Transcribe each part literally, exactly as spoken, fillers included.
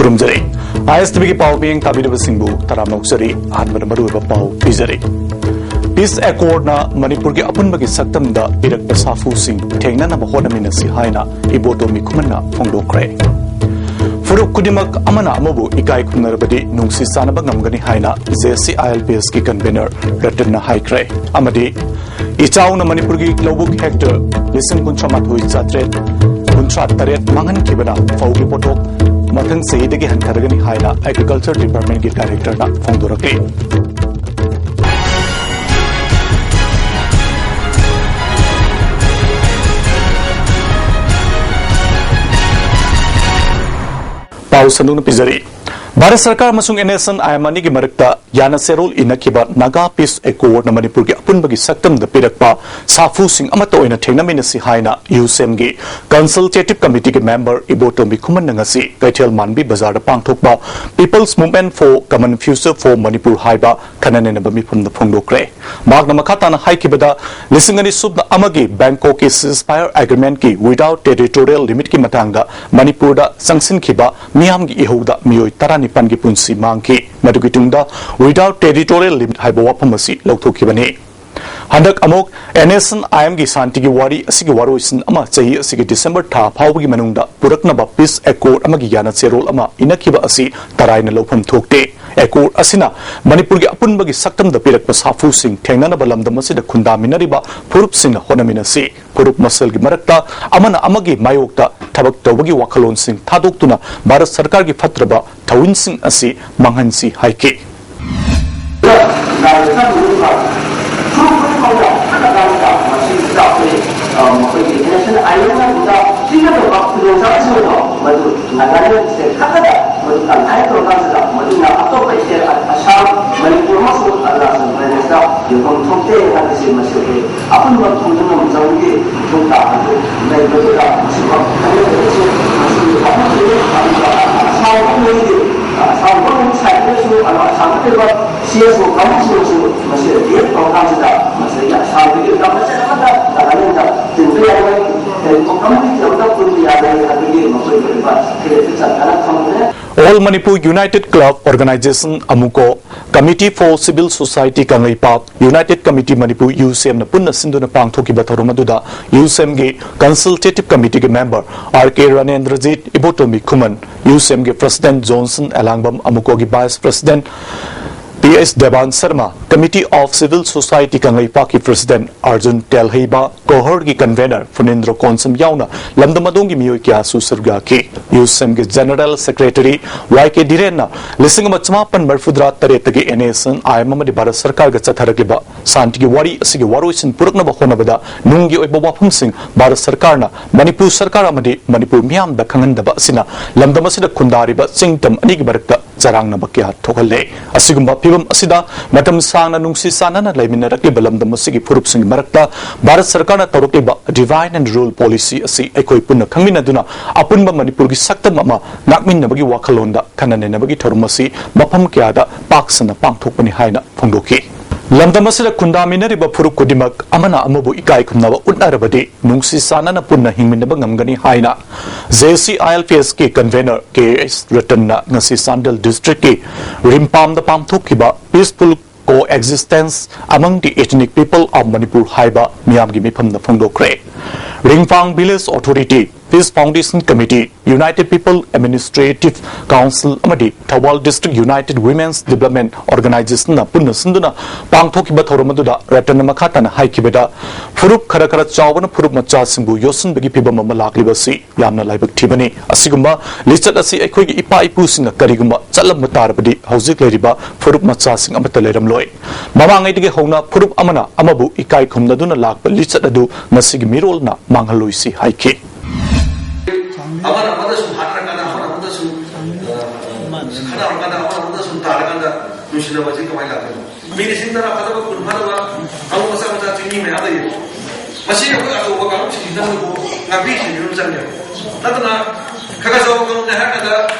ꯈꯨꯔꯨꯝꯖꯔꯤ꯫ ꯑꯥꯏ S T ꯚꯤꯒꯤ ꯄꯥꯎ ꯃꯤꯌꯦꯡ ꯇꯥꯕꯤꯔꯤꯕꯁꯤꯡꯕꯨ ꯇꯔꯥꯝꯅ ꯑꯣꯛꯆꯔꯤ꯫ ꯑꯍꯥꯟꯕꯗ ꯃꯔꯨꯑꯣꯏꯕ ꯄꯥꯎ ꯄꯤꯖꯔꯤ꯫ ꯄꯤꯁ ꯑꯦꯀꯣꯔꯗꯅ ꯃꯅꯤꯄꯨꯔꯒꯤ ꯑꯄꯨꯟꯕꯒꯤ ꯁꯛꯇꯝꯗ ꯄꯤꯔꯛꯄ ꯁꯥꯐꯨꯁꯤꯡ ꯊꯦꯡꯅꯅꯕ ꯍꯣꯠꯅꯃꯤꯟꯅꯁꯤ ꯍꯥꯏꯅ ꯏꯕꯣꯇꯣꯝ ꯃꯤꯈꯨꯃꯟꯅ ꯐꯣꯡꯗꯣꯛꯈ꯭ꯔꯦ꯫ ꯐꯨꯔꯨꯞ ꯈꯨꯗꯤꯡꯃꯛ ꯑꯃꯅ ꯑꯃꯕꯨ ꯏꯀꯥꯏ ꯈꯨꯝꯅꯔꯕꯗꯤ ꯅꯨꯡꯁꯤ ꯆꯥꯟꯅꯕ ꯉꯝꯒꯅꯤ ꯍꯥꯏꯅ J C I L P ꯑꯦꯁꯀꯤ convener ꯔꯇꯟꯅ ꯍꯥꯏꯈ꯭ꯔꯦ꯫ ꯑꯃꯗꯤ ꯏꯆꯥꯎꯅ ꯃꯅꯤꯄꯨꯔꯒꯤ ꯂꯧꯕꯨꯛ ꯍꯦꯛꯇꯔ ꯂꯤꯁꯤꯡ ꯀꯨꯟꯊ꯭ꯔꯥ ꯃꯥꯊꯣꯏ ꯆꯥꯇ꯭ꯔꯦꯠ ꯀꯨꯟꯊ꯭ꯔꯥ ꯇꯔꯦꯠ ꯃꯥꯡꯍꯟꯈꯤꯕꯅ ꯐꯧꯒꯤ ꯄꯣꯠꯊꯣꯛ ꯃꯊꯪ ꯆꯍꯤꯗꯒꯤ ꯍꯟꯊꯔꯒꯅꯤ ꯍꯥꯏꯅ ꯑꯦꯒ꯭ꯔꯤꯀꯜꯆꯔ ꯗꯤꯄꯥꯔꯠꯃꯦꯟꯒꯤ ꯗꯥꯏꯔꯦꯛꯇꯔꯅ ꯐꯣꯡꯗꯣꯔꯛꯂꯤ꯫ ꯄꯥꯎ ꯁꯟꯗꯣꯛꯅ ꯄꯤꯖꯔꯤ꯫ ꯚꯥꯔꯠ ꯁꯔꯀꯥꯔ ꯑꯃꯁꯨꯡ N S N I M ꯑꯅꯤꯒꯤ ꯃꯔꯛꯇ ꯌꯥꯅ ꯆꯦꯔꯣꯜ ꯏꯅꯈꯤꯕ ꯅꯥꯒꯥ ꯄꯤꯁ ꯑꯦꯀꯣꯔꯗꯅ ꯃꯅꯤꯄꯨꯔꯒꯤ ꯑꯄꯨꯟꯕꯒꯤ ꯁꯛꯇꯝꯗ ꯄꯤꯔꯛꯄ ꯁꯥꯐꯨꯁꯤꯡ ꯑꯃꯠꯇ ꯑꯣꯏꯅ ꯊꯦꯡꯅꯃꯤꯟꯅꯁꯤ ꯍꯥꯏꯅ ꯌꯨꯁꯦꯝꯒꯤ ꯀꯟꯁꯜꯇꯦꯇꯤꯚ ꯀꯃꯤꯇꯤꯒꯤ ꯃꯦꯝꯕꯔ ꯏꯕꯣꯇꯣꯝꯕꯤ ꯈꯨꯃꯟꯅ ꯉꯁꯤ ꯀꯩꯊꯦꯜ ꯃꯥꯟꯕꯤ ꯕꯖꯥꯔꯗ ꯄꯥꯡꯊꯣꯛꯄ People's Movement for Common Future for Manipur ꯍꯥꯏꯕ ꯈꯟꯅ ꯅꯩꯅꯕ ꯃꯤꯐꯝꯗ ꯐꯣꯡꯗꯣꯛꯈ꯭ꯔꯦ꯫ ꯃꯍꯥꯛꯅ ꯃꯈꯥ ꯇꯥꯅ ꯍꯥꯏꯈꯤꯕꯗ, ꯂꯤꯁꯤꯡ ꯑꯅꯤ ꯁꯨꯞꯅ ꯑꯃꯒꯤ ꯕꯦꯡꯀꯣꯛꯀꯤ ceasefire agreementꯀꯤ without territorial limitꯀꯤ ꯃꯇꯥꯡꯗ ꯃꯅꯤꯄꯨꯔꯗ ꯆꯪꯁꯤꯟꯈꯤꯕ ꯃꯤꯌꯥꯝꯒꯤ ꯏꯍꯧꯗ ꯃꯤꯑꯣꯏ ꯇꯔꯥꯅꯤꯄꯥꯟꯒꯤ ꯄꯨꯟꯁꯤ ꯃꯥꯡꯈꯤ꯫ ꯃꯗꯨꯒꯤ ꯇꯨꯡꯗ without territorial limit ꯍꯥꯏꯕ ꯋꯥꯐꯝ ꯑꯁꯤ ꯂꯧꯊꯣꯛꯈꯤꯕꯅꯤ꯫ ꯍꯟꯗꯛ ꯑꯃꯨꯛ ꯑꯦꯟ ꯑꯦꯁ ꯑꯦꯟ ꯑꯥꯏ ꯑꯦꯝꯒꯤ ꯁꯥꯟꯇꯤꯒꯤ ꯋꯥꯔꯤ ꯑꯁꯤꯒꯤ ꯋꯥꯔꯣꯏꯁꯤꯟ ꯑꯃ ꯆꯍꯤ ꯑꯁꯤꯒꯤ ꯗꯤꯁꯦꯝꯕꯔ ꯊꯥ ꯐꯥꯎꯕꯒꯤ ꯃꯅꯨꯡꯗ ꯄꯨꯔꯛꯅꯕ ꯄꯤꯁ ꯑꯦꯀꯣꯔꯗ ꯑꯃꯒꯤ ꯌꯥꯅ ꯆꯦꯔꯣꯜ ꯑꯃ ꯏꯅꯈꯤꯕ ꯑꯁꯤ ꯇꯔꯥꯏꯅ ꯂꯧꯐꯝ ꯊꯣꯛꯇꯦ꯫ ꯑꯦꯀꯣꯔꯗ ꯑꯁꯤꯅ ꯃꯅꯤꯄꯨꯔꯒꯤ ꯑꯄꯨꯟꯕꯒꯤ ꯁꯛꯇꯝꯗ ꯄꯤꯔꯛꯄ ꯁꯥꯐꯨꯁꯤꯡ ꯊꯦꯡꯅꯅꯕ ꯂꯝꯗꯝ ꯑꯁꯤꯗ ꯈꯨꯟꯗꯥꯃꯤꯟꯅꯔꯤꯕ ꯐꯨꯔꯨꯞꯁꯤꯡꯅ ꯍꯣꯠꯅꯃꯤꯟꯅꯁꯤ꯫ ꯐꯨꯔꯨꯞ ꯃꯁꯦꯜꯒꯤ ꯃꯔꯛꯇ ꯑꯃꯅ ꯑꯃꯒꯤ ꯃꯥꯌꯣꯛꯇ ꯊꯕꯛ ꯇꯧꯕꯒꯤ ꯋꯥꯈꯜꯂꯣꯟꯁꯤꯡ ꯊꯥꯗꯣꯛꯇꯨꯅ ꯚꯥꯔꯠ ꯁꯔꯀꯥꯔꯒꯤ ꯐꯠꯇ꯭ꯔꯕ ꯊꯧꯑꯣꯏꯟꯁꯤꯡ ꯑꯁꯤ ꯃꯥꯡꯍꯟꯁꯤ ꯍꯥꯏꯈꯤ꯫ ꯃꯈꯣꯏꯒꯤ ꯏꯟꯇꯔꯅꯦꯁꯅꯦꯜ ꯑꯥꯏꯟ ꯑꯃꯗ ꯄꯤꯒꯗꯕ ꯈꯨꯗꯣꯡꯆꯥꯕꯁꯤꯡ ꯑꯗꯣ ꯃꯗꯨ ꯅꯥꯒꯥꯂꯦꯟ ꯁ꯭ꯇꯦꯠ ꯈꯛꯇꯗ ꯃꯗꯨ ꯇꯪꯈꯥꯏ ꯇꯧꯔꯀꯥꯟꯁꯤꯗ ꯃꯗꯨꯅ ꯑꯇꯣꯞꯄ ꯁ꯭ꯇꯦꯠ ꯑꯁꯥꯝ, ꯃꯅꯤꯄꯨꯔ ꯑꯃꯁꯨꯡ ꯑꯔꯨꯅꯥꯆꯜ ꯄ꯭ꯔꯗꯦꯁꯇ ꯌꯧꯐꯝ ꯊꯣꯛꯇꯦ ꯍꯥꯏꯕꯁꯤ ꯃꯁꯤ ꯑꯩꯈꯣꯏ ꯑꯄꯨꯟꯕ ꯈꯣꯡꯖꯪ ꯑꯃ ꯆꯪꯕꯒꯤ ꯃꯊꯧ ꯇꯥꯕ ꯑꯗꯨ ꯂꯩꯕꯗꯨꯗ ꯃꯁꯤꯃꯛ ꯈꯟꯅꯒꯗꯕꯁꯨ ꯃꯁꯤ ꯑꯃꯁꯨ ꯑꯗꯨꯒ ꯑꯁꯥꯝ ꯄꯨꯝꯕꯒꯤꯗꯤ, ꯑꯁꯥꯝ ꯄꯨꯝꯕꯒꯤ ꯁꯥꯏꯠꯇꯁꯨ ꯑꯗꯨꯒ ꯑꯁꯥꯝꯗ ꯂꯩꯕ ꯁꯤ ꯑꯦꯁ ꯑꯣ ꯀꯥꯡꯕꯨꯁꯤꯡꯅꯁꯨ ꯃꯁꯤ ꯔꯤꯌꯦꯛ ꯇꯧꯔꯀꯥꯟꯁꯤꯗ ꯃꯁꯤꯗꯒꯤ ꯑꯁꯥꯝꯗꯒꯤ ꯂꯝ ꯃꯆꯦꯠ ꯑꯃꯠꯇ ꯅꯥꯒꯥꯂꯦꯟꯗ ꯇꯤꯟꯕ ꯌꯥꯔꯣꯏ, ꯀꯔꯤꯒꯨꯝꯕ ꯀꯝꯃꯨꯅꯤꯇꯤ ꯑꯃꯠꯇ ꯄꯨꯟꯕ ꯌꯥꯔꯣꯏ ꯍꯥꯏꯕꯒꯤ ꯃꯈꯣꯏꯒꯤ ꯑꯣꯏꯕ ꯈꯦꯂꯦꯠꯁꯨ ꯆꯟꯗꯅ ꯊꯝꯈ꯭ꯔꯦ꯫ All Manipur United Club Organization, AMUCO, Committee for Civil Society Kangleipak, United Committee Manipur, ꯌꯨꯁꯦꯝꯅ ꯄꯨꯟꯅ ꯁꯤꯟꯗꯨꯅ ꯄꯥꯡꯊꯣꯛꯈꯤꯕ ꯊꯧꯔꯝ ꯑꯗꯨꯗ ꯌꯨꯁꯦꯝꯒꯤ Consultative Committeeꯒꯤ member R K Ranendrajit, Ibotombi Khuman, ꯌꯨꯁꯦꯝꯒꯤ President Johnson Elangbam, AMUCOꯒꯤ Vice President P H Devan Sharma, Committee of Civil Society ꯀꯪꯂꯩꯄꯥꯛꯀꯤ President Arjun ꯇꯦꯜꯍꯩꯕ, COHRꯒꯤ Convener ꯐꯨꯅꯦꯟꯗ꯭ꯔ Konsam ꯌꯥꯎꯅ ꯂꯝꯗꯝ ꯑꯗꯣꯝꯒꯤ ꯃꯤꯑꯣꯏ ꯀꯌꯥꯁꯨ ꯁꯔꯨꯛ ꯌꯥꯈꯤ꯫ ꯌꯨꯁꯦꯝꯒꯤ General Secretary Y K ꯙꯤꯔꯦꯟꯅ ꯂꯤꯁꯤꯡ ꯑꯃ ꯆꯃꯥꯄꯟ ꯃꯔꯤꯐꯨꯇꯔꯥ ꯇꯔꯦꯠꯇꯒꯤ NSCN-IM ꯑꯃꯗꯤ ꯚꯥꯔꯠ ꯁꯔꯀꯥꯔꯒ ꯆꯠꯊꯔꯛꯂꯤꯕ ꯁꯥꯟꯇꯤꯒꯤ ꯋꯥꯔꯤ ꯑꯁꯤꯒꯤ ꯋꯥꯔꯣꯏꯁꯤꯟ ꯄꯨꯔꯛꯅꯕ ꯍꯣꯠꯅꯕꯗ ꯅꯨꯡꯒꯤ ꯑꯣꯏꯕ ꯋꯥꯐꯝꯁꯤꯡ ꯚꯥꯔꯠ ꯁꯔꯀꯥꯔꯅ ꯃꯅꯤꯄꯨꯔ ꯁꯔꯀꯥꯔ ꯑꯃꯗꯤ ꯃꯅꯤꯄꯨꯔ ꯃꯤꯌꯥꯝꯗ ꯈꯪꯍꯟꯗꯕ ꯑꯁꯤꯅ ꯂꯝꯗꯝ ꯑꯁꯤꯗ ꯈꯨꯟꯗꯥꯔꯤꯕ ꯆꯤꯡꯇꯝ ꯑꯅꯤꯒꯤ ꯃꯔꯛꯇ ꯆꯔꯥꯡꯅꯕ ꯀꯌꯥ ꯊꯣꯛꯍꯜꯂꯦ꯫ ꯑꯁꯤꯒꯨꯝꯕ ꯐꯤꯕꯝ ꯑꯁꯤꯗ ꯃꯇꯝ ꯁꯥꯡꯅ ꯅꯨꯡꯁꯤ ꯆꯥꯟꯅꯅ ꯂꯩꯃꯤꯟꯅꯔꯛꯂꯤꯕ ꯂꯝꯗꯝ ꯑꯁꯤꯒꯤ ꯐꯨꯔꯨꯞꯁꯤꯡꯒꯤ ꯃꯔꯛꯇ ꯚꯥꯔꯠ ꯁꯔꯀꯥꯔꯅ ꯇꯧꯔꯛꯂꯤꯕ Divide and Rule Policy ꯑꯁꯤ ꯑꯩꯈꯣꯏ ꯄꯨꯟꯅ ꯈꯪꯃꯤꯟꯅꯗꯨꯅ ꯑꯄꯨꯟꯕ ꯃꯅꯤꯄꯨꯔꯒꯤ ꯁꯛꯇꯝ ꯑꯃ ꯉꯥꯛꯃꯤꯟꯅꯕꯒꯤ ꯋꯥꯈꯜꯂꯣꯟꯗ ꯈꯟꯅ ꯅꯩꯅꯕꯒꯤ ꯊꯧꯔꯝ ꯑꯁꯤ ꯃꯐꯝ ꯀꯌꯥꯗ ꯄꯥꯛ ꯁꯟꯅ ꯄꯥꯡꯊꯣꯛꯄꯅꯤ ꯍꯥꯏꯅ ꯐꯣꯡꯗꯣꯛꯈꯤ꯫ ꯂꯝꯗꯝ ꯑꯁꯤꯗ ꯈꯨꯟꯗꯥꯃꯤꯟꯅꯔꯤꯕ ꯐꯨꯔꯨꯞ ꯈꯨꯗꯤꯡꯃꯛ ꯑꯃꯅ ꯑꯃꯕꯨ ꯏꯀꯥꯏ ꯈꯨꯝꯅꯕ ꯎꯠꯅꯔꯕꯗꯤ ꯅꯨꯡꯁꯤ ꯆꯥꯟꯅꯅ ꯄꯨꯟꯅ ꯍꯤꯡꯃꯤꯟꯅꯕ ꯉꯝꯒꯅꯤ ꯍꯥꯏꯅ JCILPSꯀꯤ Convener K S ꯔꯇꯟꯅ ꯉꯁꯤ ꯆꯥꯟꯗꯦꯜ Districtꯀꯤ ꯔꯤꯝꯄꯥꯝꯗ ꯄꯥꯡꯊꯣꯛꯈꯤꯕ Peaceful Coexistence Among the Ethnic People of Manipur ꯍꯥꯏꯕ ꯃꯤꯌꯥꯝꯒꯤ ꯃꯤꯐꯝꯗ ꯐꯣꯡꯗꯣꯛꯈ꯭ꯔꯦ꯫ ꯔꯤꯡꯐꯥꯡ Village Authority, Peace Foundation Committee, United People Administrative Council ꯑꯃꯗꯤ Thoubal District United Women's Development Organizationꯅ ꯄꯨꯟꯅ ꯁꯤꯟꯗꯨꯅ ꯄꯥꯡꯊꯣꯛꯈꯤꯕ ꯊꯧꯔꯝ ꯑꯗꯨꯗ ꯔꯇꯟꯅ ꯃꯈꯥ ꯇꯥꯅ ꯍꯥꯏꯈꯤꯕꯗ, ꯐꯨꯔꯨꯞ ꯈꯔ ꯈꯔ ꯆꯥꯎꯕꯅ ꯐꯨꯔꯨꯞ ꯃꯆꯥꯁꯤꯡꯕꯨ ꯌꯣꯠꯁꯤꯟꯕꯒꯤ ꯐꯤꯚꯝ ꯑꯃ ꯂꯥꯛꯂꯤꯕ ꯑꯁꯤ ꯌꯥꯝꯅ ꯂꯥꯏꯕꯛ ꯊꯤꯕꯅꯤ꯫ ꯑꯁꯤꯒꯨꯝꯕ ꯂꯤꯆꯠ ꯑꯁꯤ ꯑꯩꯈꯣꯏꯒꯤ ꯏꯄꯥ ꯏꯄꯨꯁꯤꯡꯅ ꯀꯔꯤꯒꯨꯝꯕ ꯆꯠꯂꯝꯕ ꯇꯥꯔꯕꯗꯤ ꯍꯧꯖꯤꯛ ꯂꯩꯔꯤꯕ ꯐꯨꯔꯨꯞ ꯃꯆꯥꯁꯤꯡ ꯑꯃꯠꯇ ꯂꯩꯔꯝꯂꯣꯏ꯫ ꯃꯃꯥꯡꯉꯩꯗꯒꯤ ꯍꯧꯅ ꯐꯨꯔꯨꯞ ꯑꯃꯅ ꯑꯃꯕꯨ ꯏꯀꯥꯏ ꯈꯨꯝꯅꯗꯨꯅ ꯂꯥꯛꯄ ꯂꯤꯆꯠ ꯑꯗꯨ ꯉꯁꯤꯒꯤ ꯃꯤꯔꯣꯜꯅ ꯃꯥꯡꯍꯜꯂꯣꯏꯁꯤ ꯍꯥꯏꯈꯤ꯫ ꯑꯃꯅ ꯑꯃꯗ ꯁꯨꯝ ꯍꯥꯠꯅꯔꯀꯥꯟꯗ, ꯑꯃꯅ ꯑꯃꯗ ꯁꯨꯝ, ꯑ, ꯈꯠꯅꯔꯀꯥꯟꯗ, ꯑꯃꯅ ꯑꯃꯗ ꯁꯨꯝ ꯇꯥꯔꯀꯥꯟꯗ ꯅꯨꯡꯁꯤꯅꯕꯁꯤ ꯀꯃꯥꯏꯅ ꯂꯥꯛꯀꯅꯤ? ꯃꯤ ꯂꯤꯁꯤꯡ ꯇꯔꯥ ꯐꯥꯗꯕ, ꯀꯨꯟ ꯐꯥꯗꯕ ꯀꯥꯡꯂꯨꯞ ꯃꯆꯥ ꯃꯆꯥ ꯆꯤꯡꯃꯤ ꯃꯌꯥꯝ ꯂꯩꯌꯦ꯫ ꯃꯁꯤ ꯑꯩꯈꯣꯏ ꯑꯆꯧꯕ ꯀꯥꯡꯂꯨꯞꯁꯤꯡꯁꯤꯅ ꯃꯣꯏꯕꯨ ꯉꯥꯛꯄꯤ ꯁꯦꯟꯕꯤꯕ ꯑꯃ ꯆꯪꯉꯦ꯫ ꯅꯠꯇꯅ ꯈꯔ ꯈꯔ ꯆꯥꯎꯕ ꯀꯥꯡꯂꯨꯞꯅꯦ ꯍꯥꯏꯔꯀꯥꯟꯗ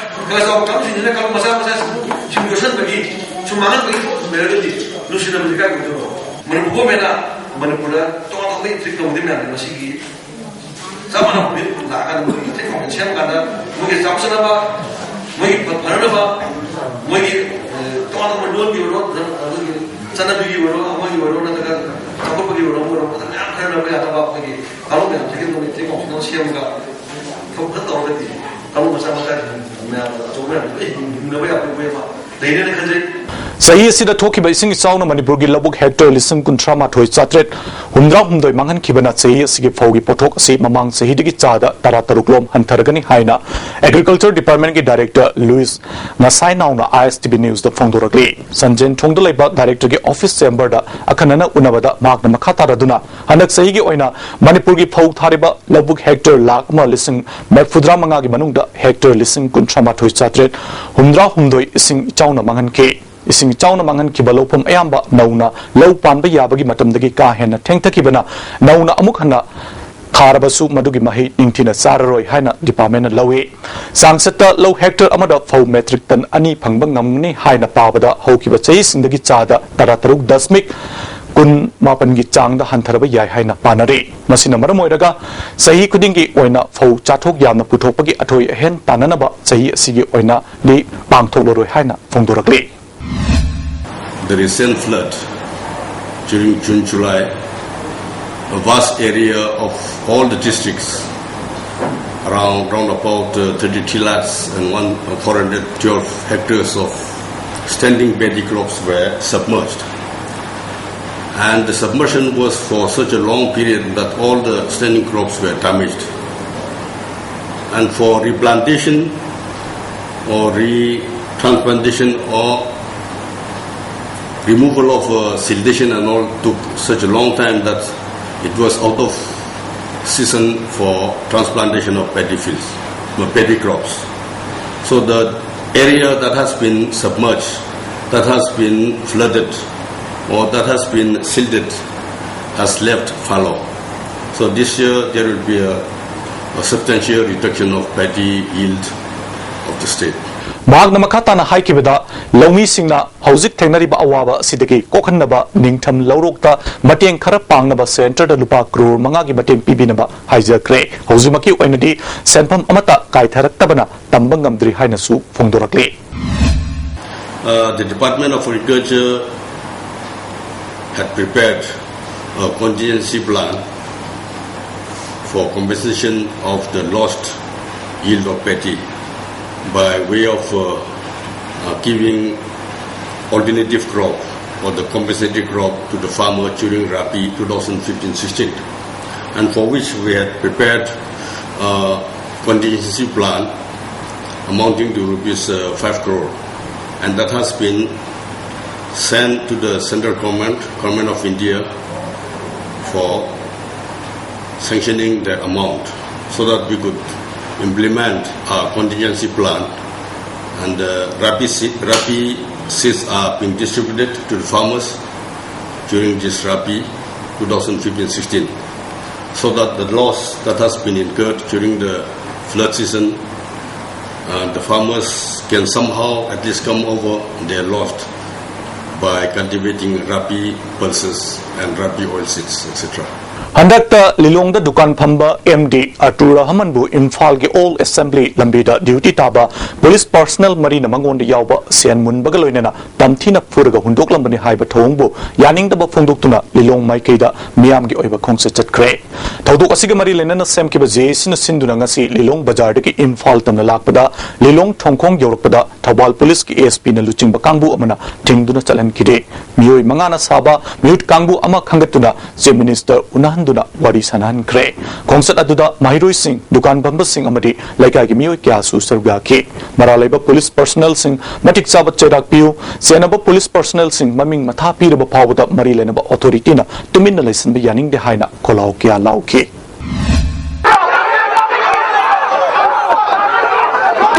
ꯈꯔ ꯈꯔ ꯆꯥꯎꯕ ꯀꯥꯡꯂꯨꯞꯁꯤꯡꯁꯤꯅ ꯀꯥꯡꯂꯨꯞ ꯃꯆꯥ ꯃꯆꯥꯁꯤꯡꯕꯨ ꯁꯨꯝ ꯌꯣꯠꯁꯟꯕꯒꯤ, ꯁꯨꯝ ꯃꯥꯡꯍꯟꯕꯒꯤ ꯊꯕꯛ ꯁꯨꯝ ꯂꯩꯔꯒꯗꯤ ꯅꯨꯡꯁꯤꯅꯕꯁꯤ ꯀꯥꯏ ꯑꯣꯏꯗꯣꯏꯅꯣ? ꯃꯅꯤꯄꯨꯔ ꯒꯣꯔꯃꯦꯟꯅ ꯃꯅꯤꯄꯨꯔꯗ ꯇꯣꯉꯥꯟ ꯇꯣꯉꯥꯟꯕ ꯏꯊꯅꯤꯛ ꯀꯃꯨꯅꯤꯇꯤ ꯃꯌꯥꯝꯁꯦ ꯃꯁꯤꯒꯤ ꯆꯞ ꯃꯥꯟꯅꯕ ꯃꯤꯠ ꯂꯥꯛꯑꯀꯥꯟꯗ ꯃꯣꯏꯒꯤ ꯏꯊꯅꯤꯛ ꯀꯃꯨꯅꯤꯇꯤ ꯁꯦꯝꯃꯀꯥꯟꯗ ꯃꯣꯏꯒꯤ ꯆꯥꯎꯈꯠꯆꯅꯕ, ꯃꯣꯏꯒꯤ ꯑꯗꯨꯒ ꯃꯣꯏꯒꯤ ꯇꯣꯉꯥꯟ ꯇꯣꯉꯥꯟꯕ ꯂꯣꯟꯒꯤ ꯑꯣꯏꯔꯣ, ꯑꯩꯈꯣꯏꯒꯤ ꯆꯠꯅꯕꯤꯒꯤ ꯑꯣꯏꯔꯣ, ꯑꯃꯒꯤ ꯑꯣꯏꯔꯣ, ꯅꯠꯇ꯭ꯔꯒ ꯆꯥꯎꯈꯠꯄꯒꯤ ꯑꯣꯏꯔꯣ, ꯑꯃ ꯑꯣꯏꯔꯣ, ꯃꯇꯝ ꯃꯌꯥꯝ ꯈꯥꯏꯗꯣꯛꯅꯕ ꯌꯥꯗꯕ ꯑꯩꯈꯣꯏꯒꯤ ꯀꯥꯡꯂꯨꯞ ꯃꯌꯥꯝ ꯆꯠꯈꯤꯕ ꯅꯨꯃꯤꯠ ꯊꯦꯡ ꯄꯥꯎꯁꯤꯅ ꯁꯦꯝꯃꯒ ꯊꯕꯛ ꯐꯖꯅ ꯇꯧꯔꯒꯗꯤ ꯀꯥꯡꯂꯨꯞ ꯃꯆꯥ ꯃꯆꯥ ꯃꯌꯥꯝ ꯑꯆꯧꯕ ꯃꯌꯥꯝ ꯂꯣꯏ ꯍꯤꯡꯅꯕ ꯌꯥꯕ ꯃꯑꯣꯡ ꯑꯃ ꯂꯩꯔꯦꯅ ꯈꯟꯖꯩ꯫ ꯆꯍꯤ ꯑꯁꯤꯗ ꯊꯣꯛꯈꯤꯕ ꯏꯁꯤꯡ ꯏꯆꯥꯎꯅ ꯃꯅꯤꯄꯨꯔꯒꯤ ꯂꯧꯕꯨꯛ ꯍꯦꯛꯇꯔ ꯂꯤꯁꯤꯡ ꯀꯨꯟꯊ꯭ꯔꯥ ꯃꯥꯊꯣꯏ ꯆꯥꯇ꯭ꯔꯦꯠ ꯍꯨꯝꯗ꯭ꯔꯥ ꯍꯨꯝꯗꯣꯏ ꯃꯥꯡꯍꯟꯈꯤꯕꯅ ꯆꯍꯤ ꯑꯁꯤꯒꯤ ꯐꯧꯒꯤ ꯄꯣꯠꯊꯣꯛ ꯑꯁꯤ ꯃꯃꯥꯡ ꯆꯍꯤꯗꯒꯤ ꯆꯥꯗ ꯇꯔꯥ ꯇꯔꯨꯛ ꯂꯣꯝ ꯍꯟꯊꯔꯒꯅꯤ ꯍꯥꯏꯅ Agriculture Department ꯀꯤ Director Louis ꯉꯁꯥꯏ ꯅꯥꯎꯅ ISTV News ꯗ ꯐꯣꯡꯗꯣꯔꯛꯂꯤ꯫ ꯁꯟꯖꯦꯟ ꯊꯣꯡꯗ ꯂꯩꯕ Director ꯒꯤ office chamber ꯗ ꯑꯈꯟꯅꯅ ꯎꯅꯕꯗ ꯃꯍꯥꯛꯅ ꯃꯈꯥ ꯇꯥꯔꯗꯨꯅ ꯍꯟꯗꯛ ꯆꯍꯤꯒꯤ ꯑꯣꯏꯅ ꯃꯅꯤꯄꯨꯔꯒꯤ ꯐꯧ ꯊꯥꯔꯤꯕ ꯂꯧꯕꯨꯛ ꯍꯦꯛꯇꯔ ꯂꯥꯈ ꯑꯃ ꯂꯤꯁꯤꯡ ꯃꯔꯤꯐꯨꯇꯔꯥ ꯃꯉꯥꯒꯤ ꯃꯅꯨꯡꯗ ꯍꯦꯛꯇꯔ ꯂꯤꯁꯤꯡ ꯀꯨꯟꯊ꯭ꯔꯥ ꯃꯥꯊꯣꯏ ꯆꯥꯇ꯭ꯔꯦꯠ ꯍꯨꯝꯗ꯭ꯔꯥ ꯍꯨꯝꯗꯣꯏ ꯏꯁꯤꯡ ꯏꯆꯥꯎꯅ ꯃꯥꯡꯍꯟꯈꯤ꯫ ꯏꯁꯤꯡ ꯏꯆꯥꯎꯅ ꯃꯥꯡꯍꯟꯈꯤꯕ ꯂꯧꯐꯝ ꯑꯌꯥꯝꯕ ꯅꯧꯅ ꯂꯧ ꯄꯥꯟꯕ ꯌꯥꯕꯒꯤ ꯃꯇꯝꯗꯒꯤ ꯀꯥ ꯍꯦꯟꯅ ꯊꯦꯡꯊꯈꯤꯕꯅ ꯅꯧꯅ ꯑꯃꯨꯛ ꯍꯟꯅ ꯊꯥꯔꯕꯁꯨ ꯃꯗꯨꯒꯤ ꯃꯍꯩ ꯅꯤꯡꯊꯤꯅ ꯆꯥꯔꯔꯣꯏ ꯍꯥꯏꯅ department ꯅ ꯂꯧꯏ꯫ ꯆꯥꯡꯆꯠꯇ ꯂꯧ ꯍꯦꯛꯇꯔ ꯑꯃꯗ ꯐꯧ metric ton ꯑꯅꯤ ꯐꯪꯕ ꯉꯝꯒꯅꯤ ꯍꯥꯏꯅ ꯄꯥꯕꯗ ꯍꯧꯈꯤꯕ ꯆꯍꯤꯁꯤꯡꯗꯒꯤ ꯆꯥꯗ ꯇꯔꯥ ꯇꯔꯨꯛ ꯗꯁꯃꯤꯛ ꯀꯨꯟ ꯃꯥꯄꯟꯒꯤ ꯆꯥꯡꯗ ꯍꯟꯊꯔꯕ ꯌꯥꯏ ꯍꯥꯏꯅ ꯄꯥꯅꯔꯤ꯫ ꯃꯁꯤꯅ ꯃꯔꯝ ꯑꯣꯏꯔꯒ ꯆꯍꯤ ꯈꯨꯗꯤꯡꯒꯤ ꯑꯣꯏꯅ ꯐꯧ ꯆꯥꯊꯣꯛ ꯌꯥꯝꯅ ꯄꯨꯊꯣꯛꯄꯒꯤ ꯑꯊꯣꯏ ꯑꯍꯦꯟ ꯇꯥꯟꯅꯅꯕ ꯆꯍꯤ ꯑꯁꯤꯒꯤ ꯑꯣꯏꯅꯗꯤ ꯄꯥꯡꯊꯣꯛꯂꯔꯣꯏ ꯍꯥꯏꯅ ꯐꯣꯡꯗꯣꯔꯛꯂꯤ꯫ The recent flood during June, July, a vast area of all the districts, around, round about, uh, thirty-three lakhs and one, uh, four hundred twelve hectares of standing paddy crops were submerged. And the submersion was for such a long period that all the standing crops were damaged. And for replantation or retransplantation or removal of, uh, siltation and all took such a long time that it was out of season for transplantation of paddy fields, uh, paddy crops. So the area that has been submerged, that has been flooded, or that has been silted has left fallow. So this year there will be a, a substantial reduction of paddy yield of the state. ꯃꯍꯥꯛꯅ ꯃꯈꯥ ꯇꯥꯅ ꯍꯥꯏꯈꯤꯕꯗ, ꯂꯧꯃꯤꯁꯤꯡꯅ ꯍꯧꯖꯤꯛ ꯊꯦꯡꯅꯔꯤꯕ ꯑꯋꯥꯕ ꯑꯁꯤꯗꯒꯤ ꯀꯣꯛꯍꯟꯅꯕ ꯅꯤꯡꯊꯝ ꯂꯧꯔꯣꯛꯇ ꯃꯇꯦꯡ ꯈꯔ ꯄꯥꯡꯅꯕ ꯁꯦꯟꯇꯔꯗ ꯂꯨꯄꯥ ꯀ꯭ꯔꯣꯔ ꯃꯉꯥꯒꯤ ꯃꯇꯦꯡ ꯄꯤꯕꯤꯅꯕ ꯍꯥꯏꯖꯈ꯭ꯔꯦ꯫ ꯍꯧꯖꯤꯛꯃꯛꯀꯤ ꯑꯣꯏꯅꯗꯤ ꯁꯦꯟꯐꯝ ꯑꯃꯠꯇ ꯀꯥꯏꯊꯔꯛꯇꯕꯅ ꯇꯝꯕ ꯉꯝꯗ꯭ꯔꯤ ꯍꯥꯏꯅꯁꯨ ꯐꯣꯡꯗꯣꯔꯛꯂꯤ꯫ Uh, the Department of Agriculture had prepared a contingency plan for compensation of the lost yield of paddy by way of uh, uh, giving alternative crop or the compensatory crop to the farmer during Rabi two thousand fifteen sixteen, and for which we had prepared a contingency plan amounting to rupees uh, five crore, and that has been sent to the central government, Government of India, for sanctioning the amount so that we could implement our contingency plan, and uh, Rabi, se- Rabi seeds are being distributed to the farmers during this Rabi two thousand fifteen sixteen, so that the loss that has been incurred during the flood season, uh, the farmers can somehow at least come over their loss by cultivating Rabi pulses and Rabi oil seeds, et cetera. ꯍꯟꯗꯛꯇ ꯂꯤꯂꯣꯡꯗ ꯗꯨꯀꯥꯟ ꯐꯝꯕ M D ꯑꯇꯨꯔ ꯔꯍꯃꯟꯕꯨ ꯏꯝꯐꯥꯜꯒꯤ all assembly ꯂꯝꯕꯤꯗ duty ꯇꯥꯕ police personal ꯃꯔꯤꯅ ꯃꯉꯣꯟꯗ ꯌꯥꯎꯕ ꯁꯦꯟ ꯃꯨꯟꯕꯒ ꯂꯣꯏꯅꯅ ꯇꯝꯊꯤꯅ ꯐꯨꯔꯒ ꯍꯨꯟꯗꯣꯛꯂꯝꯕꯅꯤ ꯍꯥꯏꯕ ꯊꯧꯑꯣꯡꯕꯨ ꯌꯥꯅꯤꯡꯗꯕ ꯐꯣꯡꯗꯣꯛꯇꯨꯅ ꯂꯤꯂꯣꯡ ꯃꯥꯏꯀꯩꯗ ꯃꯤꯌꯥꯝꯒꯤ ꯑꯣꯏꯕ ꯈꯣꯡꯆꯠ ꯆꯠꯈ꯭ꯔꯦ꯫ ꯊꯧꯗꯣꯛ ꯑꯁꯤꯒ ꯃꯔꯤ ꯂꯩꯅꯅ ꯁꯦꯝꯈꯤꯕ ꯖꯦ ꯑꯦ ꯁꯤꯅ ꯁꯤꯟꯗꯨꯅ ꯉꯁꯤ ꯂꯤꯂꯣꯡ ꯕꯖꯥꯔꯗꯒꯤ ꯏꯝꯐꯥꯜ ꯇꯝꯅ ꯂꯥꯛꯄꯗ ꯂꯤꯂꯣꯡ ꯊꯣꯡꯈꯣꯡ ꯌꯧꯔꯛꯄꯗ ꯊꯧꯕꯥꯜ ꯄꯨꯂꯤꯁꯀꯤ ꯑꯦ ꯑꯦꯁ ꯄꯤꯅ ꯂꯨꯆꯤꯡꯕ ꯀꯥꯡꯕꯨ ꯑꯃꯅ ꯊꯤꯡꯗꯨꯅ ꯆꯠꯍꯟꯈꯤꯗꯦ꯫ ꯃꯤꯑꯣꯏ ꯃꯉꯥꯅ ꯁꯥꯕ ꯃꯤꯍꯨꯠ ꯀꯥꯡꯕꯨ ꯑꯃ ꯈꯟꯒꯠꯇꯨꯅ ꯆꯤꯐ ꯃꯤꯅꯤꯁꯇꯔ ꯎꯅꯍꯟꯗꯨꯅ ꯋꯥꯔꯤ ꯁꯥꯅꯍꯟꯈ꯭ꯔꯦ꯫ ꯈꯣꯡꯆꯠ ꯑꯗꯨꯗ ꯃꯍꯩꯔꯣꯏꯁꯤꯡ, ꯗꯨꯀꯥꯟ ꯐꯝꯕꯁꯤꯡ ꯑꯃꯗꯤ ꯂꯩꯀꯥꯏꯒꯤ ꯃꯤꯑꯣꯏ ꯀꯌꯥꯁꯨ ꯁꯔꯨꯛ ꯌꯥꯈꯤ꯫ ꯃꯔꯥꯜ ꯂꯩꯕ ꯄꯨꯂꯤꯁ ꯄꯔꯁꯅꯦꯜꯁꯤꯡ ꯃꯇꯤꯛ ꯆꯥꯕ ꯆꯩꯔꯥꯛ ꯄꯤꯌꯨ, ꯆꯦꯟꯅꯕ ꯄꯨꯂꯤꯁ ꯄꯔꯁꯅꯦꯜꯁꯤꯡ ꯃꯃꯤꯡ ꯃꯊꯥ ꯄꯤꯔꯕ ꯐꯥꯎꯕꯗ ꯃꯔꯤ ꯂꯩꯅꯕ ꯑꯣꯊꯣꯔꯤꯇꯤꯅ ꯇꯨꯃꯤꯟꯅ ꯂꯩꯁꯤꯟꯕ ꯌꯥꯅꯤꯡꯗꯦ ꯍꯥꯏꯅ ꯈꯣꯜꯂꯥꯎ ꯀꯌꯥ ꯂꯥꯎꯈꯤ꯫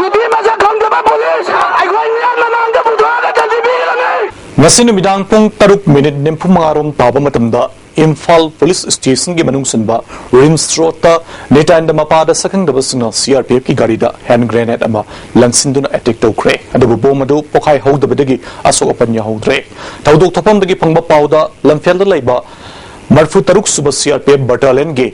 ꯅꯨꯄꯤ ꯃꯁꯛ ꯈꯪꯗꯕ ꯄꯨꯂꯤꯁ ꯑꯩꯈꯣꯏ ꯃꯤꯌꯥꯝ ꯃꯃꯥꯡꯗ ꯄꯨꯊꯣꯛꯑꯒ ꯆꯠꯈꯤꯕꯤꯔꯝꯃꯤ꯫ ꯉꯁꯤ ꯅꯨꯃꯤꯗꯥꯡ ꯄꯨꯡ ꯇꯔꯨꯛ ꯃꯤꯅꯤꯠ ꯅꯤꯐꯨ ꯃꯉꯥ ꯔꯣꯝ ꯇꯥꯕ ꯃꯇꯝꯗ ꯏꯝꯐꯥꯜ ꯄꯨꯂꯤꯁ ꯁ꯭ꯇꯦꯁꯟꯒꯤ ꯃꯅꯨꯡ ꯆꯟꯕ ꯔꯤꯝꯁ ꯔꯣꯗꯇ ꯅꯤꯇꯥꯏꯟꯗ ꯃꯄꯥꯗ ꯁꯛꯈꯪꯗꯕꯁꯤꯡꯅ ꯁꯤ ꯑꯥꯔ ꯄꯤ ꯑꯦꯐꯀꯤ ꯒꯥꯔꯤꯗ ꯍꯦꯟ ꯒ꯭ꯔꯦꯅꯦꯗ ꯑꯃ ꯂꯪꯁꯤꯟꯗꯨꯅ ꯑꯦꯇꯦꯛ ꯇꯧꯈ꯭ꯔꯦ꯫ ꯑꯗꯨꯕꯨ ꯕꯣꯝ ꯑꯗꯨ ꯄꯣꯈꯥꯏ ꯍꯧꯗꯕꯗꯒꯤ ꯑꯁꯣꯛ ꯑꯄꯟ ꯌꯥꯎꯍꯧꯗ꯭ꯔꯦ꯫ ꯊꯧꯗꯣꯛ ꯊꯣꯛꯐꯝꯗꯒꯤ ꯐꯪꯕ ꯄꯥꯎꯗ ꯂꯝꯐꯦꯜꯗ ꯂꯩꯕ ꯃꯔꯐꯨ ꯇꯔꯨꯛ ꯁꯨꯕ ꯁꯤ ꯑꯥꯔ ꯄꯤ ꯑꯦꯐ ꯕꯠꯇꯥꯂꯤꯌꯟꯒꯤ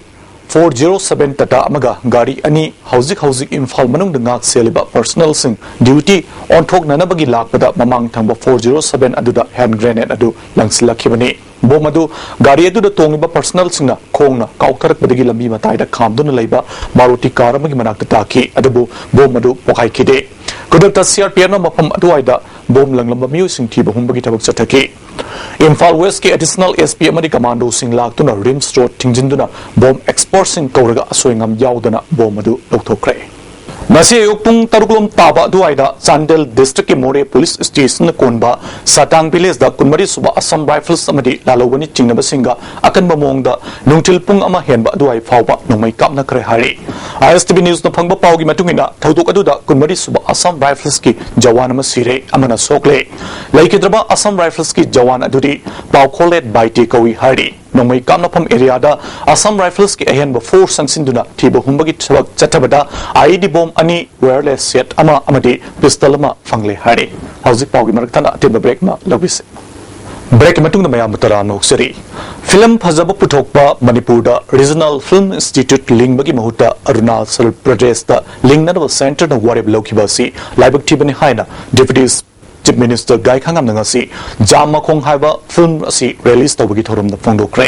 ꯐꯣꯔ ꯖꯤꯔꯣ ꯁꯚꯦꯟ ꯇꯥꯇꯥ ꯑꯃꯒ ꯒꯥꯔꯤ ꯑꯅꯤ ꯍꯧꯖꯤꯛ ꯍꯧꯖꯤꯛ ꯏꯝꯐꯥꯜ ꯃꯅꯨꯡꯗ ꯉꯥꯛ ꯁꯦꯜꯂꯤꯕ ꯄꯔꯁꯅꯦꯜꯁꯤꯡ ꯗ꯭ꯌꯨꯇꯤ ꯑꯣꯟꯊꯣꯛꯅꯅꯕꯒꯤ ꯂꯥꯛꯄꯗ ꯃꯃꯥꯡ ꯊꯪꯕ ꯐꯣꯔ ꯖꯤꯔꯣ ꯁꯚꯦꯟ ꯑꯗꯨꯗ ꯍꯦꯟ ꯒ꯭ꯔꯦꯅꯦꯗ ꯑꯗꯨ ꯂꯪꯁꯤꯜꯂꯛꯈꯤꯕꯅꯤ꯫ ꯕꯣꯝ ꯑꯗꯨ ꯒꯥꯔꯤ ꯑꯗꯨꯗ ꯇꯣꯡꯂꯤꯕ ꯄꯔꯁꯅꯦꯜꯁꯤꯡꯅ ꯈꯣꯡꯅ ꯀꯥꯎꯊꯔꯛꯄꯗꯒꯤ ꯂꯝꯕꯤ ꯃꯇꯥꯏꯗ ꯈꯥꯝꯗꯨꯅ ꯂꯩꯕ ꯃꯥꯔꯨꯇꯤ ꯀꯥꯔ ꯑꯃꯒꯤ ꯃꯅꯥꯛꯇ ꯇꯥꯈꯤ꯫ ꯑꯗꯨꯕꯨ ꯕꯣꯝ ꯑꯗꯨ ꯄꯣꯈꯥꯏꯈꯤꯗꯦ꯫ ꯈꯨꯗꯛꯇ ꯁꯤ ꯑꯥꯔ ꯄꯤ ꯑꯦꯐꯅ ꯃꯐꯝ ꯑꯗꯨꯋꯥꯏꯗ ꯕꯣꯝ ꯂꯪꯂꯝꯕ ꯃꯤꯑꯣꯏꯁꯤꯡ ꯊꯤꯕ ꯍꯨꯝꯕꯒꯤ ꯊꯕꯛ ꯆꯠꯊꯈꯤ꯫ ꯏꯝꯐꯥꯜ ꯋꯦꯁꯀꯤ ꯑꯦꯗꯤꯁꯅꯦꯜ ꯑꯦꯁ ꯄꯤ ꯑꯃꯗꯤ ꯀꯃꯥꯟꯗꯣꯁꯤꯡ ꯂꯥꯛꯇꯨꯅ ꯔꯤꯝꯁ ꯔꯣꯗ ꯊꯤꯡꯖꯤꯟꯗꯨꯅ ꯕꯣꯝ ꯑꯦꯛꯁꯄꯔꯠꯁꯤꯡ ꯀꯧꯔꯒ ꯑꯁꯣꯏ ꯑꯉꯥꯝ ꯌꯥꯎꯗꯅ ꯕꯣꯝ ꯑꯗꯨ ꯂꯧꯊꯣꯛꯈ꯭ꯔꯦ꯫ ꯉꯁꯤ ꯑꯌꯨꯛ ꯄꯨꯡ ꯇꯔꯨꯛ ꯂꯣꯝ ꯇꯥꯕ ꯑꯗꯨꯋꯥꯏꯗ ꯆꯥꯟꯗꯦꯜ ꯗꯤꯁꯇ꯭ꯔꯤꯛꯀꯤ ꯃꯣꯔꯦ ꯄꯨꯂꯤꯁ ꯁ꯭ꯇꯦꯁꯟꯅ ꯀꯣꯟꯕ ꯁꯥꯇꯥꯡ ꯚꯤꯂꯦꯖꯇ ꯀꯨꯟꯃꯔꯤ ꯁꯨꯕ ꯑꯁꯥꯝ ꯔꯥꯏꯐꯜꯁ ꯑꯃꯗꯤ ꯂꯥꯜꯍꯧꯕꯅꯤ ꯆꯤꯡꯅꯕꯁꯤꯡꯒ ꯑꯀꯟꯕ ꯃꯑꯣꯡꯗ ꯅꯨꯡꯊꯤꯜ ꯄꯨꯡ ꯑꯃ ꯍꯦꯟꯕ ꯑꯗꯨꯋꯥꯏ ꯐꯥꯎꯕ ꯅꯣꯡꯃꯩ ꯀꯥꯞꯅꯈ꯭ꯔꯦ ꯍꯥꯏꯔꯤ꯫ ꯑꯥꯏ ꯑꯦꯁ ꯇꯤ ꯚꯤ ꯅ꯭ꯌꯨꯁꯅ ꯐꯪꯕ ꯄꯥꯎꯒꯤ ꯃꯇꯨꯡ ꯏꯟꯅ, ꯊꯧꯗꯣꯛ ꯑꯗꯨꯗ ꯀꯨꯟꯃꯔꯤ ꯁꯨꯕ ꯑꯁꯥꯝ ꯔꯥꯏꯐꯜꯁꯀꯤ ꯖꯋꯥꯟ ꯑꯃ ꯁꯤꯔꯦ, ꯑꯃꯅ ꯁꯣꯛꯂꯦ꯫ ꯂꯩꯈꯤꯗ꯭ꯔꯕ ꯑꯁꯥꯝ ꯔꯥꯏꯐꯜꯁꯀꯤ ꯖꯋꯥꯟ ꯑꯗꯨꯗꯤ ꯄꯥꯎꯈꯣꯂꯦꯠ ꯕꯥꯏꯇꯦ ꯀꯧꯏ ꯍꯥꯏꯔꯤ꯫ ꯅꯣꯡꯃꯩ ꯀꯥꯞꯅꯐꯝ ꯑꯦꯔꯤꯌꯥꯗ ꯑꯁꯥꯝ ꯔꯥꯏꯐꯜꯁꯀꯤ ꯑꯍꯦꯟꯕ ꯐꯣꯔꯁ ꯆꯪꯁꯤꯟꯗꯨꯅ ꯊꯤꯕ ꯍꯨꯝꯕꯒꯤ ꯊꯕꯛ ꯆꯠꯊꯕꯗ ꯑꯥꯏ ꯏ ꯗꯤ ꯕꯣꯝ ꯑꯅꯤ, ꯋꯥꯌꯔꯂꯦꯁ ꯁꯦꯠ ꯑꯃ ꯑꯃꯗꯤ ꯄꯤꯁꯇꯜ ꯑꯃ ꯐꯪꯂꯦ ꯍꯥꯏꯔꯤ꯫ ꯍꯧꯖꯤꯛ ꯄꯥꯎꯒꯤ ꯃꯔꯛ ꯊꯠꯅ ꯑꯇꯦꯟꯕ ꯕ꯭ꯔꯦꯛ ꯑꯃ ꯂꯧꯕꯤꯁꯤ꯫ ꯕ꯭ꯔꯦꯛꯀꯤ ꯃꯇꯨꯡꯗ ꯃꯌꯥꯝꯕꯨ ꯇꯔꯥꯝꯅ ꯑꯣꯛꯆꯔꯤ꯫ ꯐꯤꯂꯝ ꯐꯖꯕ ꯄꯨꯊꯣꯛꯄ ꯃꯅꯤꯄꯨꯔꯗ ꯔꯤꯖꯅꯦꯜ ꯐꯤꯂꯝ ꯏꯟꯁꯇꯤꯇ꯭ꯌꯨꯠ ꯂꯤꯡꯕꯒꯤ ꯃꯍꯨꯠꯇ ꯑꯔꯨꯅꯥꯆꯜ ꯄ꯭ꯔꯗꯦꯁꯇ ꯂꯤꯡꯅꯅꯕ ꯁꯦꯟꯇꯔꯅ ꯋꯥꯔꯦꯞ ꯂꯧꯈꯤꯕ ꯑꯁꯤ ꯂꯥꯏꯕꯛ ꯊꯤꯕꯅꯤ ꯍꯥꯏꯅ ꯗꯦꯄ꯭ꯌꯨꯇꯤ ꯆꯤꯐ ꯃꯤꯅꯤꯁꯇꯔ ꯒꯥꯏꯈꯥꯉꯝꯅ ꯉꯁꯤ ꯖꯥꯝ ꯃꯈꯣꯡ ꯍꯥꯏꯕ ꯐꯤꯂꯝ ꯑꯁꯤ ꯔꯤꯂꯤꯖ ꯇꯧꯕꯒꯤ ꯊꯧꯔꯝꯗ ꯐꯣꯡꯗꯣꯛꯈ꯭ꯔꯦ꯫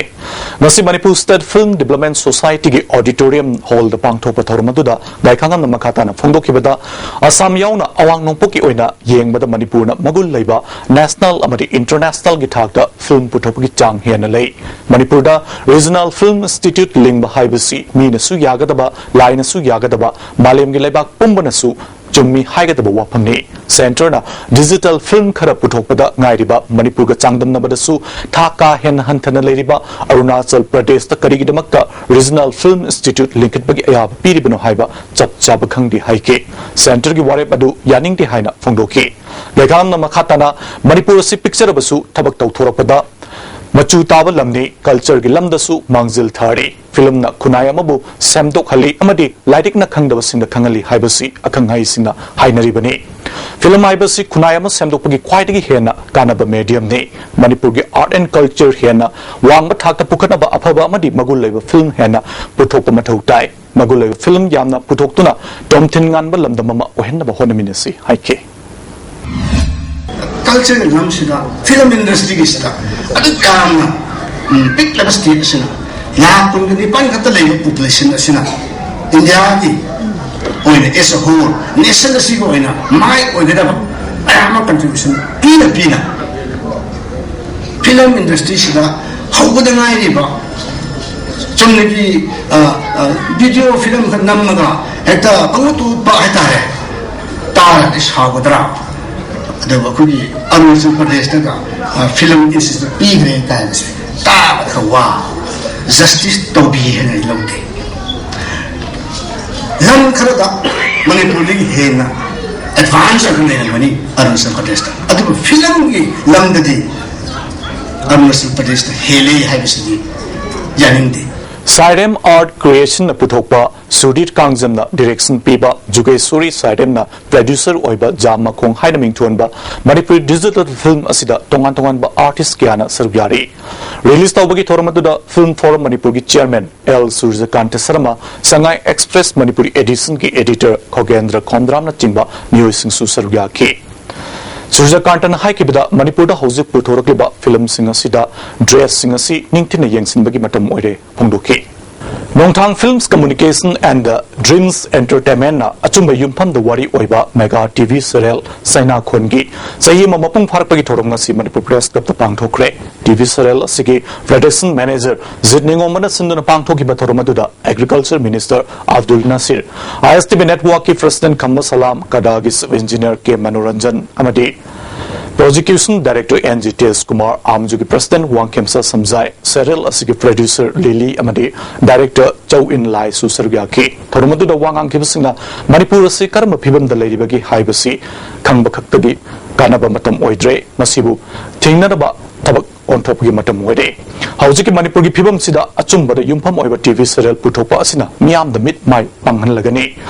ꯉꯁꯤ ꯃꯅꯤꯄꯨꯔ ꯁ꯭ꯇꯦꯠ ꯐꯤꯂꯝ ꯗꯤꯕ꯭ꯂꯞꯃꯦꯟ ꯁꯣꯁꯥꯏꯇꯤꯒꯤ ꯑꯣꯗꯤꯇꯣꯔꯤꯌꯝ ꯍꯣꯜꯗ ꯄꯥꯡꯊꯣꯛꯄ ꯊꯧꯔꯝ ꯑꯗꯨꯗ ꯒꯥꯏꯈꯥꯉꯝꯅ ꯃꯈꯥ ꯇꯥꯅ ꯐꯣꯡꯗꯣꯛꯈꯤꯕꯗ, ꯑꯁꯥꯝ ꯌꯥꯎꯅ ꯑꯋꯥꯡ ꯅꯣꯡꯄꯣꯛꯀꯤ ꯑꯣꯏꯅ ꯌꯦꯡꯕꯗ ꯃꯅꯤꯄꯨꯔꯅ ꯃꯒꯨꯟ ꯂꯩꯕ ꯅꯦꯁꯅꯦꯜ ꯑꯃꯗꯤ ꯏꯟꯇꯔꯅꯦꯁꯅꯦꯜꯒꯤ ꯊꯥꯛꯇ ꯐꯤꯂꯝ ꯄꯨꯊꯣꯛꯄꯒꯤ ꯆꯥꯡ ꯍꯦꯟꯅ ꯂꯩ꯫ ꯃꯅꯤꯄꯨꯔꯗ ꯔꯤꯖꯅꯦꯜ ꯐꯤꯂꯝ ꯏꯟꯁꯇꯤꯇ꯭ꯌꯨꯠ ꯂꯤꯡꯕ ꯍꯥꯏꯕꯁꯤ ꯃꯤꯅꯁꯨ ꯌꯥꯒꯗꯕ, ꯂꯥꯏꯅꯁꯨ ꯌꯥꯒꯗꯕ, ꯃꯥꯂꯦꯝꯒꯤ ꯂꯩꯕꯥꯛ ꯄꯨꯝꯕꯅꯁꯨ ꯆꯨꯝꯃꯤ ꯍꯥꯏꯒꯗꯕ ꯋꯥꯐꯝꯅꯤ꯫ ꯁꯦꯟꯇꯔꯅ ꯗꯤꯖꯤꯇꯦꯜ ꯐꯤꯂꯝ ꯈꯔ ꯄꯨꯊꯣꯛꯄꯗ ꯉꯥꯏꯔꯤꯕ ꯃꯅꯤꯄꯨꯔꯒ ꯆꯥꯡꯗꯝꯅꯕꯗꯁꯨ ꯊꯥꯛ ꯀꯥ ꯍꯦꯟꯅ ꯍꯟꯊꯅ ꯂꯩꯔꯤꯕ ꯑꯔꯨꯅꯥꯆꯜ ꯄ꯭ꯔꯗꯦꯁꯇ ꯀꯔꯤꯒꯤꯗꯃꯛꯇ ꯔꯤꯖꯅꯦꯜ ꯐꯤꯂꯝ ꯏꯟꯁꯇꯤꯇ꯭ꯌꯨꯠ ꯂꯤꯡꯈꯠꯄꯒꯤ ꯑꯌꯥꯕ ꯄꯤꯔꯤꯕꯅꯣ ꯍꯥꯏꯕ ꯆꯞ ꯆꯥꯕ ꯈꯪꯗꯦ ꯍꯥꯏꯈꯤ꯫ ꯁꯦꯟꯇꯔꯒꯤ ꯋꯥꯔꯦꯞ ꯑꯗꯨ ꯌꯥꯅꯤꯡꯗꯦ ꯍꯥꯏꯅ ꯐꯣꯡꯗꯣꯛꯈꯤ꯫ ꯂꯩꯈꯥꯝꯅ ꯃꯈꯥ ꯇꯥꯅ ꯃꯅꯤꯄꯨꯔ ꯑꯁꯤ ꯄꯤꯛꯆꯔꯕꯁꯨ ꯊꯕꯛ ꯇꯧꯊꯣꯔꯛꯄꯗ ꯃꯆꯨ ꯇꯥꯕ ꯂꯝꯅꯤ, ꯀꯜꯆꯔꯒꯤ ꯂꯝꯗꯁꯨ ꯃꯥꯡꯖꯤꯜ ꯊꯥꯔꯤ, ꯐꯤꯂꯝꯅ ꯈꯨꯟꯅꯥꯏ ꯑꯃꯕꯨ ꯁꯦꯝꯗꯣꯛꯍꯜꯂꯤ ꯑꯃꯗꯤ ꯂꯥꯏꯔꯤꯛꯅ ꯈꯪꯗꯕꯁꯤꯡꯗ ꯈꯪꯍꯜꯂꯤ ꯍꯥꯏꯕꯁꯤ ꯑꯈꯪ ꯑꯍꯩꯁꯤꯡꯅ ꯍꯥꯏꯅꯔꯤꯕꯅꯤ꯫ ꯐꯤꯂꯝ ꯍꯥꯏꯕꯁꯤ ꯈꯨꯟꯅꯥꯏ ꯑꯃ ꯁꯦꯝꯗꯣꯛꯄꯒꯤ ꯈ꯭ꯋꯥꯏꯗꯒꯤ ꯍꯦꯟꯅ ꯀꯥꯟꯅꯕ ꯃꯦꯗꯤꯌꯝꯅꯤ꯫ ꯃꯅꯤꯄꯨꯔꯒꯤ ꯑꯥꯔꯠ ꯑꯦꯟ ꯀꯜꯆꯔ ꯍꯦꯟꯅ ꯋꯥꯡꯕ ꯊꯥꯛꯇ ꯄꯨꯈꯠꯅꯕ ꯑꯐꯕ ꯑꯃꯗꯤ ꯃꯒꯨꯟ ꯂꯩꯕ ꯐꯤꯂꯝ ꯍꯦꯟꯅ ꯄꯨꯊꯣꯛꯄ ꯃꯊꯧ ꯇꯥꯏ꯫ ꯃꯒꯨꯟ ꯂꯩꯕ ꯐꯤꯂꯝ ꯌꯥꯝꯅ ꯄꯨꯊꯣꯛꯇꯨꯅ ꯇꯣꯝꯊꯤꯟ ꯉꯥꯟꯕ ꯂꯝꯗꯝ ꯑꯃ ꯑꯣꯏꯍꯟꯅꯕ ꯍꯣꯠꯅꯃꯤꯟꯅꯁꯤ ꯍꯥꯏꯈꯤ꯫ ꯀꯜꯆꯔꯒꯤ ꯂꯝꯁꯤꯗ, ꯐꯤꯂꯝ ꯏꯟꯗꯁꯇ꯭ꯔꯤꯒꯤꯁꯤꯗ ꯑꯗꯨꯛ ꯌꯥꯝꯅ ꯎꯝ, ꯄꯤꯛꯂꯕ ꯁ꯭ꯇꯦꯠ ꯑꯁꯤꯅ, ꯂꯥꯈ ꯀꯨꯟꯒ ꯅꯤꯄꯥꯟ ꯈꯛꯇ ꯂꯩꯕ ꯄꯣꯄꯨꯂꯦꯁꯟ ꯑꯁꯤꯅ ꯏꯟꯗꯤꯌꯥꯒꯤ ꯑꯣꯏꯅ, ꯑꯦꯁ ꯑ ꯍꯣꯜ, ꯅꯦꯁꯟ ꯑꯁꯤꯒꯤ ꯑꯣꯏꯅ ꯃꯥꯏ ꯑꯣꯏꯒꯗꯕ ꯃꯌꯥꯝ ꯑꯃ ꯀꯟꯇ꯭ꯔꯤꯕ꯭ꯌꯨꯁꯟ ꯄꯤꯅ ꯄꯤꯅ ꯐꯤꯂꯝ ꯏꯟꯗꯁꯇ꯭ꯔꯤꯁꯤꯗ ꯍꯧꯕꯗ ꯉꯥꯏꯔꯤꯕ ꯆꯨꯝꯅꯒꯤ ꯚꯤꯗꯤꯑꯣ ꯐꯤꯂꯝ ꯈꯔ ꯅꯝꯃꯒ ꯍꯦꯛꯇ ꯄꯪꯎꯠꯇ ꯎꯠꯄ ꯍꯥꯏꯇꯥꯔꯦ, ꯇꯥꯔꯗꯤ ꯁꯥꯎꯒꯗ꯭ꯔꯥ? ꯑꯗꯨꯒ ꯑꯩꯈꯣꯏꯒꯤ ꯑꯔꯨꯅꯥꯆꯜ ꯄ꯭ꯔꯗꯦꯁꯇꯒ ꯐꯤꯂꯝ ꯏꯟꯁꯇꯤꯇ꯭ꯌꯨꯠ ꯄꯤꯈ꯭ꯔꯦ ꯀꯥꯏꯅꯁꯦ ꯇꯥꯕꯗ ꯋꯥ, ꯖꯁꯇꯤꯁ ꯇꯧꯕꯤ ꯍꯥꯏꯅ ꯑꯩ ꯂꯧꯗꯦ꯫ ꯂꯝ ꯈꯔꯗ ꯃꯅꯤꯄꯨꯔꯗꯒꯤ ꯍꯦꯟꯅ ꯑꯦꯗꯚꯥꯟꯁ ꯑꯣꯏꯅ ꯂꯩꯔꯝꯒꯅꯤ ꯑꯔꯨꯅꯥꯆꯜ ꯄ꯭ꯔꯗꯦꯁꯇ, ꯑꯗꯨꯕꯨ ꯐꯤꯂꯝꯒꯤ ꯂꯝꯗꯗꯤ ꯑꯔꯨꯅꯥꯆꯜ ꯄ꯭ꯔꯗꯦꯁꯇ ꯍꯦꯜꯂꯦ ꯍꯥꯏꯕꯁꯤꯗꯤ ꯌꯥꯅꯤꯡꯗꯦ꯫ ꯁꯥꯏꯔꯦꯝ ꯑꯥꯔꯠ ꯀ꯭ꯔꯤꯌꯦꯁꯟꯅ ꯄꯨꯊꯣꯛꯄ, ꯁꯨꯔꯖꯤꯠ ꯀꯥꯡꯖꯝꯅ ꯗꯤꯔꯦꯛꯁꯟ ꯄꯤꯕ, ꯖꯨꯒꯦꯁꯣꯔꯤ ꯁꯥꯏꯔꯦꯝꯅ ꯄ꯭ꯔꯗ꯭ꯌꯨꯁꯔ ꯑꯣꯏꯕ ꯖꯥꯝ ꯃꯈꯣꯡ ꯍꯥꯏꯅ ꯃꯤꯡꯊꯣꯟꯕ ꯃꯅꯤꯄꯨꯔꯤ ꯗꯤꯖꯤꯇꯦꯜ ꯐꯤꯂꯝ ꯑꯁꯤꯗ ꯇꯣꯉꯥꯟ ꯇꯣꯉꯥꯟꯕ ꯑꯥꯔꯇꯤꯁ ꯀꯌꯥꯅ ꯁꯔꯨꯛ ꯌꯥꯔꯤ꯫ ꯔꯤꯂꯤꯖ ꯇꯧꯕꯒꯤ ꯊꯧꯔꯝ ꯑꯗꯨꯗ ꯐꯤꯂꯝ ꯐꯣꯔꯝ ꯃꯅꯤꯄꯨꯔꯒꯤ ꯆꯤꯌꯔꯃꯦꯟ ꯑꯦꯜ ꯁꯨꯔꯖꯀꯥꯟꯇ ꯁꯔꯃ, ꯁꯉꯥꯏ ꯑꯦꯛꯁꯄ꯭ꯔꯦꯁ ꯃꯅꯤꯄꯨꯔꯤ ꯑꯦꯗꯤꯁꯟꯒꯤ ꯑꯦꯗꯤꯇꯔ ꯈꯣꯒꯦꯟꯗ꯭ꯔ ꯈꯣꯟꯗ꯭ꯔꯥꯝꯅꯆꯤꯡꯕ ꯃꯤꯑꯣꯏꯁꯤꯡꯁꯨ ꯁꯔꯨꯛ ꯌꯥꯈꯤ꯫ ꯁꯨꯔꯖꯀꯥꯟꯇꯅ ꯍꯥꯏꯈꯤꯕꯗ ꯃꯅꯤꯄꯨꯔꯗ ꯍꯧꯖꯤꯛ ꯄꯨꯊꯣꯔꯛꯂꯤꯕ ꯐꯤꯂꯝꯁꯤꯡ ꯑꯁꯤꯗ ꯗ꯭ꯔꯦꯁꯁꯤꯡ ꯑꯁꯤ ꯅꯤꯡꯊꯤꯅ ꯌꯦꯡꯁꯤꯟꯕꯒꯤ ꯃꯇꯝ ꯑꯣꯏꯔꯦ ꯐꯣꯡꯗꯣꯛꯈꯤ꯫ ꯅꯣꯡꯊꯥꯡ Films Communication and Dreams Entertainmentꯅ ꯑꯆꯨꯝꯕ ꯌꯨꯝꯐꯝꯗ ꯋꯥꯔꯤ ꯑꯣꯏꯕ ꯃꯦꯒꯥ ꯇꯤꯚꯤ ꯁꯦꯔꯤꯌꯦꯜ ꯁꯩꯅꯥ ꯈꯣꯟꯒꯤ ꯆꯍꯤ ꯑꯃ ꯃꯄꯨꯡ ꯐꯥꯔꯛꯄꯒꯤ ꯊꯧꯔꯝ ꯉꯁꯤ ꯃꯅꯤꯄꯨꯔ ꯄ꯭ꯔꯦꯁ ꯀ꯭ꯂꯕꯇ ꯄꯥꯡꯊꯣꯛꯈ꯭ꯔꯦ꯫ ꯇꯤꯚꯤ ꯁꯦꯔꯤꯌꯦꯜ ꯑꯁꯤꯒꯤ ꯄ꯭ꯔꯗꯛꯁꯟ ꯃꯦꯅꯦꯖꯔ ꯖꯤꯠ ꯅꯤꯉꯣꯝꯕꯅ ꯁꯤꯟꯗꯨꯅ ꯄꯥꯡꯊꯣꯛꯈꯤꯕ ꯊꯧꯔꯝ ꯑꯗꯨꯗ agriculture minister Abdul Nasir, I S T V ꯅꯦꯠꯋꯥꯔꯛꯀꯤ ꯄ꯭ꯔꯁꯤꯗꯦꯟꯠ ꯈꯝꯕ ꯁꯂꯥꯝ, ꯀꯗꯥꯒꯤ ꯆꯤꯐ ꯏꯟꯖꯤꯅꯤꯌꯔ ꯀꯦ ꯃꯅꯣꯔꯟꯖꯟ ꯑꯃꯗꯤ prosecution director N G Tej Kumar, ꯑꯥꯝꯖꯨꯒꯤ ꯄ꯭ꯔꯁꯤꯗꯦꯟꯠ ꯋꯥꯡꯈꯦꯝꯆꯥ ꯁꯝꯖꯥꯏ, ꯁꯦꯔꯤꯌꯦꯜ ꯑꯁꯤꯒꯤ ꯄ꯭ꯔꯗ꯭ꯌꯨꯁꯔ ꯂꯤꯂꯤ ꯑꯃꯗꯤ ꯗꯥꯏꯔꯦꯛꯇꯔ ꯆꯧ ꯏꯟ ꯂꯥꯏꯁꯨ ꯁꯔꯨꯛ ꯌꯥꯈꯤ꯫ ꯊꯧꯔꯝ ꯑꯗꯨꯗ ꯋꯥ ꯉꯥꯡꯈꯤꯕꯁꯤꯡꯅ ꯃꯅꯤꯄꯨꯔ ꯑꯁꯤ ꯀꯔꯝꯕ ꯐꯤꯕꯝꯗ ꯂꯩꯔꯤꯕꯒꯦ ꯍꯥꯏꯕꯁꯤ ꯈꯪꯕ ꯈꯛꯇꯒꯤ ꯀꯥꯟꯅꯕ ꯃꯇꯝ ꯑꯣꯏꯗ꯭ꯔꯦ꯫ ꯃꯁꯤꯕꯨ ꯊꯤꯡꯅꯅꯕ ꯊꯕꯛ ꯑꯣꯟꯊꯣꯛꯄꯒꯤ ꯃꯇꯝ ꯑꯣꯏꯔꯦ꯫ ꯍꯧꯖꯤꯛꯀꯤ ꯃꯅꯤꯄꯨꯔꯒꯤ ꯐꯤꯕꯝꯁꯤꯗ ꯑꯆꯨꯝꯕꯗ ꯌꯨꯝꯐꯝ ꯑꯣꯏꯕ ꯇꯤ ꯚꯤ serial ꯄꯨꯊꯣꯛꯄ ꯑꯁꯤꯅ ꯃꯤꯌꯥꯝꯗ ꯃꯤꯠ ꯃꯥꯏ ꯄꯥꯡꯍꯜꯂꯒꯅꯤ꯫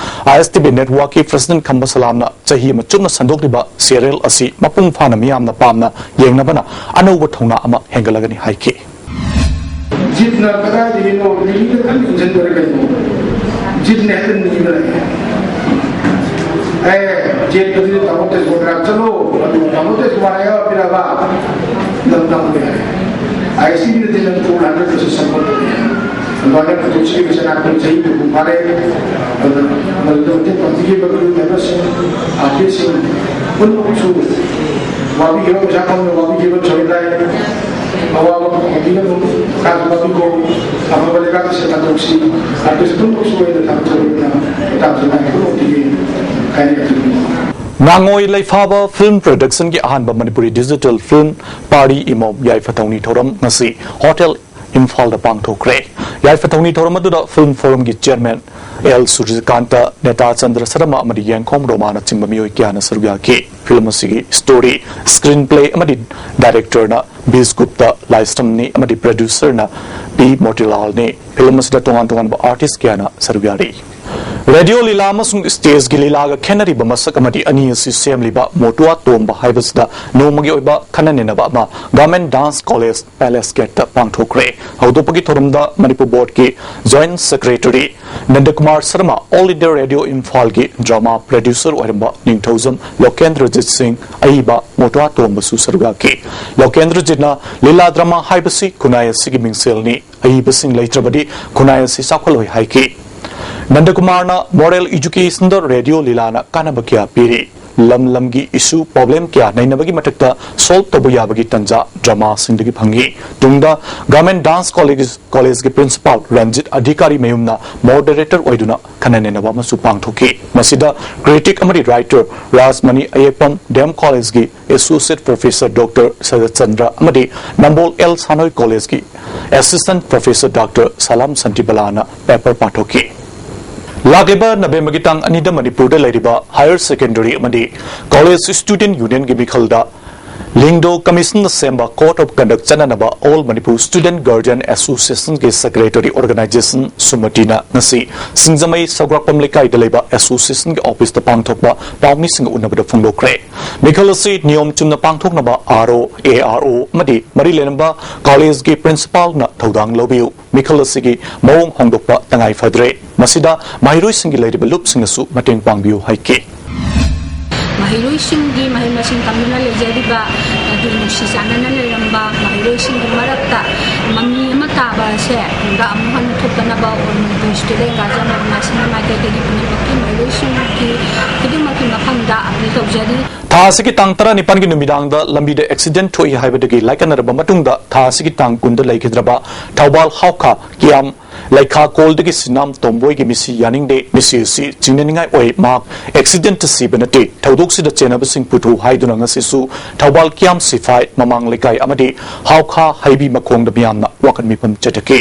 ꯑꯥꯏ ꯑꯦꯁ ꯇꯤ ꯚꯤ networkꯀꯤ president ꯈꯝꯕ ꯁꯂꯥꯝꯅ ꯆꯍꯤ ꯑꯃ ꯆꯨꯞꯅ ꯁꯟꯗꯣꯛꯂꯤꯕ serial ꯑꯁꯤ ꯃꯄꯨꯡ ꯐꯥꯅ ꯃꯤꯌꯥꯝꯅ ꯄꯥꯝꯅ ꯌꯦꯡꯅꯕꯅ ꯑꯅꯧꯕ ꯊꯧꯅꯥ ꯑꯃ ꯍꯦꯟꯒꯠꯂꯒꯅꯤ ꯍꯥꯏꯈꯤ꯫ ꯖꯤꯠꯅ ꯀꯗꯥꯏꯗꯒꯤꯅꯣ ꯗꯤꯜꯂꯤꯗ ꯀꯟꯅ ꯏꯟꯖꯟꯗꯣꯔꯦ ꯀꯩꯅꯣ? ꯖꯤꯠꯅ ꯍꯦꯛꯇ ꯅꯤꯕ ꯂꯩ꯫ ꯑꯦ, ꯖꯤꯠ ꯑꯗꯨꯗꯤ ꯇꯥꯃꯣ ꯇꯦꯖꯄꯨꯔ ꯃꯅꯥꯛ ꯆꯠꯂꯣ, ꯑꯗꯨ ꯇꯥꯃꯣ ꯇꯦꯖꯄꯨꯔ ꯃꯅꯥꯛ ꯌꯥꯎꯔꯛꯄꯤꯔꯕ? ꯅꯪ ꯇꯝꯕ ꯌꯥꯔꯦ꯫ ꯑꯥꯏ ꯑꯦꯁ ꯇꯤ ꯚꯤꯗꯗꯤ ꯅꯪ two hundred percent support ꯇꯧꯕ ꯌꯥꯏ꯫ ꯑꯗꯨꯃꯥꯏꯅ ꯄꯨꯊꯣꯛꯆꯈꯤꯕ ꯆꯅꯥꯛꯄꯨ ꯆꯍꯤ ꯍꯨꯝꯐꯨ ꯐꯥꯔꯦ꯫ ꯑꯗꯨꯅ ꯃꯗꯨꯗ ꯃꯇꯦꯡ ꯄꯥꯡꯕꯤꯈꯤꯕ crew memberꯁꯤꯡ, artistꯁꯤꯡ ꯄꯨꯝꯅꯃꯛꯁꯨ ꯋꯥꯕꯤꯈꯤꯕ, ꯄꯩꯁꯥ ꯐꯪꯗꯅ ꯋꯥꯕꯤꯈꯤꯕ ꯊꯣꯏ ꯂꯥꯏ ꯑꯋꯥꯕ ꯄꯨꯊꯣꯛꯄꯤꯒꯅꯨ, ꯀꯥꯟꯅꯕ ꯄꯤꯕꯤꯌꯨ, ꯑꯐꯕ ꯂꯩꯕꯥꯛꯀꯤ ꯁꯦꯕꯥ ꯇꯧꯁꯤ꯫ ꯑꯥꯔꯇꯤꯁ ꯄꯨꯝꯅꯃꯛꯁꯨ ꯑꯩꯅ ꯊꯝꯖꯕꯅꯤꯅ ꯃꯇꯥꯡꯁꯤꯗ ꯄꯨꯝꯅꯃꯛꯇꯒꯤ ꯀꯥꯏꯅ ꯌꯥꯊꯪ ꯄꯤꯕꯤꯌꯨ꯫ ꯉꯥꯉꯣꯏ ꯂꯩꯐꯥꯕ Film Productionꯒꯤ ꯑꯍꯥꯟꯕ ꯃꯅꯤꯄꯨꯔꯤ digital film ꯄꯥꯔꯤ ꯏꯃꯣꯝ ꯌꯥꯏꯐ ꯊꯧꯅꯤ ꯊꯧꯔꯝ ꯉꯁꯤ ꯍꯣꯇꯦꯜ ꯏꯝꯐꯥꯜꯗ ꯄꯥꯡꯊꯣꯛꯈ꯭ꯔꯦ꯫ ꯌꯥꯏꯐ ꯊꯧꯅꯤ ꯊꯧꯔꯝ ꯑꯗꯨꯗ Film Forumꯒꯤ chairman ꯑꯦꯜ ꯁꯨꯔꯖꯀꯥꯟꯇ, ꯅꯦꯇꯥ ꯆꯟꯗ꯭ꯔ ꯁꯔꯃ ꯑꯃꯗꯤ ꯌꯦꯡꯈꯣꯝ ꯔꯣꯃꯥꯅ ꯆꯤꯡꯕ ꯃꯤꯑꯣꯏ ꯀꯌꯥꯅ ꯁꯔꯨꯛ ꯌꯥꯈꯤ꯫ Film ꯑꯁꯤꯒꯤ story, screenplay ꯑꯃꯗꯤ directorꯅ ꯕꯤꯁ ꯒꯨꯞꯇ, ꯂꯥꯏꯁ꯭ꯔꯝꯅꯤ ꯑꯃꯗꯤ producerꯅ ꯄꯤ ꯃꯣꯇꯤꯂꯥꯜꯅꯤ꯫ Film ꯑꯁꯤꯗ ꯇꯣꯉꯥꯟ ꯇꯣꯉꯥꯟꯕ artist ꯀꯌꯥꯅ ꯁꯔꯨꯛ ꯌꯥꯔꯤ꯫ ꯔꯦꯗꯤꯑꯣ ꯂꯤꯂꯥ ꯑꯃꯁꯨꯡ stageꯒꯤ ꯂꯤꯂꯥꯒ ꯈꯦꯠꯅꯔꯤꯕ ꯃꯁꯛ ꯑꯃꯗꯤ ꯑꯅꯤ ꯑꯁꯤ ꯁꯦꯝꯂꯤꯕ ꯃꯣꯇꯨꯋꯥ ꯇꯣꯝꯕ ꯍꯥꯏꯕꯁꯤꯗ ꯅꯣꯡꯃꯒꯤ ꯑꯣꯏꯕ ꯈꯟꯅ ꯅꯩꯅꯕ ꯑꯃ Government Dance College Palace Gateꯇ ꯄꯥꯡꯊꯣꯛꯈ꯭ꯔꯦ꯫ ꯍꯧꯗꯣꯛꯄꯒꯤ ꯊꯧꯔꯝꯗ Manipur boardꯀꯤ joint secretary ꯅꯟꯗꯀꯨꯃꯥꯔ Sharma, All India Radio ꯏꯝꯐꯥꯜꯒꯤ drama producer ꯑꯣꯏꯔꯝꯕ ꯅꯤꯡꯊꯧꯖꯝ ꯂꯣꯀꯦꯟꯗ꯭ꯔꯖꯤꯠ ꯁꯤꯡ, ꯑꯏꯕ ꯃꯣꯇꯨꯋꯥ ꯇꯣꯝꯕꯁꯨ ꯁꯔꯨꯛ ꯌꯥꯈꯤ꯫ ꯂꯣꯀꯦꯟꯗ꯭ꯔꯖꯤꯠꯅ ꯂꯤꯂꯥ drama ꯍꯥꯏꯕꯁꯤ ꯈꯨꯟꯅꯥꯏ ꯑꯁꯤꯒꯤ ꯃꯤꯡꯁꯦꯜꯅꯤ, ꯑꯏꯕꯁꯤꯡ ꯂꯩꯇ꯭ꯔꯕꯗꯤ ꯈꯨꯟꯅꯥꯏ ꯑꯁꯤ ꯆꯥꯎꯈꯠꯂꯣꯏ ꯍꯥꯏꯈꯤ꯫ ꯅꯟꯗꯀꯨꯃꯥꯔꯅ moral educationꯗ ꯔꯦꯗꯤꯑꯣ ꯂꯤꯂꯥꯅ ꯀꯥꯟꯅꯕ ꯀꯌꯥ ꯄꯤꯔꯤ꯫ ꯂꯝ ꯂꯝꯒꯤ issue problem ꯀꯌꯥ ꯅꯩꯅꯕꯒꯤ ꯃꯊꯛꯇ solve ꯇꯧꯕ ꯌꯥꯕꯒꯤ ꯇꯟꯖꯥ dramaꯁꯤꯡꯗꯒꯤ ꯐꯪꯏ꯫ ꯇꯨꯡꯗ Government Dance College, Collegeꯀꯤ principal Ranjit ꯑꯙꯤꯀꯥꯔꯤ ꯃꯌꯨꯝꯅ moderator ꯑꯣꯏꯗꯨꯅ ꯈꯟꯅ ꯅꯩꯅꯕ ꯑꯃꯁꯨ ꯄꯥꯡꯊꯣꯛꯈꯤ꯫ ꯃꯁꯤꯗ critic ꯑꯃꯗꯤ writer Rajmani Ayekpam, D M Collegeꯀꯤ Associate Professor Doctor Sarat Chandra ꯑꯃꯗꯤ ꯅꯝꯕꯣꯜ ꯑꯦꯜ ꯁꯥꯅꯣꯏ Collegeꯀꯤ Assistant Professor Doctor ꯁꯂꯥꯝ ꯁꯟꯇꯤꯕꯂꯥꯅ paper ꯄꯥꯊꯣꯛꯈꯤ꯫ ꯂꯥꯛꯂꯤꯕ ꯅꯕꯦꯝꯕꯔꯒꯤ ꯇꯥꯡ ꯑꯅꯤꯗ ꯃꯅꯤꯄꯨꯔꯗ ꯂꯩꯔꯤꯕ Higher Secondary ꯑꯃꯗꯤ College Student Unionꯒꯤ ꯃꯤꯈꯜꯗ ꯂꯤꯡꯗꯣ Commissionꯅ ꯁꯦꯝꯕ Code of Conduct ꯆꯠꯅꯅꯕ All Manipur Student Guardian Associationꯒꯤ Secretary Organization ꯁꯨꯃꯇꯤꯅ ꯉꯁꯤ ꯁꯤꯡꯖꯃꯩ ꯁꯧꯒ꯭ꯔꯥꯛꯄꯝ ꯂꯩꯀꯥꯏꯗ ꯂꯩꯕ associationꯒꯤ officeꯇ ꯄꯥꯡꯊꯣꯛꯄ ꯄꯥꯎꯃꯤꯁꯤꯡꯒ ꯎꯅꯕꯗ ꯐꯣꯡꯗꯣꯛꯈ꯭ꯔꯦ꯫ ꯃꯤꯈꯜ ꯑꯁꯤ ꯅꯤꯌꯣꯝ ꯆꯨꯝꯅ ꯄꯥꯡꯊꯣꯛꯅꯕ RO, ARO ꯑꯃꯗꯤ ꯃꯔꯤ ꯂꯩꯅꯕ collegeꯀꯤ principalꯅ ꯊꯧꯗꯥꯡ ꯂꯧꯕꯤꯌꯨ꯫ ꯃꯤꯈꯜ ꯑꯁꯤꯒꯤ ꯃꯑꯣꯡ ꯍꯣꯡꯗꯣꯛꯄ ꯇꯉꯥꯏ ꯐꯗ꯭ꯔꯦ꯫ ꯃꯁꯤꯗ ꯃꯍꯩꯔꯣꯏꯁꯤꯡꯒꯤ ꯂꯩꯔꯤꯕ ꯂꯨꯞꯁꯤꯡꯅꯁꯨ ꯃꯇꯦꯡ ꯄꯥꯡꯕꯤꯌꯨ ꯍꯥꯏꯈꯤ꯫ ꯃꯍꯩꯔꯣꯏꯁꯤꯡꯒꯤ ꯃꯍꯩ ꯃꯁꯤꯡ ꯇꯝꯗꯨꯅ ꯂꯩꯖꯔꯤꯕ, ꯑꯗꯨ ꯅꯨꯡꯁꯤ ꯆꯥꯟꯅꯅ ꯂꯩꯔꯝꯕ ꯃꯍꯩꯔꯣꯏꯁꯤꯡꯒꯤ ꯃꯔꯛꯇ ꯃꯃꯤ ꯑꯃ ꯇꯥꯕ ꯑꯁꯦ ꯇꯨꯡꯗ ꯑꯃꯨꯛ ꯍꯟꯅ ꯊꯣꯛꯇꯅꯕ All Manipur Student Guardian Organizationꯒꯤ ꯃꯥꯏꯀꯩꯗꯒꯤ ꯄꯨꯝꯅꯃꯛꯀꯤ ꯃꯍꯩꯔꯣꯏꯁꯤꯡꯒꯤ ꯈꯨꯗꯤꯡꯃꯛꯀꯤ ꯃꯐꯝꯗ appeal ꯇꯧꯖꯔꯤ꯫ ꯊꯥ ꯑꯁꯤꯒꯤ ꯇꯥꯡ ꯇꯔꯥꯅꯤꯄꯥꯟꯒꯤ ꯅꯨꯃꯤꯗꯥꯡꯗ ꯂꯝꯕꯤꯗ accident ꯊꯣꯛꯏ ꯍꯥꯏꯕꯗꯒꯤ ꯂꯥꯏꯀꯠꯅꯔꯕ ꯃꯇꯨꯡꯗ ꯊꯥ ꯑꯁꯤꯒꯤ ꯇꯥꯡ ꯀꯨꯟꯗ ꯂꯩꯈꯤꯗ꯭ꯔꯕ ꯊꯧꯕꯥꯜ ꯍꯥꯎꯈꯥ ꯀꯤꯌꯥꯝ ꯂꯩꯈꯥ ꯀꯣꯜꯗꯒꯤ ꯁꯤꯅꯥꯝ ꯇꯣꯝꯕꯣꯏꯒꯤ ꯃꯤꯁꯤ ꯌꯥꯅꯤꯡꯗꯦ꯫ ꯃꯤꯁꯤ ꯑꯁꯤ ꯆꯤꯡꯅꯅꯤꯡꯉꯥꯏ ꯑꯣꯏ꯫ ꯃꯍꯥꯛ accidentꯇ ꯁꯤꯕ ꯅꯠꯇꯦ꯫ ꯊꯧꯗꯣꯛꯁꯤꯗ ꯆꯦꯟꯅꯕꯁꯤꯡ ꯄꯨꯊꯣꯛꯎ ꯍꯥꯏꯗꯨꯅ ꯉꯁꯤꯁꯨ ꯊꯧꯕꯥꯜ ꯀꯤꯌꯥꯝ ꯁꯤꯐꯥꯏ ꯃꯃꯥꯡ ꯂꯩꯀꯥꯏ ꯑꯃꯗꯤ ꯍꯥꯎꯈꯥ ꯍꯩꯕꯤ ꯃꯈꯣꯡꯗ ꯃꯤꯌꯥꯝꯅ ꯋꯥꯀꯠ ꯃꯤꯐꯝ ꯆꯠꯊꯈꯤ꯫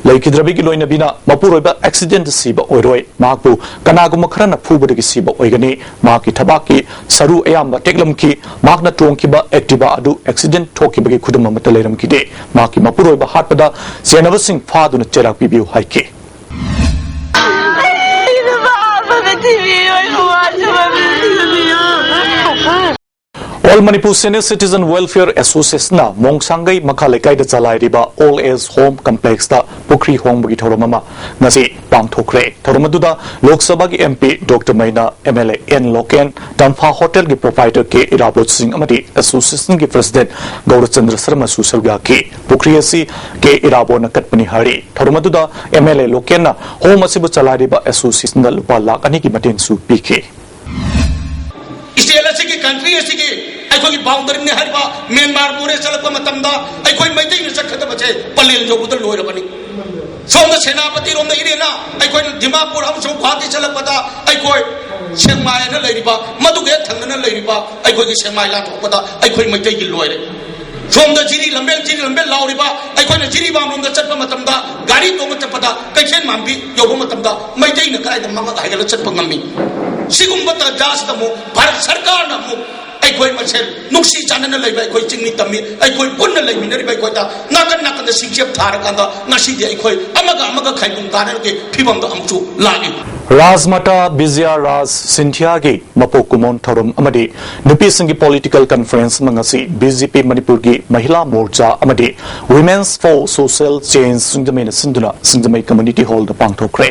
ꯂꯩꯈꯤꯗ꯭ꯔꯕꯤꯒꯤ ꯂꯣꯏꯅꯕꯤꯅ ꯃꯄꯨꯔꯣꯏꯕ accidentꯇ ꯁꯤꯕ ꯑꯣꯏꯔꯣꯏ, ꯃꯍꯥꯛꯄꯨ ꯀꯅꯥꯒꯨꯝꯕ ꯈꯔꯅ ꯐꯨꯕꯗꯒꯤ ꯁꯤꯕ ꯑꯣꯏꯒꯅꯤ꯫ ꯃꯍꯥꯛꯀꯤ ꯊꯕꯥꯛꯀꯤ ꯁꯔꯨ ꯑꯌꯥꯝꯕ ꯇꯦꯛꯂꯝꯈꯤ꯫ ꯃꯍꯥꯛꯅ ꯇꯣꯡꯈꯤꯕ Activa ꯑꯗꯨ accident ꯊꯣꯛꯈꯤꯕꯒꯤ ꯈꯨꯗꯝ ꯑꯃꯠꯇ ꯂꯩꯔꯝꯈꯤꯗꯦ꯫ ꯃꯍꯥꯛꯀꯤ ꯃꯄꯨꯔꯣꯏꯕ ꯍꯥꯠꯄꯗ ꯆꯦꯟꯅꯕꯁꯤꯡ ꯐꯥꯗꯨꯅ ꯆꯩꯔꯥꯛ ꯄꯤꯕꯤꯌꯨ ꯍꯥꯏꯈꯤ꯫ All Manipur Senior Citizen Welfare Associationꯅ ꯃꯣꯡꯁꯥꯡꯒꯩ ꯃꯈꯥ ꯂꯩꯀꯥꯏꯗ ꯆꯂꯥꯏꯔꯤꯕ Old Age Home Complexꯇ ꯄꯨꯈ꯭ꯔꯤ ꯍꯣꯡꯕꯒꯤ ꯊꯧꯔꯝ ꯑꯃ ꯉꯁꯤ ꯄꯥꯡꯊꯣꯛꯈ꯭ꯔꯦ꯫ ꯊꯧꯔꯝ ꯑꯗꯨꯗ ꯂꯣꯛ ꯁꯚꯥꯒꯤ MP Doctor Meinya, MLA N Loken, Tampha ꯍꯣꯇꯦꯜꯒꯤ proprietor K ꯏꯔꯥꯕꯣꯠ ꯁꯤꯡ ꯑꯃꯗꯤ associationꯒꯤ president ꯒꯧꯔꯆꯟꯗ꯭ꯔ ꯁꯔꯃꯁꯨ ꯁꯔꯨꯛ ꯌꯥꯈꯤ꯫ ꯄꯨꯈ꯭ꯔꯤ ꯑꯁꯤ K ꯏꯔꯥꯕꯣꯠꯅ ꯀꯠꯄꯅꯤ ꯍꯥꯏꯔꯤ꯫ ꯊꯧꯔꯝ ꯑꯗꯨꯗ MLA ꯂꯣꯀꯦꯟꯅ home ꯑꯁꯤꯕꯨ ꯆꯂꯥꯏꯔꯤꯕ associationꯗ ꯂꯨꯄꯥ ꯂꯥꯈ ꯑꯅꯤꯒꯤ ꯃꯇꯦꯡꯁꯨ ꯄꯤꯈꯤ꯫ State ꯑꯁꯤꯒꯤ, country ꯑꯁꯤꯒꯤ ꯑꯩꯈꯣꯏꯒꯤ boundaryꯅꯤ ꯍꯥꯏꯔꯤꯕ ꯃ꯭ꯌꯥꯟꯃꯥꯔ ꯃꯣꯔꯦ ꯆꯠꯂꯛꯄ ꯃꯇꯝꯗ ꯑꯩꯈꯣꯏ ꯃꯩꯇꯩꯅ ꯆꯠꯀꯗꯕꯁꯦ ꯄꯂꯦꯜ ꯌꯧꯕꯗ ꯂꯣꯏꯔꯕꯅꯤ꯫ ꯁꯣꯝꯗ ꯁꯦꯅꯥꯄꯇꯤꯔꯣꯝꯗ ꯏꯔꯦꯅ ꯑꯩꯈꯣꯏꯅ ꯗꯤꯃꯥꯄꯨꯔ ꯑꯃꯁꯨꯡ ꯒꯨꯋꯥꯍꯥꯇꯤ ꯆꯠꯂꯛꯄꯗ ꯑꯩꯈꯣꯏ ꯁꯦꯛꯃꯥꯏ ꯍꯥꯏꯅ ꯂꯩꯔꯤꯕ, ꯃꯗꯨꯒꯤ ꯍꯦꯛ ꯊꯪꯅꯅ ꯂꯩꯔꯤꯕ ꯑꯩꯈꯣꯏꯒꯤ ꯁꯦꯛꯃꯥꯏ ꯂꯥꯟꯊꯣꯛꯄꯗ ꯑꯩꯈꯣꯏ ꯃꯩꯇꯩꯒꯤ ꯂꯣꯏꯔꯦ꯫ ꯁꯣꯝꯗ ꯖꯤꯔꯤ ꯂꯝꯕꯦꯜ, ꯖꯤꯔꯤ ꯂꯝꯕꯦꯜ ꯂꯥꯎꯔꯤꯕ ꯑꯩꯈꯣꯏꯅ ꯖꯤꯔꯤꯕꯥꯝ ꯂꯣꯝꯗ ꯆꯠꯄ ꯃꯇꯝꯗ, ꯒꯥꯔꯤ ꯇꯣꯡꯉ ꯆꯠꯄꯗ ꯀꯩꯊꯦꯜ ꯃꯥꯟꯕꯤ ꯌꯧꯕ ꯃꯇꯝꯗ ꯃꯩꯇꯩꯅ ꯀꯗꯥꯏꯗ ꯃꯉꯛ ꯍꯥꯏꯒꯠꯂ ꯆꯠꯄ ꯉꯝꯃꯤ? ꯁꯤꯒꯨꯝꯕ ꯇꯥꯟꯖꯥꯁꯤꯗ ꯑꯃꯨꯛ ꯚꯥꯔꯠ ꯁꯔꯀꯥꯔꯅ ꯑꯃꯨꯛ ꯑꯩꯈꯣꯏ ꯃꯁꯦꯜ ꯅꯨꯡꯁꯤ ꯆꯥꯟꯅꯅ ꯂꯩꯕ ꯑꯩꯈꯣꯏ ꯆꯤꯡꯃꯤ ꯇꯝꯃꯤ, ꯑꯩꯈꯣꯏ ꯄꯨꯟꯅ ꯂꯩꯃꯤꯟꯅꯔꯤꯕ ꯑꯩꯈꯣꯏꯗ ꯅꯥꯀꯟ ꯅꯥꯀꯟꯗ ꯁꯤꯡꯆꯦꯞ ꯊꯥꯔꯀꯥꯟꯗ ꯉꯁꯤꯗꯤ ꯑꯩꯈꯣꯏ ꯑꯃꯒ ꯑꯃꯒ ꯈꯥꯏꯕꯨꯡ ꯀꯥꯅꯔꯒꯤ ꯐꯤꯕꯝꯗ ꯑꯃꯨꯛꯁꯨ ꯂꯥꯛꯏ꯫ ꯔꯥꯖꯃꯥꯇꯥ ꯕꯤꯖꯌꯥ ꯔꯥꯖ ꯁꯤꯟꯙꯤꯌꯥꯒꯤ ꯃꯄꯣꯛ ꯀꯨꯝꯑꯣꯟ ꯊꯧꯔꯝ ꯑꯃꯗꯤ ꯅꯨꯄꯤꯁꯤꯡꯒꯤ political conference ꯑꯃ ꯉꯁꯤ ꯕꯤ ꯖꯦ ꯄꯤ ꯃꯅꯤꯄꯨꯔꯒꯤ ꯃꯍꯤꯂꯥ ꯃꯣꯔꯆꯥ ꯑꯃꯗꯤ Women's for Social Change ꯁꯤꯡꯖꯃꯩꯅ ꯁꯤꯟꯗꯨꯅ ꯁꯤꯡꯖꯃꯩ Community Hall ꯗ ꯄꯥꯡꯊꯣꯛꯈ꯭ꯔꯦ꯫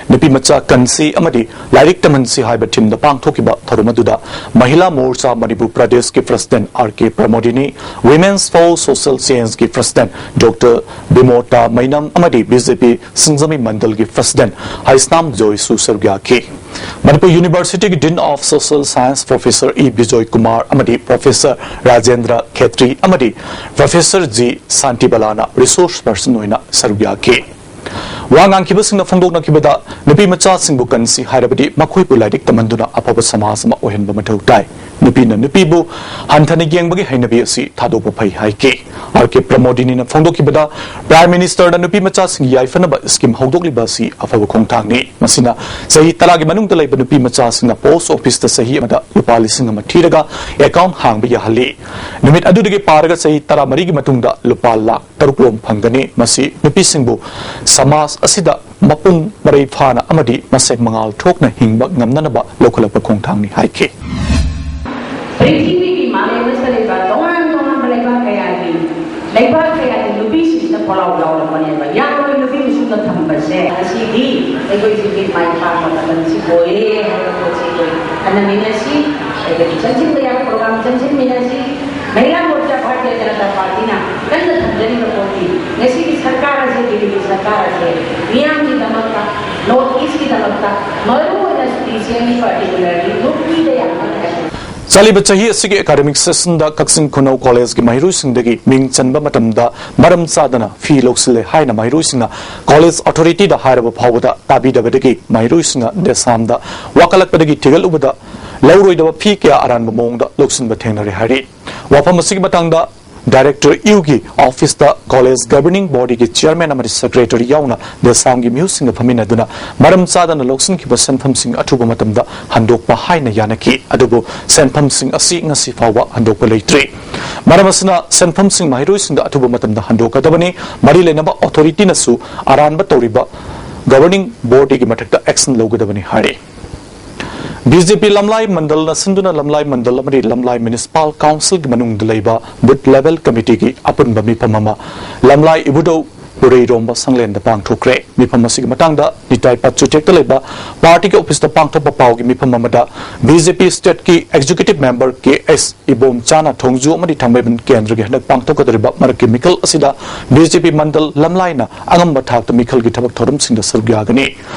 ꯅꯨꯄꯤ ꯃꯆꯥ ꯀꯟꯁꯤ ꯑꯃꯗꯤ ꯂꯥꯏꯔꯤꯛ ꯇꯝꯍꯟꯁꯤ ꯍꯥꯏꯕ theme ꯗ ꯄꯥꯡꯊꯣꯛꯈꯤꯕ ꯊꯧꯔꯝ ꯑꯗꯨꯗ ꯃꯍꯤꯂꯥ ꯃꯣꯔꯆꯥ ꯃꯅꯤꯄꯨꯔ ꯄ꯭ꯔꯗꯦꯁꯀꯤ president R K Pramodini, Women's for Social Change ꯒꯤ president ꯗꯣꯛꯇꯔ ꯕꯤꯃꯣꯇꯥ ꯃꯩꯅꯝ ꯑꯃꯗꯤ ꯕꯤ ꯖꯦ ꯄꯤ ꯁꯤꯡꯖꯃꯩ ꯃꯟꯗꯜꯒꯤ president ꯍꯩꯁꯅꯥꯝ ꯖꯣꯏꯁꯨ ꯁꯔꯨꯛ ꯌꯥꯈꯤ꯫ ꯃꯅꯤꯄꯨꯔ ꯌꯨꯅꯤꯚꯔꯁꯤꯇꯤꯒꯤ Dean of Social Science Professor E Bijoy Kumar ꯑꯃꯗꯤ Professor ꯔꯥꯖꯦꯟꯗ꯭ꯔ ꯈꯦꯇ꯭ꯔꯤ ꯑꯃꯗꯤ Professor ꯖꯤ ꯁꯥꯟꯇꯤꯕꯂꯥꯅ resource person ꯑꯣꯏꯅ ꯁꯔꯨꯛ ꯌꯥꯈꯤ꯫ ꯋꯥ ꯉꯥꯡꯈꯤꯕꯁꯤꯡꯅ ꯐꯣꯡꯗꯣꯛꯅꯈꯤꯕꯗ, ꯅꯨꯄꯤ ꯃꯆꯥꯁꯤꯡꯕꯨ ꯀꯟꯁꯤ ꯍꯥꯏꯔꯕꯗꯤ ꯃꯈꯣꯏꯕꯨ ꯂꯥꯏꯔꯤꯛ ꯇꯝꯍꯟꯗꯨꯅ ꯑꯐꯕ ꯁꯃꯥꯖ ꯑꯃ ꯑꯣꯏꯍꯟꯕ ꯃꯊꯧ ꯇꯥꯏ꯫ ꯅꯨꯄꯤꯅ ꯅꯨꯄꯤꯕꯨ ꯍꯟꯊꯅ ꯌꯦꯡꯕꯒꯤ ꯍꯩꯅꯕꯤ ꯑꯁꯤ ꯊꯥꯗꯣꯛꯄ ꯐꯩ ꯍꯥꯏꯈꯤ꯫ ꯑꯥꯔ ꯀꯦ ꯄ꯭ꯔꯃꯣꯗꯤꯅꯤꯅ ꯐꯣꯡꯗꯣꯛꯈꯤꯕꯗ, Prime Minister ꯅ ꯅꯨꯄꯤ ꯃꯆꯥꯁꯤꯡꯒꯤ ꯌꯥꯏꯐꯅꯕ scheme ꯍꯧꯗꯣꯛꯂꯤꯕ ꯑꯁꯤ ꯑꯐꯕ ꯈꯣꯡꯊꯥꯡꯅꯤ꯫ ꯃꯁꯤꯅ ꯆꯍꯤ ꯇꯔꯥꯒꯤ ꯃꯅꯨꯡꯗ ꯂꯩꯕ ꯅꯨꯄꯤ ꯃꯆꯥꯁꯤꯡꯅ post office ꯇ ꯆꯍꯤ ꯑꯃꯗ ꯂꯨꯄꯥ ꯂꯤꯁꯤꯡ ꯑꯃ ꯊꯤꯔꯒ account ꯍꯥꯡꯕ ꯌꯥꯍꯜꯂꯤ꯫ ꯅꯨꯃꯤꯠ ꯑꯗꯨꯗꯒꯤ ꯄꯥꯔꯒ ꯆꯍꯤ ꯇꯔꯥꯃꯔꯤꯒꯤ ꯃꯇꯨꯡꯗ ꯂꯨꯄꯥ ꯂꯥꯈ ꯇꯔꯨꯛ ꯔꯣꯝ ꯐꯪꯒꯅꯤ꯫ ꯃꯁꯤ ꯅꯨꯄꯤꯁꯤꯡꯕꯨ ꯁꯃꯥꯖ ꯑꯁꯤꯗ ꯃꯄꯨꯡ ꯃꯔꯩ ꯐꯥꯅ ꯑꯃꯗꯤ ꯃꯁꯦꯛ ꯃꯉꯥꯜ ꯊꯣꯛꯅ ꯍꯤꯡꯕ ꯉꯝꯅꯅꯕ ꯂꯧꯈꯠꯂꯛꯄ ꯈꯣꯡꯊꯥꯡꯅꯤ ꯍꯥꯏꯈꯤ꯫ ꯄ꯭ꯔꯤꯊꯤꯕꯤꯒꯤ ꯃꯥꯂꯦꯝ ꯑꯁꯤꯗ ꯂꯩꯕ ꯇꯣꯉꯥꯟ ꯇꯣꯉꯥꯟꯕ ꯂꯩꯕꯥꯛ ꯀꯌꯥꯒꯤ, ꯂꯩꯕꯥꯛ ꯀꯌꯥꯒꯤ ꯅꯨꯄꯤꯁꯤꯡꯁꯤꯅ ꯄꯣꯂꯥꯎ ꯂꯥꯎꯔꯛꯄꯅꯦꯕ꯫ ꯌꯥꯝꯅ ꯅꯨꯄꯤ ꯃꯁꯤꯡꯅ ꯊꯝꯕꯁꯦ ꯉꯁꯤꯗꯤ ꯑꯩꯈꯣꯏꯁꯤꯒꯤ ꯃꯥꯏ ꯄꯥꯛꯄ ꯃꯇꯝꯁꯤ ꯑꯣꯏꯔꯦ ꯍꯥꯏꯕ ꯄꯣꯠꯁꯤ ꯑꯩꯈꯣꯏ ꯈꯟꯅꯃꯤꯟꯅꯁꯤ꯫ ꯑꯩꯈꯣꯏꯒꯤ ꯆꯪꯁꯤꯟꯕ ꯌꯥꯕ program ꯆꯪꯁꯤꯟꯃꯤꯟꯅꯁꯤ꯫ ꯃꯍꯤꯂꯥ ꯃꯣꯔꯆꯥ ꯚꯥꯔꯇꯤꯌ ꯖꯅꯇꯥ ꯄꯥꯔꯇꯤꯅ ꯀꯟꯅ ꯊꯝꯖꯔꯤꯕ ꯄꯣꯠꯇꯤ ꯉꯁꯤꯒꯤ ꯁꯔꯀꯥꯔ ꯑꯁꯦ, ꯗꯤꯜꯂꯤꯒꯤ ꯁꯔꯀꯥꯔ ꯑꯁꯦ ꯃꯤꯌꯥꯝꯒꯤꯗꯃꯛꯇ, North East ꯀꯤꯗꯃꯛꯇ, ꯃꯔꯨꯑꯣꯏꯅ specially particularly ꯅꯨꯄꯤꯗ ꯌꯥꯝ ꯀꯟꯅ effort ꯆꯠꯂꯤꯕ ꯆꯍꯤ ꯑꯁꯤꯒꯤ academic session ꯗ ꯀꯛꯆꯤꯡ ꯈꯨꯅꯧ college ꯀꯤ ꯃꯍꯩꯔꯣꯏꯁꯤꯡꯗꯒꯤ ꯃꯤꯡ ꯆꯟꯕ ꯃꯇꯝꯗ ꯃꯔꯝ ꯆꯥꯗꯅ fee ꯂꯧꯁꯤꯜꯂꯦ ꯍꯥꯏꯅ ꯃꯍꯩꯔꯣꯏꯁꯤꯡꯅ college authority ꯗ ꯍꯥꯏꯔꯕ ꯐꯥꯎꯕꯗ ꯇꯥꯕꯤꯗꯕꯗꯒꯤ ꯃꯍꯩꯔꯣꯏꯁꯤꯡꯅ ꯗꯦꯁꯥꯝꯗ ꯋꯥꯀꯠꯂꯛꯄꯗꯒꯤ ꯊꯤꯒꯠꯂꯨꯕꯗ ꯂꯧꯔꯣꯏꯗꯕ fee ꯀꯌꯥ ꯑꯔꯥꯟꯕ ꯃꯑꯣꯡꯗ ꯂꯧꯁꯤꯟꯕ ꯊꯦꯡꯅꯔꯦ ꯍꯥꯏꯔꯤ꯫ ꯋꯥꯐꯝ ꯑꯁꯤꯒꯤ ꯃꯇꯥꯡꯗ ꯗꯥꯏꯔꯦꯛꯇꯔ ꯌꯨꯒꯤ ꯑꯣꯐꯤꯁꯇ ꯀꯣꯂꯦꯖ ꯒꯕꯔꯅꯤꯡ ꯕꯣꯗꯤꯒꯤ ꯆꯤꯌꯔꯃꯦꯟ ꯑꯃꯗꯤ ꯁꯦꯀ꯭ꯔꯦꯇꯔꯤ ꯌꯥꯎꯅ ꯗꯦꯁꯥꯝꯒꯤ ꯃꯤꯍꯨꯠꯁꯤꯡꯒ ꯐꯝꯃꯤꯟꯅꯗꯨꯅ ꯃꯔꯝ ꯆꯥꯗꯅ ꯂꯧꯁꯤꯟꯈꯤꯕ ꯁꯦꯟꯐꯝꯁꯤꯡ ꯑꯊꯨꯕ ꯃꯇꯝꯗ ꯍꯟꯗꯣꯛꯄ ꯍꯥꯏꯅ ꯌꯥꯅꯈꯤ꯫ ꯑꯗꯨꯕꯨ ꯁꯦꯟꯐꯝꯁꯤꯡ ꯑꯁꯤ ꯉꯁꯤ ꯐꯥꯎꯕ ꯍꯟꯗꯣꯛꯄ ꯂꯩꯇ꯭ꯔꯤ꯫ ꯃꯔꯝ ꯑꯁꯤꯅ ꯁꯦꯟꯐꯝꯁꯤꯡ ꯃꯍꯩꯔꯣꯏꯁꯤꯡꯗ ꯑꯊꯨꯕ ꯃꯇꯝꯗ ꯍꯟꯗꯣꯛꯀꯗꯕꯅꯤ꯫ ꯃꯔꯤ ꯂꯩꯅꯕ ꯑꯣꯊꯣꯔꯤꯇꯤꯅꯁꯨ ꯑꯔꯥꯟꯕ ꯇꯧꯔꯤꯕ ꯒꯕꯔꯅꯤꯡ ꯕꯣꯗꯤꯒꯤ ꯃꯊꯛꯇ ꯑꯦꯛꯁꯟ ꯂꯧꯒꯗꯕꯅꯤ ꯍꯥꯏꯔꯤ꯫ ꯕꯤ ꯖꯦ ꯄꯤ ꯂꯝꯂꯥꯏ ꯃꯟꯗꯜꯅ ꯁꯤꯟꯗꯨꯅ ꯂꯝꯂꯥꯏ ꯃꯟꯗꯜ ꯑꯃꯗꯤ ꯂꯝꯂꯥꯏ ꯃ꯭ꯌꯨꯅꯤꯁꯤꯄꯥꯜ ꯀꯥꯎꯟꯁꯤꯜꯒꯤ ꯃꯅꯨꯡꯗ ꯂꯩꯕ ꯕꯨꯊ ꯂꯦꯚꯦꯜ ꯀꯃꯤꯇꯤꯒꯤ ꯑꯄꯨꯟꯕ ꯃꯤꯐꯝ ꯑꯃ ꯂꯝꯂꯥꯏ ꯏꯕꯨꯙꯧ ꯄꯨꯔꯩꯔꯣꯝꯕ ꯁꯪꯂꯦꯟꯗ ꯄꯥꯡꯊꯣꯛꯈ꯭ꯔꯦ꯫ ꯃꯤꯐꯝ ꯑꯁꯤꯒꯤ ꯃꯇꯥꯡꯗ ꯅꯤꯇꯥꯏ ꯄꯥꯠꯆꯨꯊꯦꯛꯇ ꯂꯩꯕ ꯄꯥꯔꯇꯤꯒꯤ ꯑꯣꯐꯤꯁꯇ ꯄꯥꯡꯊꯣꯛꯄ ꯄꯥꯎꯒꯤ ꯃꯤꯐꯝ ꯑꯃꯗ ꯕꯤ ꯖꯦ ꯄꯤ ꯁ꯭ꯇꯦꯠꯀꯤ ꯑꯦꯛꯖꯤꯀ꯭ꯌꯨꯇꯤꯚ ꯃꯦꯝꯕꯔ ꯀꯦ ꯑꯦꯁ ꯏꯕꯣꯝꯆꯥꯅ ꯊꯣꯡꯖꯨ ꯑꯃꯗꯤ ꯊꯥꯡꯃꯩꯕꯟ ꯀꯦꯟꯗ꯭ꯔꯒꯤ ꯍꯟꯗꯛ ꯄꯥꯡꯊꯣꯛꯀꯗꯧꯔꯤꯕ ꯃꯔꯛꯀꯤ ꯃꯤꯈꯜ ꯑꯁꯤꯗ ꯕꯤ ꯖꯦ ꯄꯤ ꯃꯟꯗꯜ ꯂꯝꯂꯥꯏꯅ ꯑꯉꯝꯕ ꯊꯥꯛꯇ ꯃꯤꯈꯜꯒꯤ ꯊꯕꯛ ꯊꯧꯔꯝꯁꯤꯡꯗ ꯁꯔꯨꯛ ꯌꯥꯒꯅꯤ꯫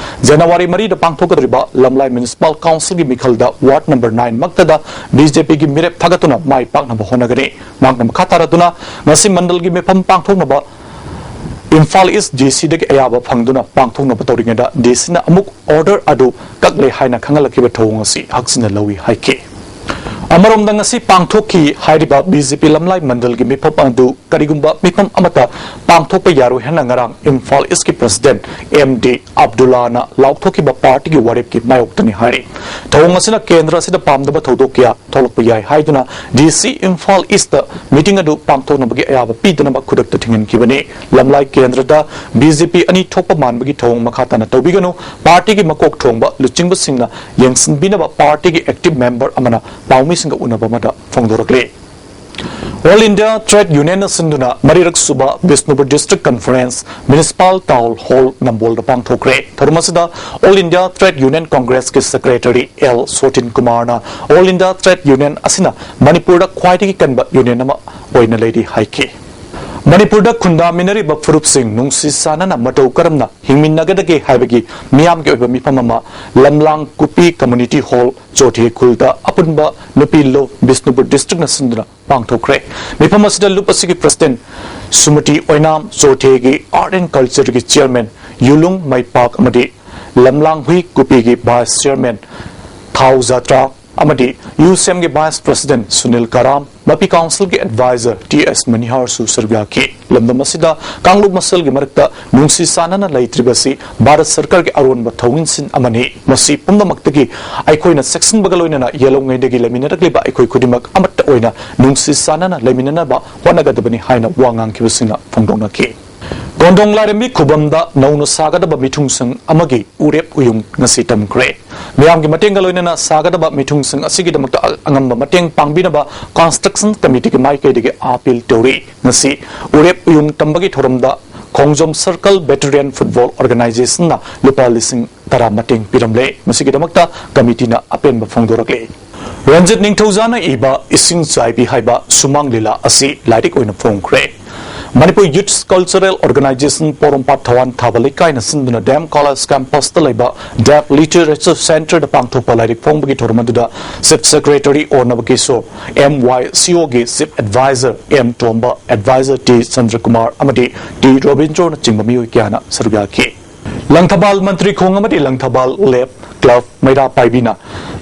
ꯖꯅꯋꯥꯔꯤ ꯃꯔꯤꯗ ꯄꯥꯡꯊꯣꯛꯀꯗꯧꯔꯤꯕ ꯂꯝꯂꯥꯏ ꯃ꯭ꯌꯨꯅꯤꯁꯤꯄꯥꯜ ꯀꯥꯎꯟꯁꯤꯜꯒꯤ ꯃꯤꯈꯜꯗ ꯋꯥꯔꯗ ꯅꯝꯕꯔ ꯅꯥꯏꯟ ꯃꯛꯇꯗ ꯕꯤ ꯖꯦ ꯄꯤꯒꯤ ꯃꯤꯔꯦꯞ ꯊꯥꯒꯠꯇꯨꯅ ꯃꯥꯏ ꯄꯥꯛꯅꯕ ꯍꯣꯠꯅꯒꯅꯤ꯫ ꯃꯍꯥꯛꯅ ꯃꯈꯥ ꯇꯥꯔꯗꯨꯅ ꯉꯁꯤ ꯃꯟꯗꯜꯒꯤ ꯃꯤꯐꯝ ꯄꯥꯡꯊꯣꯛꯅꯕ ꯏꯝꯐꯥꯜ ꯏꯁ ꯗꯤ ꯁꯤꯗꯒꯤ ꯑꯌꯥꯕ ꯐꯪꯗꯨꯅ ꯄꯥꯡꯊꯣꯛꯅꯕ ꯇꯧꯔꯤꯉꯩꯗ ꯗꯤ ꯁꯤꯅ ꯑꯃꯨꯛ ꯑꯣꯔꯗꯔ ꯑꯗꯨ ꯀꯛꯂꯦ ꯍꯥꯏꯅ ꯈꯪꯍꯜꯂꯛꯈꯤꯕ ꯊꯧꯑꯣꯡ ꯑꯁꯤ ꯍꯛꯆꯤꯟꯅ ꯂꯧꯏ ꯍꯥꯏꯈꯤ꯫ ꯑꯃꯔꯣꯝꯗ ꯉꯁꯤ ꯄꯥꯡꯊꯣꯛꯈꯤ ꯍꯥꯏꯔꯤꯕ ꯕꯤ ꯖꯦ ꯄꯤ ꯂꯝꯂꯥꯏ ꯃꯟꯗꯜꯒꯤ ꯃꯤꯐꯝ ꯑꯗꯨ ꯀꯔꯤꯒꯨꯝꯕ ꯃꯤꯐꯝ ꯑꯃꯠꯇ ꯄꯥꯡꯊꯣꯛꯄ ꯌꯥꯔꯣꯏ ꯍꯥꯏꯅ ꯉꯔꯥꯡ ꯏꯝꯐꯥꯜ ꯏꯁꯀꯤ ꯄ꯭ꯔꯁꯤꯗꯦꯟꯠ ꯑꯦꯝ ꯗꯤ ꯑꯕꯗꯨꯜꯂꯥꯅ ꯂꯥꯎꯊꯣꯛꯈꯤꯕ ꯄꯥꯔꯇꯤꯒꯤ ꯋꯥꯔꯦꯞꯀꯤ ꯃꯥꯌꯣꯛꯇꯅꯤ ꯍꯥꯏꯔꯤ꯫ ꯊꯧꯑꯣꯡ ꯑꯁꯤꯅ ꯀꯦꯟꯗ꯭ꯔ ꯑꯁꯤꯗ ꯄꯥꯝꯗꯕ ꯊꯧꯗꯣꯛ ꯀꯌꯥ ꯊꯣꯛꯂꯛꯄ ꯌꯥꯏ ꯍꯥꯏꯗꯨꯅ ꯗꯤ ꯁꯤ ꯏꯝꯐꯥꯜ ꯏꯁꯇ ꯃꯤꯇꯤꯡ ꯑꯗꯨ ꯄꯥꯡꯊꯣꯛꯅꯕꯒꯤ ꯑꯌꯥꯕ ꯄꯤꯗꯅꯕ ꯈꯨꯗꯛꯇ ꯊꯤꯡꯍꯟꯈꯤꯕꯅꯤ꯫ ꯂꯝꯂꯥꯏ ꯀꯦꯟꯗ꯭ꯔꯗ ꯕꯤ ꯖꯦ ꯄꯤ ꯑꯅꯤ ꯊꯣꯛꯄ ꯃꯥꯟꯕꯒꯤ ꯊꯧꯑꯣꯡ ꯃꯈꯥ ꯇꯥꯅ ꯇꯧꯕꯤꯒꯅꯨ꯫ ꯄꯥꯔꯇꯤꯒꯤ ꯃꯀꯣꯛ ꯊꯣꯡꯕ ꯂꯨꯆꯤꯡꯕꯁꯤꯡꯅ ꯌꯦꯡꯁꯤꯟꯕꯤꯅꯕ ꯄꯥꯔꯇꯤꯒꯤ ꯑꯦꯛꯇꯤꯚ ꯃꯦꯝꯕꯔ ꯑꯃꯅ ꯄꯥꯎꯃꯤꯁꯤꯡꯒ ꯎꯅꯕ ꯑꯃꯗ ꯐꯣꯡꯗꯣꯔꯛꯂꯤ꯫ ꯑꯣꯜ ꯏꯟꯗꯤꯌꯥ ꯇ꯭ꯔꯦꯗ ꯌꯨꯅꯤꯌꯟꯅ ꯁꯤꯟꯗꯨꯅ ꯃꯔꯤꯔꯛ ꯁꯨꯕ Bishnupur district conference municipal town hall ꯅꯝꯕꯣꯜꯗ ꯄꯥꯡꯊꯣꯛꯈ꯭ꯔꯦ꯫ ꯊꯧꯔꯝ ꯑꯁꯤꯗ ꯑꯣꯜ ꯏꯟꯗꯤꯌꯥ ꯇ꯭ꯔꯦꯗ ꯌꯨꯅꯤꯌꯟ ꯀꯣꯡꯒ꯭ꯔꯦꯁꯀꯤ ꯁꯦꯀ꯭ꯔꯦꯇꯔꯤ ꯑꯦꯜ ꯁꯣꯇꯤꯟ ꯀꯨꯃꯥꯔꯅ ꯑꯣꯜ ꯏꯟꯗꯤꯌꯥ ꯇ꯭ꯔꯦꯗ ꯌꯨꯅꯤꯌꯟ ꯑꯁꯤꯅ ꯃꯅꯤꯄꯨꯔꯗ ꯈ꯭ꯋꯥꯏꯗꯒꯤ ꯀꯟꯕ ꯌꯨꯅꯤꯌꯟ ꯑꯃ ꯑꯣꯏꯅ ꯂꯩꯔꯤ ꯍꯥꯏꯈꯤ꯫ ꯃꯅꯤꯄꯨꯔꯗ ꯈꯨꯟꯗꯥꯃꯤꯟꯅꯔꯤꯕ ꯐꯨꯔꯨꯞꯁꯤꯡ ꯅꯨꯡꯁꯤ ꯆꯥꯟꯅꯅ ꯃꯇꯧ ꯀꯔꯝꯅ ꯍꯤꯡꯃꯤꯟꯅꯒꯗꯒꯦ ꯍꯥꯏꯕꯒꯤ ꯃꯤꯌꯥꯝꯒꯤ ꯑꯣꯏꯕ ꯃꯤꯐꯝ ꯑꯃ ꯂꯝꯂꯥꯡ ꯀꯨꯄꯤ ꯀꯝꯃ꯭ꯌꯨꯅꯤꯇꯤ ꯍꯣꯜ, ꯆꯣꯊꯦ ꯈꯨꯜꯗ ꯑꯄꯨꯟꯕ ꯅꯨꯄꯤ ꯂꯣ ꯕꯤꯁꯅꯨꯄꯨꯔ ꯗꯤꯁꯇ꯭ꯔꯤꯛꯅ ꯁꯤꯟꯗꯨꯅ ꯄꯥꯡꯊꯣꯛꯈ꯭ꯔꯦ꯫ ꯃꯤꯐꯝ ꯑꯁꯤꯗ ꯂꯨꯞ ꯑꯁꯤꯒꯤ ꯄ꯭ꯔꯁꯤꯗꯦꯟꯠ ꯁꯨꯃꯇꯤ ꯑꯣꯏꯅꯥꯝ, ꯆꯣꯊꯦꯒꯤ ꯑꯥꯔꯠ ꯑꯦꯟ ꯀꯜꯆꯔꯒꯤ ꯆꯤꯌꯔꯃꯦꯟ ꯌꯨꯂꯨꯡ ꯃꯩꯄꯥꯛ ꯑꯃꯗꯤ ꯂꯝꯂꯥꯡꯍꯨꯏ ꯀꯨꯄꯤꯒꯤ ꯚꯥꯏꯁ ꯆꯤꯌꯔꯃꯦꯟ ꯊꯥꯎ ꯖꯥꯇ꯭ꯔꯥ ꯑꯃꯗꯤ ꯌꯨꯁꯦꯝꯒꯤ ꯚꯥꯏꯁ ꯄ꯭ꯔꯁꯤꯗꯦꯟꯠ ꯁꯨꯅꯤꯜ ꯀꯔꯥꯝ, ꯃꯄꯤ ꯀꯥꯎꯟꯁꯤꯜꯒꯤ ꯑꯦꯗꯚꯥꯏꯖꯔ ꯇꯤ ꯑꯦꯁ ꯃꯅꯤꯍꯥꯔꯁꯨ ꯁꯔꯨꯛ ꯌꯥꯈꯤ꯫ ꯂꯝꯗꯝ ꯑꯁꯤꯗ ꯀꯥꯡꯂꯨꯞ ꯃꯁꯦꯜꯒꯤ ꯃꯔꯛꯇ ꯅꯨꯡꯁꯤ ꯆꯥꯟꯅꯅ ꯂꯩꯇ꯭ꯔꯤꯕꯁꯤ ꯚꯥꯔꯠ ꯁꯔꯀꯥꯔꯒꯤ ꯑꯔꯣꯟꯕ ꯊꯧꯑꯣꯡꯁꯤꯡ ꯑꯃꯅꯤ꯫ ꯃꯁꯤ ꯄꯨꯝꯅꯃꯛꯇꯒꯤ ꯑꯩꯈꯣꯏꯅ ꯆꯦꯛꯁꯤꯟꯕꯒ ꯂꯣꯏꯅꯅ ꯌꯦꯜꯍꯧꯉꯩꯗꯒꯤ ꯂꯩꯃꯤꯟꯅꯔꯛꯂꯤꯕ ꯑꯩꯈꯣꯏ ꯈꯨꯗꯤꯡꯃꯛ ꯑꯃꯠꯇ ꯑꯣꯏꯅ ꯅꯨꯡꯁꯤ ꯆꯥꯟꯅꯅ ꯂꯩꯃꯤꯟꯅꯅꯕ ꯍꯣꯠꯅꯒꯗꯕꯅꯤ ꯍꯥꯏꯅ ꯋꯥ ꯉꯥꯡꯈꯤꯕꯁꯤꯡꯅ ꯐꯣꯡꯗꯣꯛꯅꯈꯤ꯫ ꯀꯣꯟꯗꯣꯡ ꯂꯥꯏꯔꯦꯝꯕꯤ ꯈꯨꯕꯝꯗ ꯅꯧꯅ ꯁꯥꯒꯗꯕ ꯃꯤꯊꯨꯡꯁꯪ ꯑꯃꯒꯤ ꯎꯔꯦꯞ ꯎꯌꯨꯡ ꯉꯁꯤ ꯇꯝꯈ꯭ꯔꯦ꯫ ꯃꯤꯌꯥꯝꯒꯤ ꯃꯇꯦꯡꯒ ꯂꯣꯏꯅꯅ ꯁꯥꯒꯗꯕ ꯃꯤꯊꯨꯡꯁꯪ ꯑꯁꯤꯒꯤꯗꯃꯛꯇ ꯑ-, ꯑꯉꯝꯕ ꯃꯇꯦꯡ ꯄꯥꯡꯕꯤꯅꯕ ꯀꯟꯁꯇ꯭ꯔꯛꯁꯟ ꯀꯃꯤꯇꯤꯒꯤ ꯃꯥꯏꯀꯩꯗꯒꯤ ꯑꯥꯄꯤꯜ ꯇꯧꯔꯤ꯫ ꯉꯁꯤ ꯎꯔꯦꯞ ꯎꯌꯨꯡ ꯇꯝꯕꯒꯤ ꯊꯧꯔꯝꯗ ꯈꯣꯡꯖꯣꯝ ꯁꯔꯀꯜ ꯚꯦꯇꯔꯤꯌꯟ ꯐꯨꯠꯕꯣꯜ ꯑꯣꯔꯒꯅꯥꯏꯖꯦꯁꯟꯅ ꯂꯨꯄꯥ ꯂꯤꯁꯤꯡ ꯇꯔꯥ ꯃꯇꯦꯡ ꯄꯤꯔꯝꯂꯦ꯫ ꯃꯁꯤꯒꯤꯗꯃꯛꯇ ꯀꯃꯤꯇꯤꯅ ꯑꯄꯦꯟꯕ ꯐꯣꯡꯗꯣꯔꯛꯂꯦ꯫ ꯔꯟꯖꯤꯠ ꯅꯤꯡꯊꯧꯖꯥꯅ ꯏꯕ ꯏꯁꯤꯡ ꯆꯥꯏꯕꯤ ꯍꯥꯏꯕ ꯁꯨꯃꯥꯡ ꯂꯤꯂꯥ ꯑꯁꯤ ꯂꯥꯏꯔꯤꯛ ꯑꯣꯏꯅ ꯐꯣꯡꯈ꯭ꯔꯦ꯫ ꯃꯅꯤꯄꯨꯔ ꯌꯨꯠꯁ ꯀꯜꯆꯔꯦꯜ ꯑꯣꯔꯒꯅꯥꯏꯖꯦꯁꯟ ꯄꯣꯔꯣꯝꯄꯥꯠ ꯊꯋꯥꯟ ꯊꯥꯕ ꯂꯩꯀꯥꯏꯅ ꯁꯤꯟꯗꯨꯅ ꯗꯤ ꯑꯦꯝ ꯀꯣꯂꯦꯖ ꯀꯦꯝꯄꯁꯇ ꯂꯩꯕ ꯗꯦꯐ ꯂꯤꯇꯔꯦꯆꯔ ꯁꯦꯟꯇꯔꯗ ꯄꯥꯡꯊꯣꯛꯄ ꯂꯥꯏꯔꯤꯛ ꯐꯣꯡꯕꯒꯤ ꯊꯧꯔꯝ ꯑꯗꯨꯗ ꯆꯤꯐ ꯁꯦꯀ꯭ꯔꯦꯇꯔꯤ ꯑꯣꯔꯅꯕ ꯀꯤꯁꯣꯔ, ꯑꯦꯝ ꯋꯥꯏ ꯁꯤ ꯑꯣꯒꯤ ꯆꯤꯐ ꯑꯦꯗꯚꯥꯏꯖꯔ ꯑꯦꯝ ꯇꯣꯝꯕ, ꯑꯦꯗꯚꯥꯏꯖꯔ ꯇꯤ ꯆꯟꯗ꯭ꯔꯀꯨꯃꯥꯔ ꯑꯃꯗꯤ ꯇꯤ ꯔꯣꯕꯤꯟꯗ꯭ꯔꯣꯅꯆꯤꯡꯕ ꯃꯤꯑꯣꯏ ꯀꯌꯥꯅ ꯁꯔꯨꯛ ꯌꯥꯈꯤ꯫ ꯂꯪꯊꯕꯥꯜ ꯃꯟꯇ꯭ꯔꯤ ꯈꯣꯡ ꯑꯃꯗꯤ ꯂꯪꯊꯕꯥꯜ ꯂꯦꯞ ꯀ꯭ꯂꯕ ꯃꯩꯔꯥ ꯄꯥꯏꯕꯤꯅ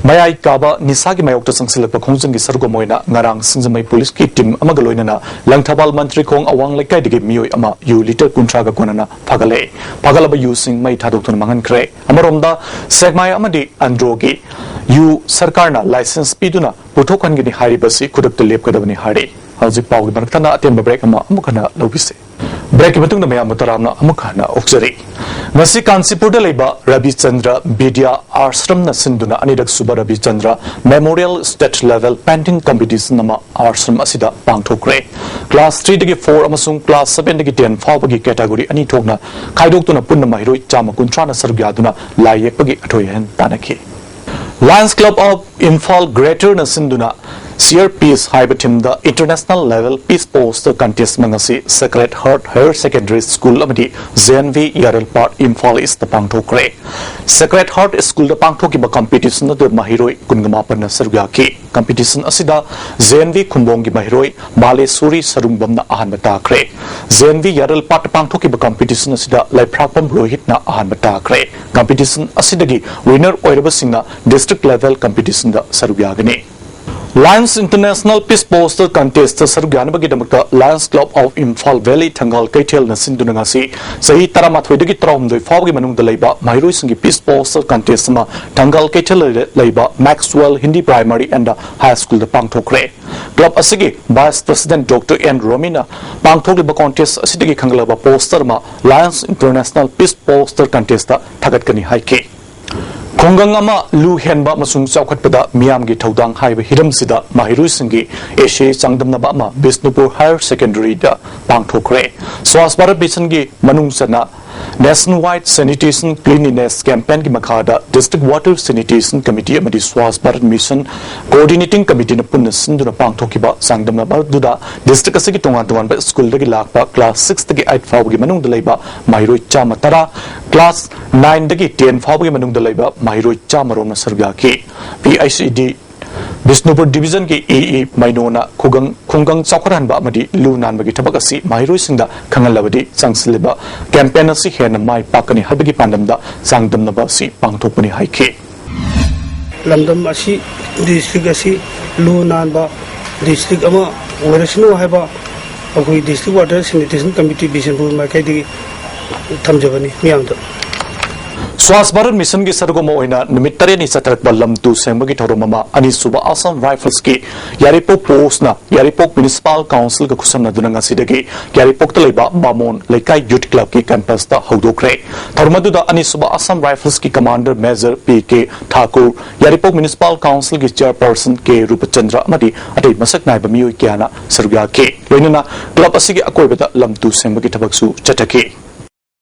ꯃꯌꯥꯏ ꯀꯥꯕ ꯅꯤꯁꯥꯒꯤ ꯃꯥꯌꯣꯛꯇ ꯆꯪꯁꯤꯜꯂꯛꯄ ꯈꯣꯡꯖꯪꯒꯤ ꯁꯔꯨꯛ ꯑꯃ ꯑꯣꯏꯅ ꯉꯔꯥꯡ ꯁꯤꯡꯖꯃꯩ ꯄꯨꯂꯤꯁꯀꯤ ꯇꯤꯝ ꯑꯃꯒ ꯂꯣꯏꯅꯅ ꯂꯪꯊꯕꯥꯜ ꯃꯟꯇ꯭ꯔꯤ ꯈꯣꯡ ꯑꯋꯥꯡ ꯂꯩꯀꯥꯏꯗꯒꯤ ꯃꯤꯑꯣꯏ ꯑꯃ ꯌꯨ ꯂꯤꯇꯔ ꯀꯨꯟꯊ꯭ꯔꯥꯒ ꯀꯣꯟꯅꯅ ꯐꯥꯒꯠꯂꯛꯑꯦ꯫ ꯐꯥꯒꯠꯂꯕ ꯌꯨꯁꯤꯡ ꯃꯩ ꯊꯥꯗꯣꯛꯇꯨꯅ ꯃꯥꯡꯍꯟꯈ꯭ꯔꯦ꯫ ꯑꯃꯔꯣꯝꯗ ꯁꯦꯛꯃꯥꯏ ꯑꯃꯗꯤ ꯑꯟꯗ꯭ꯔꯣꯒꯤ ꯌꯨ ꯁꯔꯀꯥꯔꯅ ꯂꯥꯏꯁꯦꯟꯁ ꯄꯤꯗꯨꯅ ꯄꯨꯊꯣꯛꯍꯟꯒꯅꯤ ꯍꯥꯏꯔꯤꯕꯁꯤ ꯈꯨꯗꯛꯇ ꯂꯦꯞꯀꯗꯕꯅꯤ ꯍꯥꯏꯔꯤ꯫ ꯍꯧꯖꯤꯛ ꯄꯥꯎꯒꯤ ꯃꯔꯛ ꯊꯠꯅ ꯑꯇꯦꯟꯕ ꯕ꯭ꯔꯦꯛ ꯑꯃ ꯑꯃꯨꯛ ꯍꯟꯅ ꯂꯧꯕꯤꯁꯤ꯫ ꯕ꯭ꯔꯦꯛꯀꯤ ꯃꯇꯨꯡꯗ ꯃꯌꯥꯝꯕꯨ ꯇꯔꯥꯝꯅ ꯑꯃꯨꯛ ꯍꯟꯅ ꯑꯣꯛꯆꯔꯤ꯫ ꯉꯁꯤ ꯀꯥꯟꯆꯤꯄꯨꯔꯗ ꯂꯩꯕ ꯔꯕꯤꯆꯟꯗ꯭ꯔ ꯕꯤꯗ꯭ꯌꯥ ꯑꯥꯁ꯭ꯔꯝꯅ ꯁꯤꯟꯗꯨꯅ ꯑꯅꯤꯔꯛ ꯁꯨꯕ Rabichandra memorial state level painting competition ꯑꯃ ꯑꯥꯁ꯭ꯔꯝ ꯑꯁꯤꯗ ꯄꯥꯡꯊꯣꯛꯈ꯭ꯔꯦ꯫ ꯀ꯭ꯂꯥꯁ ꯊ꯭ꯔꯤꯗꯒꯤ ꯐꯣꯔ ꯑꯃꯁꯨꯡ ꯀ꯭ꯂꯥꯁ ꯁꯚꯦꯟꯗꯒꯤ ꯇꯦꯟ ꯐꯥꯎꯕꯒꯤ ꯀꯦꯇꯥꯒꯣꯔꯤ ꯑꯅꯤ ꯊꯣꯛꯅ ꯈꯥꯏꯗꯣꯛꯇꯨꯅ ꯄꯨꯟꯅ ꯃꯍꯩꯔꯣꯏ ꯆꯥꯝꯃ ꯀꯨꯟꯊ꯭ꯔꯥꯅ ꯁꯔꯨꯛ ꯌꯥꯗꯨꯅ ꯂꯥꯏ ꯌꯦꯛꯄꯒꯤ ꯑꯊꯣꯏ ꯑꯍꯦꯟ ꯇꯥꯟꯅꯈꯤ꯫ ꯂꯥꯌꯟꯁ ꯀ꯭ꯂꯕ ꯑꯣꯐ ꯏꯝꯐꯥꯜ ꯒ꯭ꯔꯦꯇꯔꯅ ꯁꯤꯟꯗꯨꯅ ꯁꯤꯌꯔ ꯄꯤꯁ ꯍꯥꯏꯕ ꯊꯤꯝꯗ international level peace poster contest ꯑꯃ ꯉꯁꯤ sacred heart higher secondary school ꯑꯃꯗꯤ J N V Yaralpat Imphal east ꯄꯥꯡꯊꯣꯛꯈ꯭ꯔꯦ꯫ ꯁꯦꯀ꯭ꯔꯦꯠ ꯍꯥꯔꯠ ꯁ꯭ꯀꯨꯜꯗ ꯄꯥꯡꯊꯣꯛꯈꯤꯕ ꯀꯝꯄꯤꯇꯤꯁꯟ ꯑꯗꯨ ꯃꯍꯩꯔꯣꯏ ꯀꯨꯟꯒ ꯃꯥꯄꯟꯅ ꯁꯔꯨꯛ ꯌꯥꯈꯤ꯫ ꯀꯝꯄꯤꯇꯤꯁꯟ ꯑꯁꯤꯗ ꯖꯦ ꯑꯦꯟ ꯚꯤ ꯈꯨꯝꯕꯣꯡꯒꯤ ꯃꯍꯩꯔꯣꯏ ꯃꯥꯂꯦꯁꯣꯔꯤ ꯁꯔꯨꯡꯕꯝꯅ ꯑꯍꯥꯟꯕ ꯇꯥꯈ꯭ꯔꯦ꯫ ꯖꯦ ꯑꯦꯟ ꯚꯤ ꯌꯥꯔꯦꯜꯄꯥꯠꯇ ꯄꯥꯡꯊꯣꯛꯈꯤꯕ ꯀꯝꯄꯤꯇꯤꯁꯟ ꯑꯁꯤꯗ ꯂꯩꯐ꯭ꯔꯥꯛꯄꯝ ꯔꯣꯍꯤꯠꯅ ꯑꯍꯥꯟꯕ ꯇꯥꯈ꯭ꯔꯦ꯫ ꯀꯝꯄꯤꯇꯤꯁꯟ ꯑꯁꯤꯗꯒꯤ ꯋꯤꯅꯔ ꯑꯣꯏꯔꯕꯁꯤꯡꯅ ꯗꯤꯁꯇ꯭ꯔꯤꯛ ꯂꯦꯚꯦꯜ ꯀꯝꯄꯤꯇꯤꯁꯟꯗ ꯁꯔꯨꯛ ꯌꯥꯒꯅꯤ꯫ Lions International Peace Poster Contest ꯁꯔꯨꯛ ꯌꯥꯅꯕꯒꯤꯗꯃꯛꯇ Lions Club of Imphal Valley ꯊꯪꯒꯥꯜ ꯀꯩꯊꯦꯜꯅ ꯁꯤꯟꯗꯨꯅ ꯉꯁꯤ ꯆꯍꯤ ꯇꯔꯥꯃꯥꯊꯣꯏꯗꯒꯤ ꯇꯔꯥꯍꯨꯝꯗꯣꯏ ꯐꯥꯎꯕꯒꯤ ꯃꯅꯨꯡꯗ ꯂꯩꯕ ꯃꯍꯩꯔꯣꯏꯁꯤꯡꯒꯤ Peace Poster Contest ꯑꯃ ꯊꯪꯒꯥꯜ ꯀꯩꯊꯦꯜꯗ ꯂꯩꯕ Maxwell Hindi Primary and High Schoolꯗ ꯄꯥꯡꯊꯣꯛꯈ꯭ꯔꯦ꯫ Club ꯑꯁꯤꯒꯤ Vice President Doctor N Romina ꯄꯥꯡꯊꯣꯛꯂꯤꯕ contest ꯑꯁꯤꯗꯒꯤ ꯈꯟꯒꯠꯂꯕ poster ꯑꯃ Lions International Peace Poster Contestꯇ ꯊꯥꯒꯠꯀꯅꯤ ꯍꯥꯏꯈꯤ꯫ ꯈꯨꯡꯒꯪ ꯑꯃ ꯂꯨ ꯍꯦꯟꯕ ꯑꯃꯁꯨꯡ ꯆꯥꯎꯈꯠꯄꯗ ꯃꯤꯌꯥꯝꯒꯤ ꯊꯧꯗꯥꯡ ꯍꯥꯏꯕ ꯍꯤꯔꯝꯁꯤꯗ ꯃꯍꯩꯔꯣꯏꯁꯤꯡꯒꯤ essay ꯆꯥꯡꯗꯝꯅꯕ ꯑꯃ ꯕꯤꯁꯅꯨꯄꯨꯔ Higher Secondaryꯗ ꯄꯥꯡꯊꯣꯛꯈ꯭ꯔꯦ꯫ ꯁ꯭ꯋꯥꯁ ꯚꯥꯔꯠ ꯃꯤꯁꯟꯒꯤ ꯃꯅꯨꯡ ꯆꯟꯅ Nationwide Sanitation Cleanliness Campaignꯒꯤ ꯃꯈꯥꯗ District Water Sanitation Committee ꯑꯃꯗꯤ ꯁ꯭ꯋꯥꯁ ꯚꯥꯔꯠ ꯃꯤꯁꯟ Coordinating Committeeꯅ ꯄꯨꯟꯅ ꯁꯤꯟꯗꯨꯅ ꯄꯥꯡꯊꯣꯛꯈꯤꯕ ꯆꯥꯡꯗꯝꯅꯕ ꯑꯗꯨꯗ district ꯑꯁꯤꯒꯤ ꯇꯣꯉꯥꯟ ꯇꯣꯉꯥꯟꯕ ꯁ꯭ꯀꯨꯜꯗꯒꯤ ꯂꯥꯛꯄ class sixꯇꯒꯤ eight ꯐꯥꯎꯕꯒꯤ ꯃꯅꯨꯡꯗ ꯂꯩꯕ ꯃꯍꯩꯔꯣꯏ ꯆꯥꯝꯃ ꯇꯔꯥ, class nineꯗꯒꯤ ten ꯐꯥꯎꯕꯒꯤ ꯃꯅꯨꯡꯗ ꯂꯩꯕ ꯃꯍꯩꯔꯣꯏ ꯆꯥꯝꯃꯔꯣꯝꯅ ꯁꯔꯨꯛ ꯌꯥꯈꯤ꯫ ꯄꯤ ꯑꯩꯆ ꯏ ꯗꯤ ꯕꯤꯁꯅꯨꯄꯨꯔ ꯗꯤꯕꯤꯖꯟꯒꯤ ꯏ ꯏ ꯃꯩꯅꯣꯅ ꯈꯨꯒꯪ, ꯈꯨꯡꯒꯪ ꯆꯥꯎꯈꯠꯍꯟꯕ ꯑꯃꯗꯤ ꯂꯨ ꯅꯥꯟꯕꯒꯤ ꯊꯕꯛ ꯑꯁꯤ ꯃꯍꯩꯔꯣꯏꯁꯤꯡꯗ ꯈꯪꯍꯜꯂꯕꯗꯤ ꯆꯪꯁꯤꯜꯂꯤꯕ campaign ꯑꯁꯤ ꯍꯦꯟꯅ ꯃꯥꯏ ꯄꯥꯛꯀꯅꯤ ꯍꯥꯏꯕꯒꯤ ꯄꯥꯟꯗꯝꯗ ꯆꯥꯡꯗꯝꯅꯕ ꯑꯁꯤ ꯄꯥꯡꯊꯣꯛꯄꯅꯤ ꯍꯥꯏꯈꯤ꯫ ꯂꯝꯗꯝ ꯑꯁꯤ, district ꯑꯁꯤ ꯂꯨ ꯅꯥꯟꯕ district ꯑꯃ ꯑꯣꯏꯔꯁꯅꯨ ꯍꯥꯏꯕ ꯑꯩꯈꯣꯏ District Water Sanitation Committee Bishnupur ꯃꯥꯏꯀꯩꯗꯒꯤ ꯊꯝꯖꯕꯅꯤ ꯃꯤꯌꯥꯝꯗ꯫ ꯁ꯭ꯋꯥꯁ ꯚꯥꯔꯠ ꯃꯤꯁꯟꯒꯤ ꯁꯔꯨꯛ ꯑꯃ ꯑꯣꯏꯅ ꯅꯨꯃꯤꯠ ꯇꯔꯦꯠꯅꯤ ꯆꯠꯊꯔꯛꯄ ꯂꯝ ꯇꯨ ꯁꯦꯡꯕꯒꯤ ꯊꯧꯔꯝ ꯑꯃ ꯑꯅꯤꯁꯨꯕ ꯑꯁꯥꯝ ꯔꯥꯏꯐꯜꯁꯀꯤ ꯌꯥꯏꯔꯤꯄꯣꯛ postꯅ ꯌꯥꯏꯔꯤꯄꯣꯛ Municipal Councilꯒ ꯈꯨꯠꯁꯝꯅꯗꯨꯅ ꯉꯁꯤꯗꯒꯤ ꯌꯥꯏꯔꯤꯄꯣꯛꯇ ꯂꯩꯕ ꯕꯥꯃꯣꯟ ꯂꯩꯀꯥꯏ Youth Clubꯀꯤ campusꯇ ꯍꯧꯗꯣꯛꯈ꯭ꯔꯦ꯫ ꯊꯧꯔꯝ ꯑꯗꯨꯗ ꯑꯅꯤꯁꯨꯕ Assam ꯔꯥꯏꯐꯜꯁꯀꯤ Commander Major P K Thakur, ꯌꯥꯏꯔꯤꯄꯣꯛ Municipal Councilꯒꯤ Chairperson ꯀꯦ ꯔꯨꯄꯆꯟꯗ꯭ꯔ ꯑꯃꯗꯤ ꯑꯇꯩ ꯃꯁꯛ ꯅꯥꯏꯕ ꯃꯤꯑꯣꯏ ꯀꯌꯥꯅ ꯁꯔꯨꯛ ꯌꯥꯈꯤ꯫ ꯂꯣꯏꯅꯅ club ꯑꯁꯤꯒꯤ ꯑꯀꯣꯏꯕꯗ ꯂꯝ ꯇꯨ ꯁꯦꯡꯕꯒꯤ ꯊꯕꯛꯁꯨ ꯆꯠꯊꯈꯤ꯫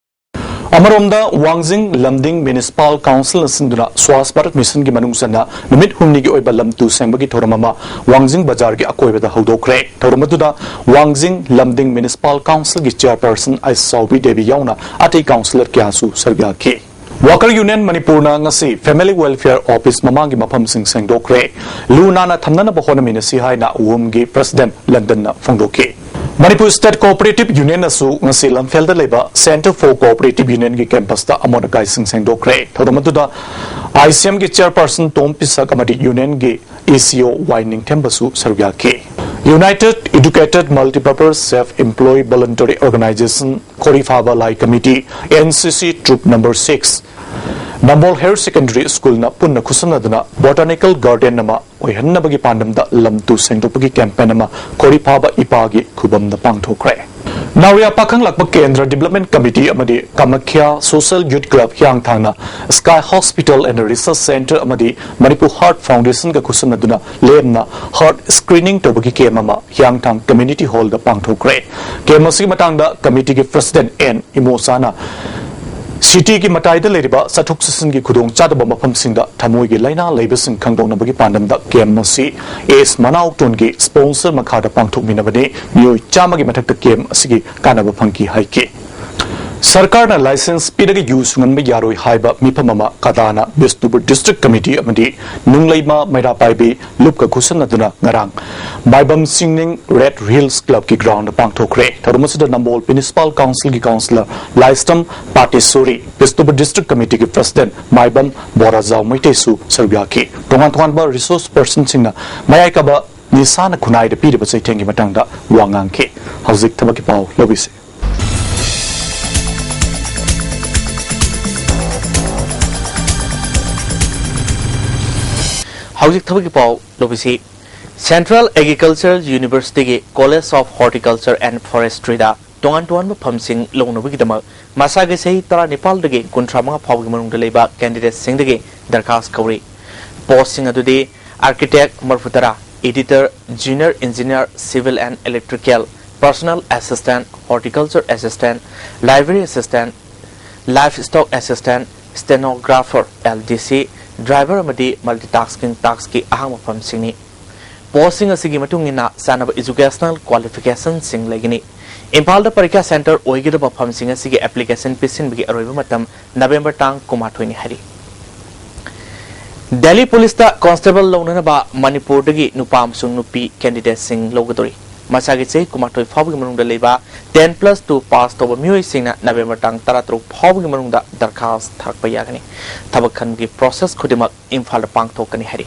ꯑꯃꯔꯣꯝꯗ, ꯋꯥꯡꯖꯤꯡ ꯂꯝꯗꯤꯡ Municipal Councilꯅ ꯁꯤꯟꯗꯨꯅ ꯁ꯭ꯋꯥꯁ ꯚꯥꯔꯠ ꯃꯤꯁꯟꯒꯤ ꯃꯅꯨꯡ ꯆꯟꯅ ꯅꯨꯃꯤꯠ ꯍꯨꯝꯅꯤꯒꯤ ꯑꯣꯏꯕ ꯂꯝ ꯇꯨ ꯁꯦꯡꯕꯒꯤ ꯊꯧꯔꯝ ꯑꯃ ꯋꯥꯡꯖꯤꯡ ꯕꯖꯥꯔꯒꯤ ꯑꯀꯣꯏꯕꯗ ꯍꯧꯗꯣꯛꯈ꯭ꯔꯦ꯫ ꯊꯧꯔꯝ ꯑꯗꯨꯗ ꯋꯥꯡꯖꯤꯡ ꯂꯝꯗꯤꯡ Municipal Councilꯒꯤ Chairperson ꯑꯩꯆ ꯆꯥꯎꯕꯤ ꯗꯦꯕꯤ ꯌꯥꯎꯅ ꯑꯇꯩ councillor ꯀꯌꯥꯁꯨ ꯁꯔꯨꯛ ꯌꯥꯈꯤ꯫ Worker Union ꯃꯅꯤꯄꯨꯔꯅ ꯉꯁꯤ Family Welfare Office ꯃꯃꯥꯡꯒꯤ ꯃꯐꯝꯁꯤꯡ ꯁꯦꯡꯗꯣꯛꯈ꯭ꯔꯦ꯫ ꯂꯨ ꯅꯥꯟꯅ ꯊꯝꯅꯅꯕ ꯍꯣꯠꯅꯃꯤꯟꯅꯁꯤ ꯍꯥꯏꯅ ꯋꯨꯝꯒꯤ President ꯂꯟꯗꯟꯅ ꯐꯣꯡꯗꯣꯛꯈꯤ꯫ ꯃꯅꯤꯄꯨꯔ State Cooperative Unionꯅꯁꯨ ꯉꯁꯤ ꯂꯝꯐꯦꯜꯗ ꯂꯩꯕ Centre for Cooperative Unionꯒꯤ campusꯇ ꯑꯃꯣꯠ ꯑꯀꯥꯏꯁꯤꯡ ꯁꯦꯡꯗꯣꯛꯈ꯭ꯔꯦ꯫ ꯊꯧꯔꯝ ꯑꯗꯨꯗ ꯑꯥꯏ ꯁꯤ ꯑꯦꯝꯒꯤ ꯆꯤꯌꯔꯄꯔꯁꯟ ꯇꯣꯝ ꯄꯤꯁꯛ ꯑꯃꯗꯤ ꯌꯨꯅꯤꯌꯟꯒꯤ ꯏ ꯁꯤ ꯑꯣ ꯋꯥꯏ ꯅꯤꯡꯊꯦꯝꯕꯁꯨ ꯁꯔꯨꯛ ꯌꯥꯈꯤ꯫ United Educated Multipurpose Self Employed Voluntary Organization ꯈꯣꯔꯤꯐꯥꯕ ꯂꯥꯏ ꯀꯃꯤꯇꯤ, ꯑꯦꯟ ꯁꯤ ꯁꯤ troop number six, ꯅꯝꯕꯣꯜ ꯍꯥꯌꯔ ꯁꯦꯀꯦꯟꯗꯔꯤ ꯁ꯭ꯀꯨꯜꯅ ꯄꯨꯟꯅ ꯈꯨꯠꯁꯝꯅꯗꯨꯅ ꯕꯣꯇꯥꯅꯤꯀꯦꯜ ꯒꯥꯔꯗꯦꯟ ꯑꯃ ꯑꯣꯏꯍꯟꯅꯕꯒꯤ ꯄꯥꯟꯗꯝꯗ ꯂꯝ ꯇꯨ ꯁꯦꯡꯗꯣꯛꯄꯒꯤ ꯀꯦꯝꯄꯦꯟ ꯑꯃ ꯈꯣꯔꯤꯐꯥꯕ ꯏꯄꯥꯒꯤ ꯈꯨꯕꯝꯗ ꯄꯥꯡꯊꯣꯛꯈ꯭ꯔꯦ꯫ ꯅꯥꯎꯔꯤꯌꯥ ꯄꯥꯈꯪ ꯂꯥꯛꯄ ꯀꯦꯟꯗ꯭ꯔ ꯗꯤꯕꯂꯞꯃꯦꯟ ꯀꯃꯤꯇꯤ ꯑꯃꯗꯤ ꯀꯥꯃꯈ꯭ꯌꯥ ꯁꯣꯁꯤꯌꯦꯜ ꯌꯨꯠ ꯀ꯭ꯂꯕ ꯍꯤꯌꯥꯡꯊꯥꯡꯅ Sky Hospital and Research Centre ꯑꯃꯗꯤ ꯃꯅꯤꯄꯨꯔ ꯍꯥꯔꯠ ꯐꯥꯎꯟꯗꯦꯁꯟꯒ ꯈꯨꯠꯁꯝꯅꯗꯨꯅ ꯂꯦꯝꯅ ꯍꯥꯔꯠ ꯁ꯭ꯀ꯭ꯔꯤꯅꯤꯡ ꯇꯧꯕꯒꯤ ꯀꯦꯝ ꯑꯃ ꯍꯤꯌꯥꯡꯊꯥꯡ ꯀꯝꯃ꯭ꯌꯨꯅꯤꯇꯤ ꯍꯣꯜꯗ ꯄꯥꯡꯊꯣꯛꯈ꯭ꯔꯦ꯫ ꯀꯦꯝ ꯑꯁꯤꯒꯤ ꯃꯇꯥꯡꯗ ꯀꯃꯤꯇꯤꯒꯤ ꯄ꯭ꯔꯁꯤꯗꯦꯟꯠ ꯑꯦꯟ ꯏꯃꯣꯆꯥꯅ ꯁꯤꯇꯤꯒꯤ ꯃꯇꯥꯏꯗ ꯂꯩꯔꯤꯕ ꯆꯠꯊꯣꯛ ꯆꯠꯁꯤꯟꯒꯤ ꯈꯨꯗꯣꯡꯆꯥꯗꯕ ꯃꯐꯝꯁꯤꯡꯗ ꯊꯃꯣꯏꯒꯤ ꯂꯥꯏꯅꯥ ꯂꯩꯕꯁꯤꯡ ꯈꯪꯗꯣꯛꯅꯕꯒꯤ ꯄꯥꯟꯗꯝꯗ ꯀꯦꯝ ꯑꯁꯤ ꯑꯦꯁ ꯃꯅꯥꯎꯇꯣꯟꯒꯤ ꯁ꯭ꯄꯣꯟꯁꯔ ꯃꯈꯥꯗ ꯄꯥꯡꯊꯣꯛꯃꯤꯟꯅꯕꯅꯤ꯫ ꯃꯤꯑꯣꯏ ꯆꯥꯝꯃꯒꯤ ꯃꯊꯛꯇ ꯀꯦꯝ ꯑꯁꯤꯒꯤ ꯀꯥꯟꯅꯕ ꯐꯪꯈꯤ ꯍꯥꯏꯈꯤ꯫ ꯁꯔꯀꯥꯔꯅ ꯂꯥꯏꯁꯦꯟꯁ ꯄꯤꯔꯒ ꯌꯨ ꯁꯨꯡꯍꯟꯕ ꯌꯥꯔꯣꯏ ꯍꯥꯏꯕ ꯃꯤꯐꯝ ꯑꯃ ꯀꯗꯥꯅ ꯕꯤꯁꯅꯨꯄꯨꯔ ꯗꯤꯁꯇ꯭ꯔꯤꯛ ꯀꯃꯤꯇꯤ ꯑꯃꯗꯤ ꯅꯨꯡꯂꯩꯃ ꯃꯩꯔꯥ ꯄꯥꯏꯕꯤ ꯂꯨꯞꯀ ꯈꯨꯠꯁꯝꯅꯗꯨꯅ ꯉꯔꯥꯡ ꯃꯥꯏꯕꯝ ꯆꯤꯡꯅꯤꯡ ꯔꯦꯗ ꯍꯤꯜꯁ ꯀ꯭ꯂꯕꯀꯤ ꯒ꯭ꯔꯥꯎꯟꯗ ꯄꯥꯡꯊꯣꯛꯈ꯭ꯔꯦ꯫ ꯊꯧꯔꯝ ꯑꯁꯤꯗ ꯅꯝꯕꯣꯜ ꯃ꯭ꯌꯨꯅꯤꯁꯤꯄꯥꯜ ꯀꯥꯎꯟꯁꯤꯜꯒꯤ ꯀꯥꯎꯟꯁꯤꯂꯔ ꯂꯥꯏꯁ꯭ꯔꯝ ꯄꯥꯇꯦꯁꯣꯔꯤ, ꯕꯤꯁꯅꯨꯄꯨꯔ ꯗꯤꯁꯇ꯭ꯔꯤꯛ ꯀꯃꯤꯇꯤꯒꯤ ꯄ꯭ꯔꯁꯤꯗꯦꯟꯠ ꯃꯥꯏꯕꯝ ꯕꯣꯔꯥꯖꯥꯎ ꯃꯩꯇꯩꯁꯨ ꯁꯔꯨꯛ ꯌꯥꯈꯤ꯫ ꯇꯣꯉꯥꯟ ꯇꯣꯉꯥꯟꯕ ꯔꯤꯁꯣꯔꯁ ꯄꯔꯁꯟꯁꯤꯡꯅ ꯃꯌꯥꯏ ꯀꯥꯕ ꯅꯤꯁꯥꯅ ꯈꯨꯟꯅꯥꯏꯗ ꯄꯤꯔꯤꯕ ꯆꯩꯊꯦꯡꯒꯤ ꯃꯇꯥꯡꯗ ꯋꯥ ꯉꯥꯡꯈꯤ꯫ ꯍꯧꯖꯤꯛ ꯊꯕꯛꯀꯤ ꯄꯥꯎ ꯂꯧꯕꯤꯁꯤ꯫ ꯍꯧꯖꯤꯛ ꯊꯕꯛꯀꯤ ꯄꯥꯎ ꯂꯧꯕꯤꯁꯤ꯫ Central Agricultural University ꯒꯤ College of Horticulture and Forestry ꯗ ꯇꯣꯉꯥꯟ ꯇꯣꯉꯥꯟꯕ ꯐꯝꯁꯤꯡ ꯂꯧꯅꯕꯒꯤꯗꯃꯛ ꯃꯁꯥꯒꯤ ꯆꯍꯤ ꯇꯔꯥꯅꯤꯄꯥꯜꯗꯒꯤ ꯀꯨꯟꯊ꯭ꯔꯥ ꯃꯉꯥ ꯐꯥꯎꯕꯒꯤ ꯃꯅꯨꯡꯗ ꯂꯩꯕ ꯀꯦꯟꯗꯤꯗꯦꯠꯁꯤꯡꯗꯒꯤ ꯗꯔꯈꯥꯁ ꯀꯧꯔꯤ꯫ ꯄꯣꯁꯁꯤꯡ ꯑꯗꯨꯗꯤ ꯑꯥꯔꯀꯤꯇꯦꯛ ꯃꯔꯐꯨ ꯇꯔꯥ, editor, junior engineer, civil and electrical, personal assistant, horticulture assistant, library assistant, livestock assistant, stenographer, L D C, driver ꯑꯃꯗꯤ ꯃꯜꯇꯤꯇꯥꯁꯀꯤꯡ ꯇꯥꯛꯁꯀꯤ ꯑꯍꯥꯡꯕ ꯐꯝꯁꯤꯡꯅꯤ꯫ ꯄꯣꯁꯁꯤꯡ ꯑꯁꯤꯒꯤ ꯃꯇꯨꯡ ꯏꯟꯅ ꯆꯥꯅꯕ ꯏꯖꯨꯀꯦꯁꯅꯦꯜ ꯀ꯭ꯋꯥꯂꯤꯐꯤꯀꯦꯁꯟꯁꯤꯡ ꯂꯩꯒꯅꯤ꯫ ꯏꯝꯐꯥꯜꯗ ꯄꯔꯤꯈ꯭ꯌꯥ ꯁꯦꯟꯇꯔ ꯑꯣꯏꯒꯗꯕ ꯐꯝꯁꯤꯡ ꯑꯁꯤꯒꯤ ꯑꯦꯄ꯭ꯂꯤꯀꯦꯁꯟ ꯄꯤꯁꯤꯟꯕꯒꯤ ꯑꯔꯣꯏꯕ ꯃꯇꯝ ꯅꯕꯦꯝꯕꯔ ꯇꯥꯡ ꯀꯨꯟꯃꯥꯊꯣꯏꯅꯤ ꯍꯥꯏꯔꯤ꯫ ꯗꯦꯜꯂꯤ ꯄꯨꯂꯤꯁꯇ ꯀꯣꯟꯁꯇꯦꯕꯜ ꯂꯧꯅꯅꯕ ꯃꯅꯤꯄꯨꯔꯗꯒꯤ ꯅꯨꯄꯥ ꯑꯃꯁꯨꯡ ꯅꯨꯄꯤ ꯀꯦꯟꯗꯤꯗꯦꯠꯁꯤꯡ ꯂꯧꯒꯗꯧꯔꯤ꯫ ꯃꯁꯥꯒꯤ ꯆꯍꯤ ꯀꯨꯟꯃꯥꯊꯣꯏ ꯐꯥꯎꯕꯒꯤ ꯃꯅꯨꯡꯗ ꯂꯩꯕ ten plus two pass ꯇꯧꯕ ꯃꯤꯑꯣꯏꯁꯤꯡꯅ ꯅꯕꯦꯝꯕꯔ ꯇꯥꯡ ꯇꯔꯥꯇꯔꯨꯛ ꯐꯥꯎꯕꯒꯤ ꯃꯅꯨꯡꯗ ꯗꯔꯈꯥꯁ ꯊꯥꯔꯛꯄ ꯌꯥꯒꯅꯤ꯫ ꯊꯕꯛ ꯈꯟꯕꯒꯤ process ꯈꯨꯗꯤꯡꯃꯛ ꯏꯝꯐꯥꯜꯗ ꯄꯥꯡꯊꯣꯛꯀꯅꯤ ꯍꯥꯏꯔꯤ꯫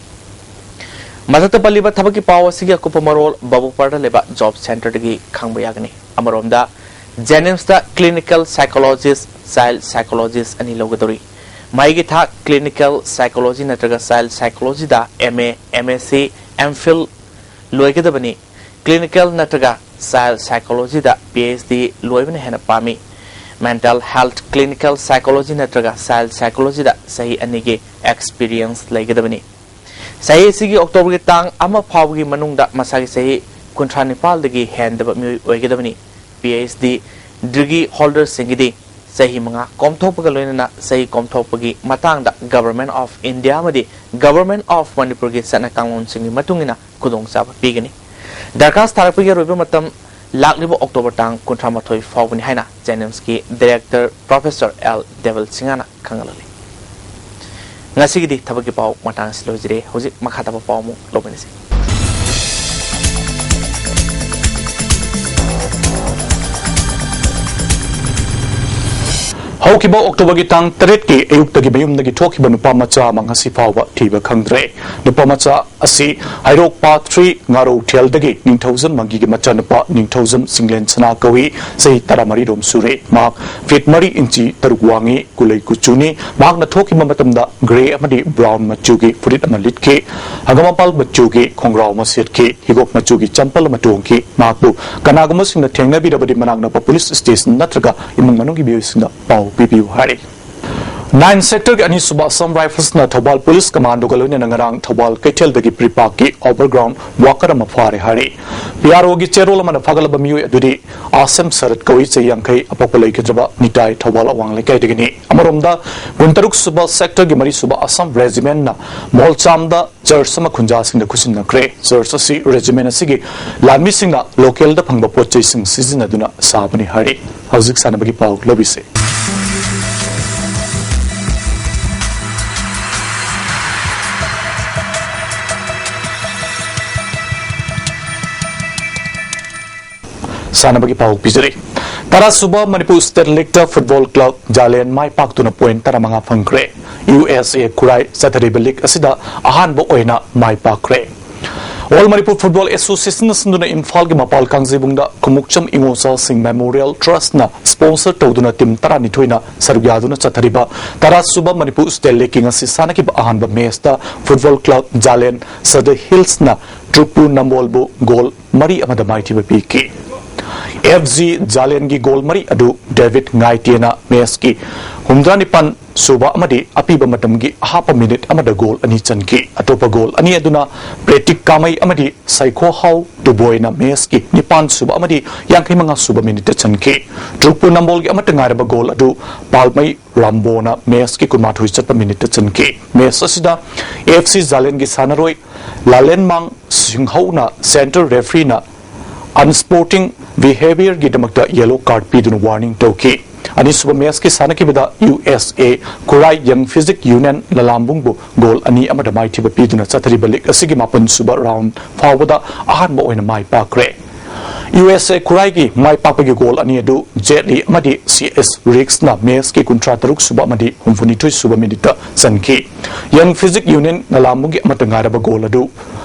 ꯃꯊꯛꯇ ꯄꯜꯂꯤꯕ ꯊꯕꯛꯀꯤ ꯄꯥꯎ ꯑꯁꯤꯒꯤ ꯑꯀꯨꯞꯄ ꯃꯔꯣꯜ ꯕꯥꯕꯨꯄꯥꯔꯗ ꯂꯩꯕ job centreꯗꯒꯤ ꯈꯪꯕ ꯌꯥꯒꯅꯤ꯫ ꯑꯃꯔꯣꯝꯗ, JNIMSꯇ clinical psychologist, child psychologist ꯑꯅꯤ ꯂꯧꯒꯗꯧꯔꯤ꯫ ꯃꯍꯩꯒꯤ ꯊꯥꯛ clinical psychology ꯅꯠꯇ꯭ꯔꯒ child psychologyꯗ M A, M S C, M Phil ꯂꯣꯏꯒꯗꯕꯅꯤ꯫ Clinical ꯅꯠꯇ꯭ꯔꯒ child psychologyꯗ P H D ꯂꯣꯏꯕꯅ ꯍꯦꯟꯅ ꯄꯥꯝꯃꯤ꯫ Mental health, clinical psychology ꯅꯠꯇ꯭ꯔꯒ child psychologyꯗ ꯆꯍꯤ ꯑꯅꯤꯒꯤ experience ꯂꯩꯒꯗꯕꯅꯤ꯫ ꯆꯍꯤ ꯑꯁꯤꯒꯤ Octoberꯒꯤ ꯇꯥꯡ ꯑꯃ ꯐꯥꯎꯕꯒꯤ ꯃꯅꯨꯡꯗ ꯃꯁꯥꯒꯤ ꯆꯍꯤ ꯀꯨꯟꯊ꯭ꯔꯥ ꯅꯤꯄꯥꯜꯗꯒꯤ ꯍꯦꯟꯗꯕ ꯃꯤꯑꯣꯏ ꯑꯣꯏꯒꯗꯕꯅꯤ꯫ P H D degree holderꯁꯤꯡꯒꯤꯗꯤ ꯆꯍꯤ ꯃꯉꯥ ꯀꯣꯝꯊꯣꯛꯄꯒ ꯂꯣꯏꯅꯅ ꯆꯍꯤ ꯀꯣꯝꯊꯣꯛꯄꯒꯤ ꯃꯇꯥꯡꯗ Government of India ꯑꯃꯗꯤ Government of ꯃꯅꯤꯄꯨꯔꯒꯤ ꯆꯠꯅ ꯀꯥꯡꯂꯣꯟꯁꯤꯡꯒꯤ ꯃꯇꯨꯡ ꯏꯟꯅ ꯈꯨꯗꯣꯡꯆꯥꯕ ꯄꯤꯒꯅꯤ꯫ ꯗꯔꯈꯥꯁ ꯊꯥꯔꯛꯄꯒꯤ ꯑꯔꯣꯏꯕ ꯃꯇꯝ ꯂꯥꯛꯂꯤꯕ October ꯇꯥꯡ ꯀꯨꯟꯊ꯭ꯔꯥ ꯃꯥꯊꯣꯏ ꯐꯥꯎꯕꯅꯤ ꯍꯥꯏꯅ JNIMSꯀꯤ Director Professor L ꯗꯦꯕꯜ ꯁꯤꯡꯍꯅ ꯈꯪꯍꯜꯂꯤ꯫ ꯉꯁꯤꯒꯤꯗꯤ ꯊꯕꯛꯀꯤ ꯄꯥꯎ ꯃꯇꯥꯡ ꯑꯁꯤ ꯂꯣꯏꯖꯔꯦ꯫ ꯍꯧꯖꯤꯛ ꯃꯈꯥ ꯇꯥꯕ ꯄꯥꯎ ꯑꯃꯨꯛ ꯂꯧꯃꯤꯟꯅꯁꯤ꯫ ꯍꯧꯈꯤꯕ Octoberꯒꯤ ꯇꯥꯡ ꯇꯔꯦꯠꯀꯤ ꯑꯌꯨꯛꯇꯒꯤ ꯃꯌꯨꯝꯗꯒꯤ ꯊꯣꯛꯈꯤꯕ ꯅꯨꯄꯥ ꯃꯆꯥ ꯑꯃ ꯉꯁꯤ ꯐꯥꯎꯕ ꯊꯤꯕ ꯈꯪꯗ꯭ꯔꯦ꯫ ꯅꯨꯄꯥ ꯃꯆꯥ ꯑꯁꯤ ꯍꯩꯔꯣꯛ Part three ꯉꯥꯔꯧꯊꯦꯜꯗꯒꯤ ꯅꯤꯡꯊꯧꯖꯝ ꯃꯪꯒꯤꯒꯤ ꯃꯆꯥꯅꯨꯄꯥ ꯅꯤꯡꯊꯧꯖꯝ ꯆꯤꯡꯂꯦꯟ ꯁꯅꯥꯀꯧꯏ, ꯆꯍꯤ ꯇꯔꯥꯃꯔꯤ ꯔꯣꯝ ꯁꯨꯔꯦ꯫ ꯃꯍꯥꯛ feet ꯃꯔꯤ inch ꯇꯔꯨꯛ ꯋꯥꯡꯉꯤ, ꯀꯨꯂꯩ ꯀꯨꯆꯨꯅꯤ꯫ ꯃꯍꯥꯛꯅ ꯊꯣꯛꯈꯤꯕ ꯃꯇꯝꯗ grey ꯑꯃꯗꯤ brown ꯃꯆꯨꯒꯤ ꯐꯨꯔꯤꯠ ꯑꯃ ꯂꯤꯠꯈꯤ, ꯍꯪꯒꯥꯝꯄꯥꯜ ꯃꯆꯨꯒꯤ ꯈꯣꯡꯒ꯭ꯔꯥꯎ ꯑꯃ ꯁꯦꯠꯈꯤ, ꯍꯤꯒꯣꯛ ꯃꯆꯨꯒꯤ ꯆꯝꯄꯜ ꯑꯃ ꯇꯣꯡꯈꯤ꯫ ꯃꯍꯥꯛꯄꯨ ꯀꯅꯥꯒꯨꯝꯕꯁꯤꯡꯅ ꯊꯦꯡꯅꯕꯤꯔꯕꯗꯤ ꯃꯅꯥꯛ ꯅꯛꯄ police station ꯅꯠꯇ꯭ꯔꯒ ꯏꯃꯨꯡ ꯃꯅꯨꯡꯒꯤ ꯃꯤꯑꯣꯏꯁꯤꯡꯗ ꯄꯥꯎ ꯄꯤꯕꯤꯌꯨ ꯍꯥꯏꯔꯤ꯫ Nine Sectorꯒꯤ ꯑꯅꯤꯁꯨꯕ Assam Riflesꯅ ꯊꯧꯕꯥꯜ Police Commandoꯒ ꯂꯣꯏꯅꯅ ꯉꯔꯥꯡ ꯊꯧꯕꯥꯜ ꯀꯩꯊꯦꯜꯗꯒꯤ ꯄ꯭ꯔꯤꯄꯥꯛꯀꯤ overground worker ꯑꯃ ꯐꯥꯔꯦ ꯍꯥꯏꯔꯤ꯫ P R Oꯒꯤ ꯆꯦꯔꯣꯜ ꯑꯃꯅ ꯐꯥꯒꯠꯂꯕ ꯃꯤꯑꯣꯏ ꯑꯗꯨꯗꯤ ꯑꯁꯦꯝ ꯁꯔꯠ ꯀꯧꯏ, ꯆꯍꯤ ꯌꯥꯡꯈꯩ, ꯑꯄꯣꯛꯄ ꯂꯩꯈꯤꯗ꯭ꯔꯕ ꯅꯤꯇꯥꯏ ꯊꯧꯕꯥꯜ ꯑꯋꯥꯡ ꯂꯩꯀꯥꯏꯗꯒꯤꯅꯤ꯫ ꯑꯃꯔꯣꯝꯗ, ꯀꯨꯟꯇꯔꯨꯛ ꯁꯨꯕ Sectorꯒꯤ ꯃꯔꯤ ꯁꯨꯕ Assam Regimentꯅ ꯃꯣꯜꯆꯥꯝꯗ church ꯑꯃ ꯈꯨꯟꯖꯥꯁꯤꯡꯗ ꯈꯨꯠꯁꯤꯟꯅꯈ꯭ꯔꯦ꯫ Church ꯑꯁꯤ regiment ꯑꯁꯤꯒꯤ ꯂꯥꯟꯃꯤꯁꯤꯡꯅ localꯗ ꯐꯪꯕ ꯄꯣꯠ ꯆꯩꯁꯤꯡ ꯁꯤꯖꯤꯟꯅꯗꯨꯅ ꯁꯥꯕꯅꯤ ꯍꯥꯏꯔꯤ꯫ ꯍꯧꯖꯤꯛ ꯁꯥꯟꯅꯕꯒꯤ ꯄꯥꯎ ꯂꯧꯕꯤꯁꯦ꯫ ꯁꯥꯟꯅꯕꯒꯤ ꯄꯥꯎ ꯄꯤꯖꯔꯤ꯫ ꯇꯔꯥꯁꯨꯕ ꯃꯅꯤꯄꯨꯔ ꯁ꯭ꯇꯦꯠ ꯂꯤꯛꯇ ꯐꯨꯠꯕꯣꯜ ꯀ꯭ꯂꯕ ꯖꯥꯂꯦꯟ ꯃꯥꯏ ꯄꯥꯛꯇꯨꯅ ꯄꯣꯏꯟꯠ ꯇꯔꯥꯃꯉꯥ ꯐꯪꯈ꯭ꯔꯦ꯫ ꯌꯨ ꯑꯦꯁ ꯑꯦ ꯈꯨꯔꯥꯏ ꯆꯠꯊꯔꯤꯕ ꯂꯤꯛ ꯑꯁꯤꯗ ꯑꯍꯥꯟꯕ ꯑꯣꯏꯅ ꯃꯥꯏ ꯄꯥꯛꯈ꯭ꯔꯦ꯫ ꯑꯣꯜ ꯃꯅꯤꯄꯨꯔ ꯐꯨꯠꯕꯣꯜ ꯑꯦꯁꯣꯁꯤꯌꯦꯁꯟꯅ ꯁꯤꯟꯗꯨꯅ ꯏꯝꯐꯥꯜꯒꯤ ꯃꯄꯥꯜ ꯀꯥꯡꯖꯩꯕꯨꯡꯗ ꯈꯨꯃꯨꯛꯆꯝ ꯏꯉꯣꯆꯥꯁꯤꯡ ꯃꯦꯃꯣꯔꯤꯌꯦꯜ ꯇ꯭ꯔꯁꯠꯅ ꯁ꯭ꯄꯣꯟꯁꯔ ꯇꯧꯗꯨꯅ ꯇꯤꯝ ꯇꯔꯥꯅꯤꯊꯣꯏꯅ ꯁꯔꯨꯛ ꯌꯥꯗꯨꯅ ꯆꯠꯊꯔꯤꯕ ꯇꯔꯥꯁꯨꯕ ꯃꯅꯤꯄꯨꯔ ꯁ꯭ꯇꯦꯠ ꯂꯤꯛꯀꯤ ꯉꯁꯤ ꯁꯥꯟꯅꯈꯤꯕ ꯑꯍꯥꯟꯕ ꯃꯦꯆꯇ ꯐꯨꯠꯕꯣꯜ ꯀ꯭ꯂꯕ ꯖꯥꯂꯦꯟ ꯁꯗ ꯍꯤꯜꯁꯅ ꯇ꯭ꯔꯨꯛꯄꯨ ꯅꯝꯕꯣꯜꯕꯨ ꯒꯣꯜ ꯃꯔꯤ ꯑꯃꯗ ꯃꯥꯏꯊꯤꯕ ꯄꯤꯈꯤ꯫ ꯑꯦꯐ ꯖꯤ ꯖꯥꯂꯦꯟꯒꯤ ꯒꯣꯜ ꯃꯔꯤ ꯑꯗꯨ ꯗꯦꯕꯤꯠ ꯉꯥꯏꯇꯦꯅ ꯃꯦꯆꯀꯤ ꯍꯨꯝꯗ꯭ꯔꯥꯅꯤꯄꯥꯟ ꯁꯨꯕ ꯑꯃꯗꯤ ꯑꯄꯤꯕ ꯃꯇꯝꯒꯤ ꯑꯍꯥꯞꯄ ꯃꯤꯅꯤꯠ ꯑꯃꯗ ꯒꯣꯜ ꯑꯅꯤ ꯆꯟꯈꯤ꯫ ꯑꯇꯣꯞꯄ ꯒꯣꯜ ꯑꯅꯤ ꯑꯗꯨꯅ ꯄ꯭ꯔꯦꯇꯤꯛ ꯀꯥꯃꯩ ꯑꯃꯗꯤ ꯁꯩꯈꯣꯍꯥꯎ ꯇꯨꯕꯣꯏꯅ ꯃꯦꯆꯀꯤ ꯅꯤꯄꯥꯟ ꯁꯨꯕ ꯑꯃꯗꯤ ꯌꯥꯡꯈꯩ ꯃꯉꯥ ꯁꯨꯕ ꯃꯤꯅꯤꯠꯇ ꯆꯟꯈꯤ꯫ ꯇ꯭ꯔꯨꯛꯄꯨ ꯅꯝꯕꯣꯜꯒꯤ ꯑꯃꯠꯇ ꯉꯥꯏꯔꯕ ꯒꯣꯜ ꯑꯗꯨ ꯄꯥꯜꯃꯩ ꯔꯥꯝꯕꯣꯅ ꯃꯦꯆꯀꯤ ꯀꯨꯟꯃꯥꯊꯣꯏ ꯆꯠꯄ ꯃꯤꯅꯤꯠꯇ ꯆꯟꯈꯤ꯫ ꯃꯦꯆ ꯑꯁꯤꯗ ꯑꯦꯐ ꯁꯤ ꯖꯥꯂꯦꯟꯒꯤ ꯁꯥꯟꯅꯔꯣꯏ ꯂꯥꯂꯦꯟꯃꯥꯡ ꯁꯤꯡꯍꯧꯅ ꯁꯦꯟꯇꯔ ꯔꯦꯐ꯭ꯔꯤꯅ ꯑꯟꯁ꯭ꯄꯣꯔꯇꯤꯡ ꯕꯤꯍꯦꯕꯤꯌꯔꯒꯤꯗꯃꯛꯇ ꯌꯦꯂꯣ ꯀꯥꯔꯗ ꯄꯤꯗꯨꯅ ꯋꯥꯔꯅꯤꯡ ꯇꯧꯈꯤ꯫ ꯑꯅꯤꯁꯨꯕ ꯃꯦꯆꯀꯤ ꯁꯥꯟꯅꯈꯤꯕꯗ ꯌꯨ ꯑꯦꯁ ꯑꯦ ꯈꯨꯔꯥꯏ ꯌꯪ ꯐꯤꯖꯤꯛ ꯌꯨꯅꯤꯌꯟ ꯂꯂꯥꯝꯕꯨꯡꯕꯨ ꯒꯣꯜ ꯑꯅꯤ ꯑꯃꯗ ꯃꯥꯏꯊꯤꯕ ꯄꯤꯗꯨꯅ ꯆꯠꯊꯔꯤꯕ ꯂꯤꯛ ꯑꯁꯤꯒꯤ ꯃꯥꯄꯟ ꯁꯨꯕ ꯔꯥꯎꯟ ꯐꯥꯎꯕꯗ ꯑꯍꯥꯟꯕ ꯑꯣꯏꯅ ꯃꯥꯏ ꯄꯥꯛꯈ꯭ꯔꯦ꯫ ꯌꯨ ꯑꯦꯁ ꯑꯦ ꯈꯨꯔꯥꯏꯒꯤ ꯃꯥꯏ ꯄꯥꯛꯄꯒꯤ ꯒꯣꯜ ꯑꯅꯤ ꯑꯗꯨ ꯖꯦꯠ ꯂꯤ ꯑꯃꯗꯤ ꯁꯤ ꯑꯦꯁ ꯔꯤꯛꯁꯅ ꯃꯦꯆꯀꯤ ꯀꯨꯟꯊ꯭ꯔꯥ ꯇꯔꯨꯛ ꯁꯨꯕ ꯑꯃꯗꯤ ꯍꯨꯝꯐꯨꯅꯤꯊꯣꯏ ꯁꯨꯕ ꯃꯤꯅꯤꯠꯇ ꯆꯟꯈꯤ꯫ ꯌꯪ ꯐꯤꯖꯤꯛ ꯌꯨꯅꯤꯌꯟ ꯂꯂꯥꯝꯕꯨꯡꯒꯤ ꯑꯃꯠꯇ ꯉꯥꯏꯔꯕ ꯒꯣꯜ ꯑꯗꯨ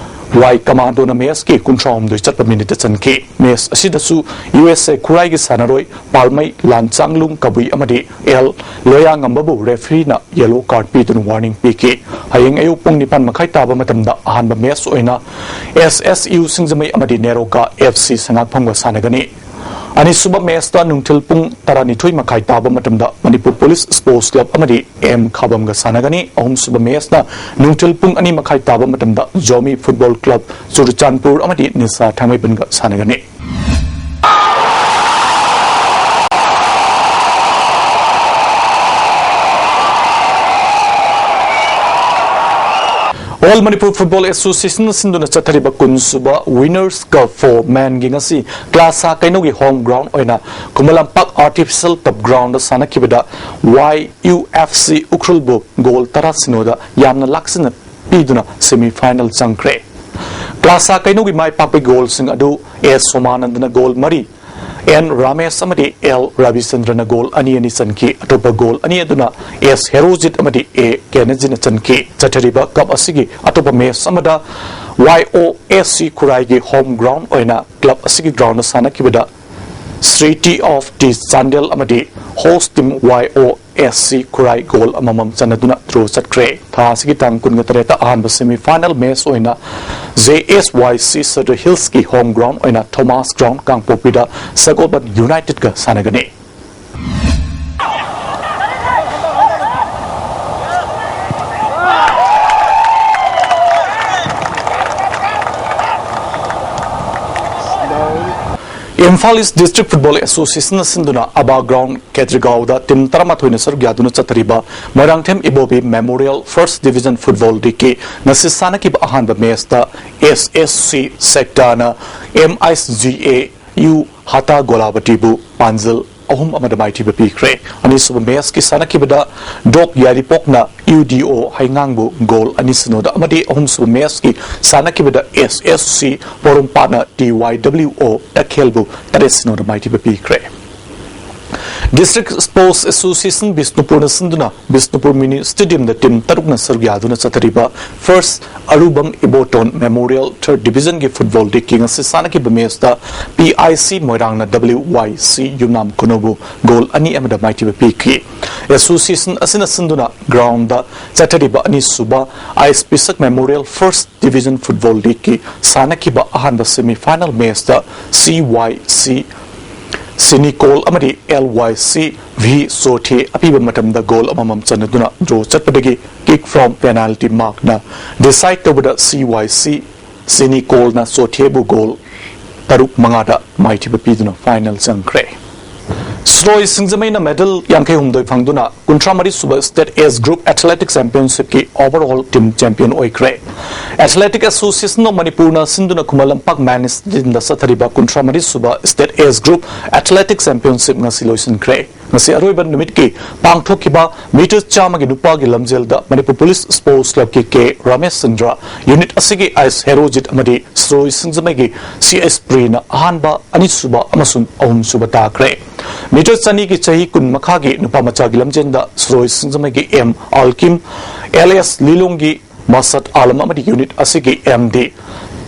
ꯋꯥꯏ ꯀꯃꯥꯟꯗꯣꯅ ꯃꯦꯆꯀꯤ ꯀꯨꯟꯊ꯭ꯔꯥ ꯍꯨꯝꯗꯣꯏ ꯆꯠꯄ ꯃꯤꯅꯤꯠꯇ ꯆꯟꯈꯤ꯫ ꯃꯦꯆ ꯑꯁꯤꯗꯁꯨ ꯌꯨ ꯑꯦꯁ ꯑꯦ ꯈꯨꯔꯥꯏꯒꯤ ꯁꯥꯟꯅꯔꯣꯏ ꯄꯥꯜꯃꯩ ꯂꯥꯟꯆꯥꯡꯂꯨꯡ ꯀꯕꯨꯏ ꯑꯃꯗꯤ ꯑꯦꯜ ꯂꯣꯌꯥꯉꯝꯕꯕꯨ ꯔꯦꯐ꯭ꯔꯤꯅ ꯌꯦꯂꯣ ꯀꯥꯔꯗ ꯄꯤꯗꯨꯅ ꯋꯥꯔꯅꯤꯡ ꯄꯤꯈꯤ꯫ ꯍꯌꯦꯡ ꯑꯌꯨꯛ ꯄꯨꯡ ꯅꯤꯄꯥꯟ ꯃꯈꯥꯏ ꯇꯥꯕ ꯃꯇꯝꯗ ꯑꯍꯥꯟꯕ ꯃꯦꯆ ꯑꯣꯏꯅ ꯑꯦꯁ ꯑꯦꯁ ꯌꯨ ꯁꯤꯡꯖꯃꯩ ꯑꯃꯗꯤ ꯅꯦꯔꯣꯀꯥ ꯑꯦꯐ ꯁꯤ ꯁꯉꯥꯛꯐꯝꯒ ꯁꯥꯟꯅꯒꯅꯤ꯫ ꯑꯅꯤꯁꯨꯕ ꯃꯦꯆꯇ ꯅꯨꯡꯊꯤꯜ ꯄꯨꯡ ꯇꯔꯥꯅꯤꯊꯣꯏ ꯃꯈꯥꯏ ꯇꯥꯕ ꯃꯇꯝꯗ ꯃꯅꯤꯄꯨꯔ ꯄꯨꯂꯤꯁ ꯁ꯭ꯄꯣꯔꯠꯁ ꯀ꯭ꯂꯕ ꯑꯃꯗꯤ ꯑꯦꯝ ꯈꯥꯕꯝꯒ ꯁꯥꯟꯅꯒꯅꯤ꯫ ꯑꯍꯨꯝꯁꯨꯕ ꯃꯦꯆꯅ ꯅꯨꯡꯊꯤꯜ ꯄꯨꯡ ꯑꯅꯤ ꯃꯈꯥꯏ ꯇꯥꯕ ꯃꯇꯝꯗ ꯖꯣꯃꯤ ꯐꯨꯠꯕꯣꯜ ꯀ꯭ꯂꯕ ꯆꯨꯔꯆꯥꯟꯄꯨꯔ ꯑꯃꯗꯤ ꯅꯤꯁꯥ ꯊꯥꯡꯃꯩꯕꯟꯒ ꯁꯥꯟꯅꯒꯅꯤ꯫ ꯑꯣꯜ ꯃꯅꯤꯄꯨꯔ ꯐꯨꯠꯕꯣꯜ ꯑꯦꯁꯣꯁꯤꯌꯦꯁꯟꯅ ꯁꯤꯟꯗꯨꯅ ꯆꯠꯊꯔꯤꯕ ꯀꯨꯟꯁꯨꯕ ꯋꯤꯅꯔꯁ ꯀꯞ ꯐꯣꯔ ꯃꯦꯟꯒꯤ ꯉꯁꯤ ꯀ꯭ꯂꯥꯁꯥ ꯀꯩꯅꯧꯒꯤ ꯍꯣꯝ ꯒ꯭ꯔꯥꯎꯟ ꯑꯣꯏꯅ ꯈꯨꯃꯟ ꯂꯝꯄꯥꯛ ꯑꯥꯔꯇꯤꯐꯤꯁꯤꯌꯦꯜ ꯇꯔꯐ ꯒ꯭ꯔꯥꯎꯟꯗ ꯁꯥꯟꯅꯈꯤꯕꯗ ꯋꯥꯏ ꯌꯨ ꯑꯦꯐ ꯁꯤ ꯎꯈ꯭ꯔꯨꯜꯕꯨ ꯒꯣꯜ ꯇꯔꯥ ꯁꯤꯅꯣꯗ ꯌꯥꯝꯅ ꯂꯥꯛꯁꯤꯟꯅ ꯄꯤꯗꯨꯅ ꯁꯦꯃꯤ ꯐꯥꯏꯅꯦꯜ ꯆꯪꯈ꯭ꯔꯦ꯫ ꯀ꯭ꯂꯥꯁꯥ ꯀꯩꯅꯧꯒꯤ ꯃꯥꯏ ꯄꯥꯛꯄꯒꯤ ꯒꯣꯜꯁꯤꯡ ꯑꯗꯨ ꯑꯦꯁ ꯁꯣꯃꯥꯅꯟꯗꯅ ꯒꯣꯜ ꯃꯔꯤ, ꯑꯦꯟ ꯔꯥꯃꯦꯁ ꯑꯃꯗꯤ ꯑꯦꯜ ꯔꯕꯤꯆꯟꯗ꯭ꯔꯅ ꯒꯣꯜ ꯑꯅꯤ ꯑꯅꯤ ꯆꯟꯈꯤ꯫ ꯑꯇꯣꯞꯄ ꯒꯣꯜ ꯑꯅꯤ ꯑꯗꯨꯅ ꯑꯦꯁ ꯍꯦꯔꯣꯖꯤꯠ ꯑꯃꯗꯤ ꯑꯦ ꯀꯦꯅꯖꯤꯅ ꯆꯟꯈꯤ꯫ ꯆꯠꯊꯔꯤꯕ ꯀꯞ ꯑꯁꯤꯒꯤ ꯑꯇꯣꯞꯄ ꯃꯦꯆ ꯑꯃꯗ ꯋꯥꯏ ꯑꯣ ꯑꯦꯁ ꯁꯤ ꯈꯨꯔꯥꯏꯒꯤ ꯍꯣꯝ ꯒ꯭ꯔꯥꯎꯟ ꯑꯣꯏꯅ ꯀ꯭ꯂꯕ ꯑꯁꯤꯒꯤ ꯒ꯭ꯔꯥꯎꯟꯗ ꯁꯥꯟꯅꯈꯤꯕꯗ Sri T of T Chandel ꯑꯃꯗꯤ ꯍꯣꯁ ꯇꯤꯝ ꯋꯥꯏ ꯑꯣ ꯑꯦꯁ ꯁꯤ ꯈꯨꯔꯥꯏ ꯒꯣꯜ ꯑꯃꯃꯝ ꯆꯟꯅꯗꯨꯅ ꯗ꯭ꯔꯣ ꯆꯠꯈ꯭ꯔꯦ꯫ ꯊꯥ ꯑꯁꯤꯒꯤ ꯇꯥꯡ ꯀꯨꯟꯒ ꯇꯔꯦꯠꯇ ꯑꯍꯥꯟꯕ ꯁꯦꯃꯤ ꯐꯥꯏꯅꯦꯜ ꯃꯦꯆ ꯑꯣꯏꯅ J S Y C Sadar ꯍꯤꯜꯁꯀꯤ ꯍꯣꯝ ꯒ꯭ꯔꯥꯎꯟ ꯑꯣꯏꯅ ꯊꯣꯃꯥꯁ ꯒ꯭ꯔꯥꯎꯟ ꯀꯥꯡꯄꯣꯛꯄꯤꯗ ꯁꯒꯣꯜꯕꯟ ꯌꯨꯅꯥꯏꯇꯦꯗꯀ ꯁꯥꯟꯅꯒꯅꯤ꯫ ꯏꯝꯐꯥꯜ ꯏꯁ ꯗꯤꯁꯇ꯭ꯔꯤꯛ ꯐꯨꯠꯕꯣꯜ ꯑꯦꯁꯣꯁꯤꯌꯦꯁꯟꯅ ꯁꯤꯟꯗꯨꯅ ꯑꯕꯥ ꯒ꯭ꯔꯥꯎꯟ ꯈꯦꯇ꯭ꯔꯤꯒꯥꯎꯗ ꯇꯤꯝ ꯇꯔꯥꯃꯥꯊꯣꯏꯅ ꯁꯔꯨꯛ ꯌꯥꯗꯨꯅ ꯆꯠꯊꯔꯤꯕ Moirangthem Ibobi memorial first division football ꯂꯤꯒꯀꯤ ꯉꯁꯤ ꯁꯥꯟꯅꯈꯤꯕ ꯑꯍꯥꯟꯕ ꯃꯦꯆꯇ ꯑꯦꯁ ꯑꯦꯁ ꯁꯤ ꯁꯦꯛꯇꯥꯅ M I S G A U ꯍꯥꯇꯥ ꯒꯣꯂꯥꯕꯇꯤꯕꯨ ꯄꯥꯟꯖꯜ ꯑꯍꯨꯝ ꯑꯃꯗ ꯃꯥꯏꯊꯤꯕ ꯄꯤꯈ꯭ꯔꯦ꯫ ꯑꯅꯤꯁꯨꯕ ꯃꯦꯆꯀꯤ ꯁꯥꯟꯅꯈꯤꯕꯗ ꯗꯣꯛ ꯌꯥꯏꯔꯤꯄꯣꯛꯅ ꯌꯨ ꯗꯤ ꯑꯣ ꯍꯩꯉꯥꯡꯕꯨ ꯒꯣꯜ ꯑꯅꯤ ꯁꯤꯅꯣꯗ ꯑꯃꯗꯤ ꯑꯍꯨꯝꯁꯨꯕ ꯃꯦꯆꯀꯤ ꯁꯥꯟꯅꯈꯤꯕꯗ ꯑꯦꯁ ꯑꯦꯁ ꯁꯤ ꯄꯣꯔꯣꯝꯄꯥꯠꯅ ꯇꯤ ꯋꯥꯏ ꯗꯕ꯭ꯂꯤꯎ ꯑꯣ ꯇꯈꯦꯜꯕꯨ ꯇꯔꯦꯠ ꯁꯤꯅꯣꯗ ꯃꯥꯏꯊꯤꯕ ꯄꯤꯈ꯭ꯔꯦ꯫ ꯗꯤꯁꯇ꯭ꯔꯤꯛ ꯁ꯭ꯄꯣꯔꯠꯁ ꯑꯦꯁꯣꯁꯤꯌꯦꯁꯟ ꯕꯤꯁꯅꯨꯄꯨꯔꯅ ꯁꯤꯟꯗꯨꯅ ꯕꯤꯁꯅꯨꯄꯨꯔ ꯃꯤꯅꯤ ꯁ꯭ꯇꯦꯗꯤꯌꯝꯗ ꯇꯤꯝ ꯇꯔꯨꯛꯅ ꯁꯔꯨꯛ ꯌꯥꯗꯨꯅ ꯆꯠꯊꯔꯤꯕ first Arubam Iboton memorial third ꯗꯤꯕꯤꯖꯟꯒꯤ ꯐꯨꯠꯕꯣꯜ ꯂꯤꯒꯀꯤ ꯉꯁꯤ ꯁꯥꯟꯅꯈꯤꯕ ꯃꯦꯆꯇ ꯄꯤ ꯑꯥꯏ ꯁꯤ ꯃꯣꯏꯔꯥꯡꯅ ꯗꯕ꯭ꯂꯤꯎ ꯋꯥꯏ ꯁꯤ ꯌꯨꯝꯅꯥꯝ ꯀꯣꯅꯨꯕꯨ ꯒꯣꯜ ꯑꯅꯤ ꯑꯃꯗ ꯃꯥꯏꯊꯤꯕ ꯄꯤꯈꯤ꯫ ꯑꯦꯁꯣꯁꯤꯌꯦꯁꯟ ꯑꯁꯤꯅ ꯁꯤꯟꯗꯨꯅ ꯒ꯭ꯔꯥꯎꯟꯗ ꯆꯠꯊꯔꯤꯕ ꯑꯅꯤꯁꯨꯕ ꯑꯥꯏ ꯑꯦꯁ ꯄꯤꯁꯛ ꯃꯦꯃꯣꯔꯤꯌꯦꯜ ꯐꯥꯔꯁ ꯗꯤꯕꯤꯖꯟ ꯐꯨꯠꯕꯣꯜ ꯂꯤꯒꯀꯤ ꯁꯥꯟꯅꯈꯤꯕ ꯑꯍꯥꯟꯕ ꯁꯦꯃꯤ ꯐꯥꯏꯅꯦꯜ ꯃꯦꯆꯇ ꯁꯤ ꯋꯥꯏ ꯁꯤ ꯁꯤꯅꯤꯀꯣꯜ ꯑꯃꯗꯤ ꯑꯦꯜ ꯋꯥꯏ ꯁꯤ ꯚꯤ ꯆꯣꯊꯦ ꯑꯄꯤꯕ ꯃꯇꯝꯗ ꯒꯣꯜ ꯑꯃꯃꯝ ꯆꯟꯅꯗꯨꯅ ꯗ꯭ꯔꯣ ꯆꯠꯄꯗꯒꯤ ꯀꯤꯛ ꯐ꯭ꯔꯣꯝ ꯄꯦꯅꯥꯜꯇꯤ ꯃꯥꯔꯛꯅ ꯗꯤꯁꯥꯏꯗ ꯇꯧꯕꯗ ꯁꯤ ꯋꯥꯏ ꯁꯤ ꯁꯤꯅꯤꯀꯣꯜꯅ ꯆꯣꯊꯦꯕꯨ ꯒꯣꯜ ꯇꯔꯨꯛ ꯃꯉꯥꯗ ꯃꯥꯏꯊꯤꯕ ꯄꯤꯗꯨꯅ ꯐꯥꯏꯅꯦꯜ ꯆꯪꯈ꯭ꯔꯦ꯫ ꯁꯤꯔꯣꯏ ꯁꯤꯡꯖꯃꯩꯅ ꯃꯦꯗꯜ ꯌꯥꯡꯈꯩ ꯍꯨꯝꯗꯣꯏ ꯐꯪꯗꯨꯅ ꯀꯨꯟꯊ꯭ꯔꯥ ꯃꯔꯤ ꯁꯨꯕ ꯁ꯭ꯇꯦꯠ ꯑꯦꯖ ꯒ꯭ꯔꯨꯞ ꯑꯦꯊꯂꯦꯇꯤꯛ ꯆꯦꯝꯄꯤꯌꯟꯁꯤꯞꯀꯤ ꯑꯣꯚꯔꯑꯣꯜ ꯇꯤꯝ ꯆꯦꯝꯄꯤꯌꯟ ꯑꯣꯏꯈ꯭ꯔꯦ꯫ ꯑꯦꯊꯂꯦꯇꯤꯛ ꯑꯦꯁꯣꯁꯤꯌꯦꯁꯟ ꯑꯣꯐ ꯃꯅꯤꯄꯨꯔꯅ ꯁꯤꯟꯗꯨꯅ ꯈꯨꯃꯟ ꯂꯝꯄꯥꯛ ꯃꯦꯟ ꯁ꯭ꯇꯦꯗꯤꯌꯝꯗ ꯆꯠꯊꯔꯤꯕ ꯀꯨꯟꯊ꯭ꯔꯥ ꯃꯔꯤ ꯁꯨꯕ state age group athletic championship ꯉꯁꯤ ꯂꯣꯏꯁꯤꯟꯈ꯭ꯔꯦ꯫ ꯉꯁꯤ ꯑꯔꯣꯏꯕ ꯅꯨꯃꯤꯠꯀꯤ ꯄꯥꯡꯊꯣꯛꯈꯤꯕ ꯃꯤꯇꯔ ꯆꯥꯝꯃꯒꯤ ꯅꯨꯄꯥꯒꯤ ꯂꯝꯖꯦꯜꯗ ꯃꯅꯤꯄꯨꯔ ꯄꯨꯂꯤꯁ ꯁ꯭ꯄꯣꯔꯠꯁ ꯀ꯭ꯂꯕꯀꯤ ꯀꯦ ꯔꯥꯃꯦꯁ ꯆꯟꯗ꯭ꯔ, ꯌꯨꯅꯤꯠ ꯑꯁꯤꯒꯤ ꯑꯥꯏꯁ ꯍꯦꯔꯣꯖꯤꯠ ꯑꯃꯗꯤ ꯁꯤꯔꯣꯏ ꯁꯤꯡꯖꯃꯩꯒꯤ ꯁꯤ ꯑꯦꯁ ꯄ꯭ꯔꯤꯅ ꯑꯍꯥꯟꯕ, ꯑꯅꯤꯁꯨꯕ ꯑꯃꯁꯨꯡ ꯑꯍꯨꯝꯁꯨꯕ ꯇꯥꯈ꯭ꯔꯦ꯫ ꯃꯤꯇꯔ ꯆꯅꯤꯒꯤ ꯆꯍꯤ ꯀꯨꯟ ꯃꯈꯥꯒꯤ ꯅꯨꯄꯥ ꯃꯆꯥꯒꯤ ꯂꯝꯖꯦꯜꯗ ꯁꯤꯔꯣꯏ ꯁꯤꯡꯖꯃꯩꯒꯤ ꯑꯦꯝ ꯑꯜꯀꯤꯝ, ꯑꯦꯜ ꯑꯦꯁ ꯂꯤꯂꯣꯡꯒꯤ ꯃꯁꯠ ꯑꯥꯂꯝ ꯑꯃꯗꯤ ꯌꯨꯅꯤꯠ ꯑꯁꯤꯒꯤ ꯑꯦꯝ ꯗꯤ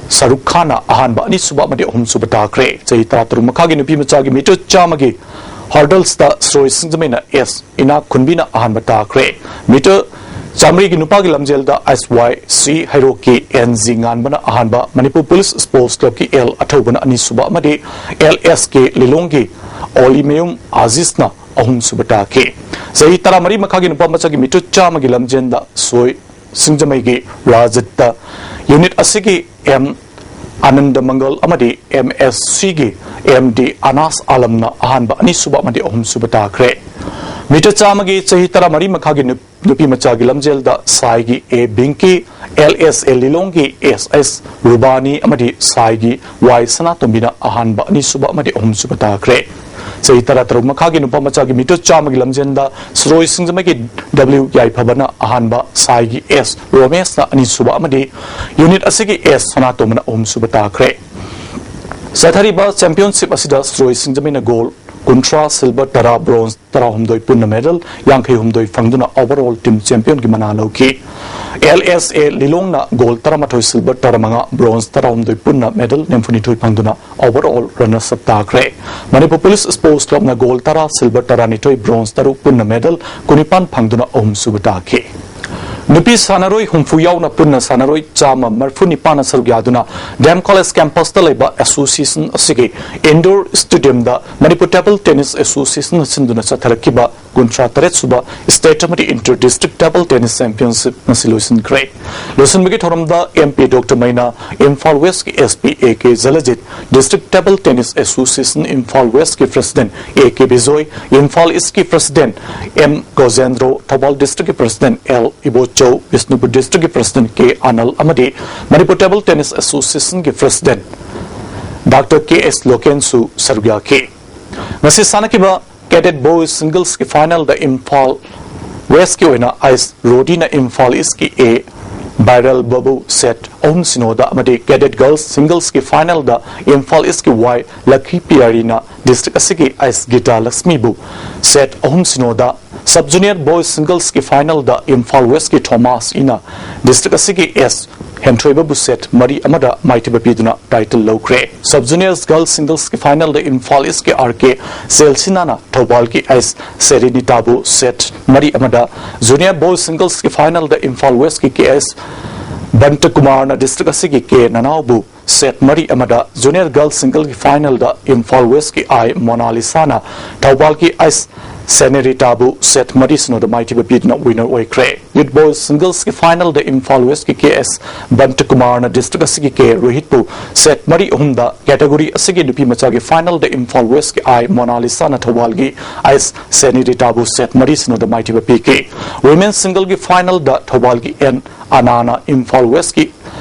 ꯁꯔꯨꯛ ꯈꯥꯟꯅ ꯑꯍꯥꯟꯕ, ꯑꯅꯤꯁꯨꯕ ꯑꯃꯗꯤ ꯑꯍꯨꯝꯁꯨꯕ ꯇꯥꯈ꯭ꯔꯦ꯫ ꯆꯍꯤ ꯇꯔꯥꯇꯔꯨꯛ ꯃꯈꯥꯒꯤ ꯅꯨꯄꯤ ꯃꯆꯥꯒꯤ ꯃꯤꯇꯔ ꯆꯥꯝꯃꯒꯤ ꯍꯔꯗꯜꯁꯇ ꯁꯤꯔꯣꯏ ꯁꯤꯡꯖꯃꯩꯅ ꯑꯦꯁ ꯏꯅꯥꯛ ꯈꯨꯟꯕꯤꯅ ꯑꯍꯥꯟꯕ ꯇꯥꯈ꯭ꯔꯦ꯫ ꯃꯤꯇꯔ ꯆꯥꯃꯔꯤꯒꯤ ꯅꯨꯄꯥꯒꯤ ꯂꯝꯖꯦꯜꯗ ꯑꯦꯁ ꯋꯥꯏ ꯁꯤ ꯍꯩꯔꯣꯛꯀꯤ ꯑꯦꯟ ꯖꯤ ꯉꯥꯟꯕꯅ ꯑꯍꯥꯟꯕ, ꯃꯅꯤꯄꯨꯔ ꯄꯨꯂꯤꯁ ꯁ꯭ꯄꯣꯔꯠꯁ ꯀ꯭ꯂꯕꯀꯤ ꯑꯦꯜ ꯑꯊꯧꯕꯅ ꯑꯅꯤꯁꯨꯕ ꯑꯃꯗꯤ ꯑꯦꯜ ꯑꯦꯁ ꯀꯦ ꯂꯤꯂꯣꯡꯒꯤ ꯑꯣꯂꯤꯃꯌꯨꯝ ꯑꯖꯤꯁꯅ ꯑꯍꯨꯝꯁꯨꯕ ꯇꯥꯈꯤ꯫ ꯆꯍꯤ ꯇꯔꯥꯃꯔꯤ ꯃꯈꯥꯒꯤ ꯅꯨꯄꯥ ꯃꯆꯥꯒꯤ ꯃꯤꯇꯔ ꯆꯥꯝꯃꯒꯤ ꯂꯝꯖꯦꯜꯗ ꯁꯤꯔꯣꯏ ꯁꯤꯡꯖꯃꯩꯒꯤ ꯔꯥꯖꯤꯠꯇ ꯌꯨꯅꯤꯠ ꯑꯁꯤꯒꯤ ꯑꯦꯝ ꯑꯅꯟꯗ ꯃꯪꯒꯜ ꯑꯃꯗꯤ ꯑꯦꯝ ꯑꯦꯁ ꯁꯤꯒꯤ ꯑꯦꯝ ꯗꯤ ꯑꯅꯥꯁ ꯑꯥꯂꯝꯅ ꯑꯍꯥꯟꯕ, ꯑꯅꯤꯁꯨꯕ ꯑꯃꯗꯤ ꯑꯍꯨꯝꯁꯨꯕ ꯇꯥꯈ꯭ꯔꯦ꯫ ꯃꯤꯇꯔ ꯆꯥꯝꯃꯒꯤ ꯆꯍꯤ ꯇꯔꯥꯃꯔꯤ ꯃꯈꯥꯒꯤ ꯅꯨ-, ꯅꯨꯄꯤ ꯃꯆꯥꯒꯤ ꯂꯝꯖꯦꯜꯗ ꯁꯥꯏꯒꯤ ꯑꯦ ꯕꯤꯡꯀꯤ, ꯑꯦꯜ ꯑꯦꯁ ꯑꯦ ꯂꯤꯂꯣꯡꯒꯤ ꯑꯦꯁ ꯑꯦꯁ ꯔꯨꯕꯥꯅꯤ ꯑꯃꯗꯤ ꯁꯥꯏꯒꯤ ꯋꯥꯏ ꯁꯅꯥꯇꯣꯝꯕꯤꯅ ꯑꯍꯥꯟꯕ, ꯑꯅꯤꯁꯨꯕ ꯑꯃꯗꯤ ꯑꯍꯨꯝꯁꯨꯕ ꯇꯥꯈ꯭ꯔꯦ꯫ ꯆꯍꯤ ꯇꯔꯥꯇꯔꯨꯛ ꯃꯈꯥꯒꯤ ꯅꯨꯄꯥ ꯃꯆꯥꯒꯤ ꯃꯤꯇꯔ ꯆꯥꯝꯃꯒꯤ ꯂꯝꯖꯦꯜꯗ ꯁꯤꯔꯣꯏ ꯁꯤꯡꯖꯃꯩꯒꯤ ꯗꯕ꯭ꯂꯤꯎ ꯌꯥꯏꯐꯕꯅ ꯑꯍꯥꯟꯕ, ꯁꯥꯏꯒꯤ ꯑꯦꯁ ꯔꯣꯃꯦꯁꯅ ꯑꯅꯤꯁꯨꯕ ꯑꯃꯗꯤ ꯌꯨꯅꯤꯠ ꯑꯁꯤꯒꯤ ꯑꯦꯁ ꯁꯅꯥꯇꯣꯝꯕꯅ ꯑꯍꯨꯝꯁꯨꯕ ꯇꯥꯈ꯭ꯔꯦ꯫ ꯆꯠꯊꯔꯤꯕ ꯆꯦꯝꯄꯤꯌꯟꯁꯤꯞ ꯑꯁꯤꯗ ꯁꯤꯔꯣꯏ ꯁꯤꯡꯖꯃꯩꯅ ꯒꯣꯜ ꯀꯨꯟꯊ꯭ꯔꯥ, ꯁꯤꯜꯚꯔ ꯇꯔꯥ, ꯕ꯭ꯔꯣꯟꯖ ꯇꯔꯥꯍꯨꯝꯗꯣꯏ ꯄꯨꯟꯅ ꯃꯦꯗꯜ ꯌꯥꯡꯈꯩꯍꯨꯝꯗꯣꯏ ꯐꯪꯗꯨꯅ ꯑꯣꯚꯔꯑꯣꯜ ꯇꯤꯝ ꯆꯦꯝꯄꯤꯌꯟꯒꯤ ꯃꯅꯥ ꯂꯧꯈꯤ꯫ ꯑꯦꯜ ꯑꯦꯁ ꯑꯦ ꯂꯤꯂꯣꯡꯅ ꯒꯣꯜ ꯇꯔꯥꯃꯥꯊꯣꯏ, ꯁꯤꯜꯚꯔ ꯇꯔꯥꯃꯉꯥ, ꯕ꯭ꯔꯣꯟꯖ ꯇꯔꯥꯍꯨꯝꯗꯣꯏ ꯄꯨꯟꯅ ꯃꯦꯗꯜ ꯅꯤꯐꯨꯅꯤꯊꯣꯏ ꯐꯪꯗꯨꯅ ꯑꯣꯚꯔꯑꯣꯜ ꯔꯟꯅꯔꯁ ꯑꯞ ꯇꯥꯈ꯭ꯔꯦ꯫ ꯃꯅꯤꯄꯨꯔ ꯄꯨꯂꯤꯁ ꯁ꯭ꯄꯣꯔꯠꯁ ꯀ꯭ꯂꯕꯅ ꯒꯣꯜ ꯇꯔꯥ, ꯁꯤꯜꯚꯔ ꯇꯔꯥꯅꯤꯊꯣꯏ, ꯕ꯭ꯔꯣꯟꯖ ꯇꯔꯨꯛ ꯄꯨꯟꯅ ꯃꯦꯗꯜ ꯀꯨꯟꯅꯤꯄꯥꯟ ꯐꯪꯗꯨꯅ ꯑꯍꯨꯝꯁꯨꯕ ꯇꯥꯈꯤ꯫ ꯅꯨꯄꯤ ꯁꯥꯟꯅꯔꯣꯏ ꯍꯨꯝꯐꯨ ꯌꯥꯎꯅ ꯄꯨꯟꯅ ꯁꯥꯟꯅꯔꯣꯏ ꯆꯥꯝꯃ ꯃꯔꯤꯐꯨ ꯅꯤꯄꯥꯟꯅ ꯁꯔꯨꯛ ꯌꯥꯗꯨꯅ ꯗꯤ ꯑꯦꯝ ꯀꯣꯂꯦꯖ ꯀꯦꯝꯄꯁꯇ ꯂꯩꯕ ꯑꯦꯁꯣꯁꯤꯌꯦꯁꯟ ꯑꯁꯤꯒꯤ ꯏꯟꯗꯣꯔ ꯁ꯭ꯇꯦꯗꯤꯌꯝꯗ ꯃꯅꯤꯄꯨꯔ ꯇꯦꯕꯜ ꯇꯦꯅꯤꯁ ꯑꯦꯁꯣꯁꯤꯌꯦꯁꯟꯅ ꯁꯤꯟꯗꯨꯅ ꯆꯠꯊꯔꯛꯈꯤꯕ ꯀꯨꯟꯊ꯭ꯔꯥ ꯇꯔꯦꯠ ꯁꯨꯕ ꯁ꯭ꯇꯦꯠ ꯑꯃꯗꯤ inter district table tennis championship ꯉꯁꯤ ꯂꯣꯏꯁꯤꯟꯈ꯭ꯔꯦ꯫ ꯂꯣꯏꯁꯤꯟꯕꯒꯤ ꯊꯧꯔꯝꯗ M P doctor Meinya, Imphal ꯋꯦꯁꯀꯤ S P A K Jaljit, district table tennis association Imphal ꯋꯦꯁꯀꯤ president A K Bijoy, Imphal ꯏꯁꯀꯤ ꯄ꯭ꯔꯁꯤꯗꯦꯟꯠ ꯑꯦꯝ ꯒꯣꯖꯦꯟꯗ꯭ꯔꯣ, ꯊꯧꯕꯥꯜ ꯗꯤꯁꯇ꯭ꯔꯤꯛꯀꯤ ꯄ꯭ꯔꯁꯤꯗꯦꯟꯠ ꯑꯦꯜ ꯏꯕꯣꯆꯧ, ꯕꯤꯁꯅꯨꯄꯨꯔ ꯗꯤꯁꯇ꯭ꯔꯤꯛꯀꯤ ꯄ꯭ꯔꯁꯤꯗꯦꯟꯠ ꯀꯦ ꯑꯅꯜ ꯑꯃꯗꯤ ꯃꯅꯤꯄꯨꯔ ꯇꯦꯕꯜ ꯇꯦꯅꯤꯁ ꯑꯦꯁꯣꯁꯤꯌꯦꯁꯟꯒꯤ ꯄ꯭ꯔꯁꯤꯗꯦꯟꯠ ꯗꯥꯛꯇꯔ ꯀꯦ ꯑꯦꯁ ꯂꯣꯀꯦꯟꯁꯨ ꯁꯔꯨꯛ ꯌꯥꯈꯤ꯫ ꯉꯁꯤ ꯁꯥꯟꯅꯈꯤꯕ Cadet Boys Singles ꯀꯤ final ꯗ ꯏꯝꯐꯥꯜ West ꯀꯤ ꯑꯣꯏꯅ ꯑꯥꯏꯁ ꯔꯣꯗꯤꯅ ꯏꯝꯐꯥꯜ East ꯀꯤ ꯑꯦ ꯕꯥꯏꯔꯦꯜ ꯕꯕꯨ set ꯑꯍꯨꯝ ꯁꯤꯅꯣꯗ ꯑꯃꯗꯤ Cadet Girls Singles ꯀꯤ final ꯗ ꯏꯝꯐꯥꯜ East ꯀꯤ ꯋꯥꯏ ꯂꯛꯈꯤ ꯄꯤꯌꯥꯔꯤꯅ district ꯑꯁꯤꯒꯤ ꯑꯥꯏꯁ ꯒꯤꯇꯥ ꯂꯛꯁꯃꯤꯕꯨ set ꯑꯍꯨꯝ ꯁꯤꯅꯣꯗ, Sub Junior Boys Singles ꯀꯤ final ꯗ ꯏꯝꯐꯥꯜ West ꯀꯤ ꯊꯣꯃꯥꯁ ꯏꯅ district ꯑꯁꯤꯒꯤ ꯑꯦꯁ ꯍꯦꯟꯊꯣꯏꯕꯕꯨ set ꯃꯔꯤ ꯑꯃꯗ ꯃꯥꯏꯊꯤꯕ ꯄꯤꯗꯨꯅ title ꯂꯧꯈ꯭ꯔꯦ꯫ Sub Junior Girls Singles ꯀꯤ final ꯗ ꯏꯝꯐꯥꯜ East ꯀꯤ ꯑꯥꯔ ꯀꯦ ꯁꯦꯜꯁꯤꯅꯥꯅ ꯊꯧꯕꯥꯜꯒꯤ ꯑꯥꯏꯁ ꯁꯦꯔꯤꯅꯤꯇꯥꯕꯨ set ꯃꯔꯤ ꯑꯃꯗ, Junior Boys Singles ꯀꯤ final ꯗ ꯏꯝꯐꯥꯜ West ꯀꯤ ꯀꯦ ꯑꯦꯁ ꯕꯟꯇꯀꯨꯃꯥꯔꯅ district ꯑꯁꯤꯒꯤ ꯀꯦ ꯅꯅꯥꯎꯕꯨ set ꯃꯔꯤ ꯑꯃꯗ, Junior Girls Single ꯀꯤ final ꯗ ꯏꯝꯐꯥꯜ West ꯀꯤ ꯑꯥꯏ ꯃꯣꯅꯥꯂꯤꯁꯥꯅ ꯊꯧꯕꯥꯜꯒꯤ ꯑꯥꯏꯁ ꯁꯦꯅꯦꯔꯤꯇꯥꯕꯨ set ꯃꯔꯤ ꯁꯤꯅꯣꯗ ꯃꯥꯏꯊꯤꯕ ꯄꯤꯗꯨꯅ winner ꯑꯣꯏꯈ꯭ꯔꯦ꯫ Youth Boys Singles ꯀꯤ final ꯗ ꯏꯝꯐꯥꯜ West ꯀꯤ ꯀꯦ ꯑꯦꯁ ꯕꯟꯇꯀꯨꯃꯥꯔꯅ district ꯑꯁꯤꯒꯤ ꯀꯦ ꯔꯣꯍꯤꯠꯄꯨ set ꯃꯔꯤ ꯑꯍꯨꯝꯗ, category ꯑꯁꯤꯒꯤ ꯅꯨꯄꯤ ꯃꯆꯥꯒꯤ final ꯗ ꯏꯝꯐꯥꯜ West ꯀꯤ ꯑꯥꯏ ꯃꯣꯅꯥꯂꯤꯁꯥꯅ ꯊꯧꯕꯥꯜꯒꯤ ꯑꯥꯏꯁ ꯁꯦꯅꯦꯔꯤꯇꯥꯕꯨ set ꯃꯔꯤ ꯁꯤꯅꯣꯗ ꯃꯥꯏꯊꯤꯕ ꯄꯤꯈꯤ꯫ Women Single ꯒꯤ final ꯗ ꯊꯧꯕꯥꯜꯒꯤ ꯑꯦꯟ ꯑꯅꯥꯅ ꯏꯝꯐꯥꯜ West ꯀꯤ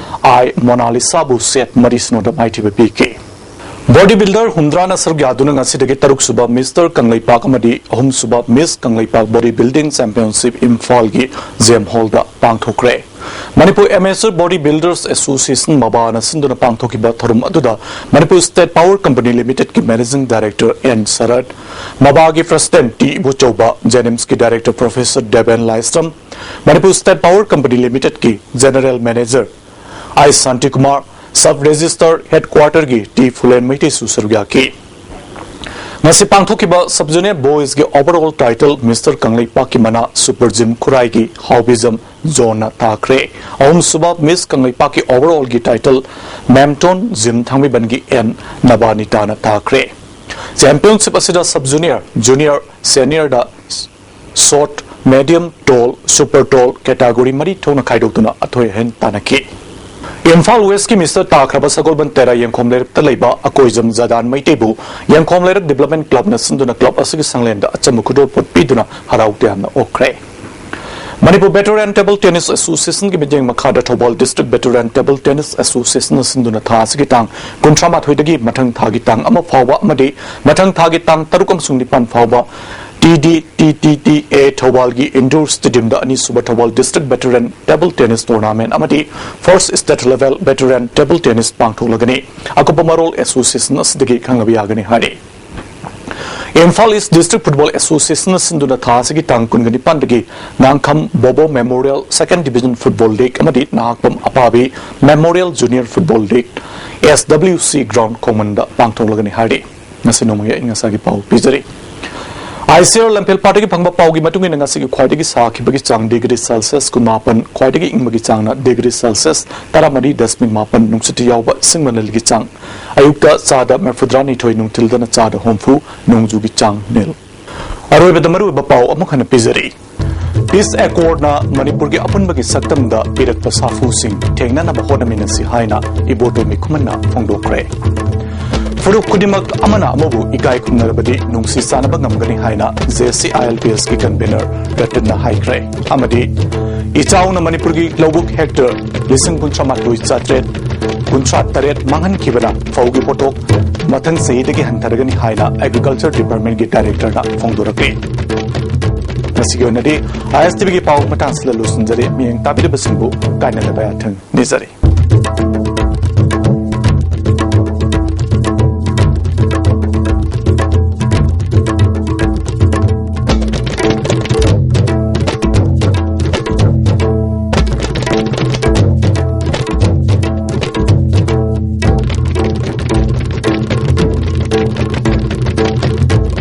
ꯑꯥꯏ ꯃꯣꯅꯥꯂꯤꯁꯥꯕꯨ set ꯃꯔꯤ ꯁꯤꯅꯣꯗ ꯃꯥꯏꯊꯤꯕ ꯄꯤꯈꯤ꯫ Body builder ꯍꯨꯝꯗ꯭ꯔꯥꯅ ꯁꯔꯨꯛ ꯌꯥꯗꯨꯅ ꯉꯁꯤꯗꯒꯤ ꯇꯔꯨꯛ ꯁꯨꯕ Mister ꯀꯪꯂꯩꯄꯥꯛ ꯑꯃꯗꯤ ꯑꯍꯨꯝ ꯁꯨꯕ Miss Kangleipak Body Building Championship ꯏꯝꯐꯥꯜꯒꯤ ꯖꯦꯝ ꯍꯣꯜꯗ ꯄꯥꯡꯊꯣꯛꯈ꯭ꯔꯦ꯫ Manipur Amateur Body Builders Association, ꯃꯕꯥꯅ ꯁꯤꯟꯗꯨꯅ ꯄꯥꯡꯊꯣꯛꯈꯤꯕ ꯊꯧꯔꯝ ꯑꯗꯨꯗ Manipur State Power Company Limited ꯀꯤ Managing Director ꯑꯦꯟ ꯁꯔꯠ, ꯃꯕꯥꯒꯤ President ꯇꯤ ꯏꯕꯣꯆꯧꯕ, ꯖꯦꯅꯤꯝꯁꯀꯤ Director Professor Deben Laishram, Manipur State Power Company Limited ꯀꯤ General Manager I Shantikumar, Sub Registrar Headquarter ꯒꯤ ꯇꯤ ꯐꯨꯂꯦꯟ ꯃꯩꯇꯩꯁꯨ ꯁꯔꯨꯛ ꯌꯥꯈꯤ꯫ ꯉꯁꯤ ꯄꯥꯡꯊꯣꯛꯈꯤꯕ Sub Junior Boys ꯀꯤ overall title Mister ꯀꯪꯂꯩꯄꯥꯛꯀꯤ ꯃꯅꯥ ꯁꯨꯄꯔ ꯖꯤꯝ ꯈꯨꯔꯥꯏꯒꯤ ꯍꯥꯎꯕꯤꯖꯝ ꯖꯣꯟꯅ ꯇꯥꯈ꯭ꯔꯦ꯫ ꯑꯍꯨꯝꯁꯨꯕ Miss ꯀꯪꯂꯩꯄꯥꯛꯀꯤ overall ꯒꯤ title ꯃꯦꯝꯇꯣꯟ ꯖꯤꯝ ꯊꯥꯡꯃꯩꯕꯟꯒꯤ ꯑꯦꯟ ꯅꯕꯥꯅꯤꯇꯥꯅ ꯇꯥꯈ꯭ꯔꯦ꯫ Championship ꯑꯁꯤꯗ Sub Junior, Junior, Senior ꯗ short, medium, tall, super tall category ꯃꯔꯤ ꯊꯣꯛꯅ ꯈꯥꯏꯗꯣꯛꯇꯨꯅ ꯑꯊꯣꯏ ꯑꯍꯦꯟ ꯇꯥꯟꯅꯈꯤ꯫ ꯏꯝꯐꯥꯜ West ꯀꯤ Mister ꯇꯥꯈ꯭ꯔꯕ ꯁꯒꯣꯜꯕꯟ ꯇꯦꯔꯥ ꯌꯦꯡꯈꯣꯝ ꯂꯩꯔꯛꯇ ꯂꯩꯕ ꯑꯀꯣꯏꯖꯝ ꯖꯗꯥꯟ ꯃꯩꯇꯩꯕꯨ ꯌꯦꯡꯈꯣꯝ ꯂꯩꯔꯛ Development Club ꯅ ꯁꯤꯟꯗꯨꯅ club ꯑꯁꯤꯒꯤ ꯁꯪꯂꯦꯟꯗ ꯑꯆꯝꯕ ꯈꯨꯗꯣꯜꯄꯣꯠ ꯄꯤꯗꯨꯅ ꯍꯔꯥꯎ ꯇꯌꯥꯝꯅ ꯑꯣꯛꯈ꯭ꯔꯦ꯫ Manipur Veteran Table Tennis Association ꯒꯤ ꯃꯤꯠꯌꯦꯡ ꯃꯈꯥꯗ Thoubal District Veteran Table Tennis Association ꯅ ꯁꯤꯟꯗꯨꯅ ꯊꯥ ꯑꯁꯤꯒꯤ ꯇꯥꯡ ꯀꯨꯟꯊ꯭ꯔꯥ ꯃꯥꯊꯣꯏꯗꯒꯤ ꯃꯊꯪ ꯊꯥꯒꯤ ꯇꯥꯡ ꯑꯃ ꯐꯥꯎꯕ ꯑꯃꯗꯤ ꯃꯊꯪ ꯊꯥꯒꯤ ꯇꯥꯡ ꯇꯔꯨꯛ ꯑꯃꯁꯨꯡ ꯅꯤꯄꯥꯟ ꯐꯥꯎꯕ T D T T T A ꯊꯧꯕꯥꯜꯒꯤ indoor stadium ꯗ ꯑꯅꯤꯁꯨꯕ Thoubal District Veteran Table Tennis Tournament ꯑꯃꯗꯤ First State Level Veteran Table Tennis ꯄꯥꯡꯊꯣꯛꯂꯒꯅꯤ꯫ ꯑꯀꯨꯞꯄ ꯃꯔꯣꯜ association ꯑꯁꯤꯗꯒꯤ ꯈꯪꯅꯕ ꯌꯥꯒꯅꯤ ꯍꯥꯏꯔꯤ꯫ Imphal East District Football Association ꯅ ꯁꯤꯟꯗꯨꯅ ꯊꯥ ꯑꯁꯤꯒꯤ ꯇꯥꯡ ꯀꯨꯟꯒ ꯅꯤꯄꯥꯟꯗꯒꯤ ꯅꯥꯡꯈꯝ ꯕꯣꯕꯣ Memorial Second Division Football League ꯑꯃꯗꯤ Nahakpam ꯑꯄꯥꯕꯤ Memorial Junior Football League S W C Ground ꯈꯣꯡꯃꯟꯗ ꯄꯥꯡꯊꯣꯛꯂꯒꯅꯤ ꯍꯥꯏꯔꯤ꯫ ꯉꯁꯤ ꯅꯣꯡꯃꯒꯤ ꯑꯏꯪ ꯑꯁꯥꯒꯤ ꯄꯥꯎ ꯄꯤꯖꯔꯤ꯫ I C R ꯂꯝꯐꯦꯜ ꯄꯥꯠꯇꯒꯤ ꯐꯪꯕ ꯄꯥꯎꯒꯤ ꯃꯇꯨꯡ ꯏꯟꯅ ꯉꯁꯤꯒꯤ ꯈ꯭ꯋꯥꯏꯗꯒꯤ ꯁꯥꯈꯤꯕꯒꯤ ꯆꯥꯡ degree Celsius ꯀꯨꯟꯃꯥꯄꯟ, ꯈ꯭ꯋꯥꯏꯗꯒꯤ ꯏꯪꯕꯒꯤ ꯆꯥꯡꯅ degree Celsius ꯇꯔꯥꯃꯔꯤ ꯗꯁꯃꯤꯛ ꯃꯥꯄꯟ, ꯅꯨꯡꯁꯤꯠ ꯌꯥꯎꯕ ꯏꯁꯤꯡ ꯃꯅꯤꯜꯒꯤ ꯆꯥꯡ ꯑꯌꯨꯛꯇ ꯆꯥꯗ ꯃꯔꯤꯐꯨꯇꯔꯥꯅꯤꯊꯣꯏ, ꯅꯨꯡꯊꯤꯜꯗꯅ ꯆꯥꯗ ꯍꯨꯝꯐꯨ, ꯅꯣꯡꯖꯨꯒꯤ ꯆꯥꯡ ꯅꯤꯜ꯫ ꯑꯔꯣꯏꯕꯗ ꯃꯔꯨꯑꯣꯏꯕ ꯄꯥꯎ ꯑꯃꯨꯛ ꯍꯟꯅ ꯄꯤꯖꯔꯤ꯫ Peace Accord ꯅ ꯃꯅꯤꯄꯨꯔꯒꯤ ꯑꯄꯨꯟꯕꯒꯤ ꯁꯛꯇꯝꯗ ꯄꯤꯔꯛꯄ ꯁꯥꯐꯨꯁꯤꯡ ꯊꯦꯡꯅꯅꯕ ꯍꯣꯠꯅꯃꯤꯟꯅꯁꯤ ꯍꯥꯏꯅ ꯏꯕꯣꯇꯣꯝꯕꯤ ꯈꯨꯃꯟꯅ ꯐꯣꯡꯗꯣꯛꯈ꯭ꯔꯦ꯫ ꯐꯨꯔꯨꯞ ꯈꯨꯗꯤꯡꯃꯛ ꯑꯃꯅ ꯑꯃꯕꯨ ꯏꯀꯥꯏ ꯈꯨꯝꯅꯔꯕꯗꯤ ꯅꯨꯡꯁꯤ ꯆꯥꯟꯅꯕ ꯉꯝꯒꯅꯤ ꯍꯥꯏꯅ J C I L P S ꯀꯤ convener ꯔꯇꯟꯅ ꯍꯥꯏꯈ꯭ꯔꯦ꯫ ꯑꯃꯗꯤ ꯏꯆꯥꯎꯅ ꯃꯅꯤꯄꯨꯔꯒꯤ ꯂꯧꯕꯨꯛ hectare ꯂꯤꯁꯤꯡ ꯀꯨꯟꯊ꯭ꯔꯥ ꯃꯥꯊꯣꯏ ꯆꯥꯇ꯭ꯔꯦꯠ ꯀꯨꯟꯊ꯭ꯔꯥ ꯇꯔꯦꯠ ꯃꯥꯡꯍꯟꯈꯤꯕꯅ ꯐꯧꯒꯤ ꯄꯣꯠꯊꯣꯛ ꯃꯊꯪ ꯆꯍꯤꯗꯒꯤ ꯍꯟꯊꯔꯒꯅꯤ ꯍꯥꯏꯅ Agriculture Department ꯀꯤ director ꯅ ꯐꯣꯡꯗꯣꯔꯛꯂꯤ꯫ ꯉꯁꯤꯒꯤ ꯑꯣꯏꯅꯗꯤ I S T V ꯒꯤ ꯄꯥꯎ ꯃꯇꯥꯡꯁꯤꯗ ꯂꯣꯏꯁꯤꯟꯖꯔꯦ꯫ ꯃꯤꯠꯌꯦꯡ ꯇꯥꯕꯤꯔꯤꯕꯁꯤꯡꯕꯨ ꯀꯥꯏꯅꯅꯕ ꯌꯥꯊꯪ ꯅꯤꯖꯔꯤ꯫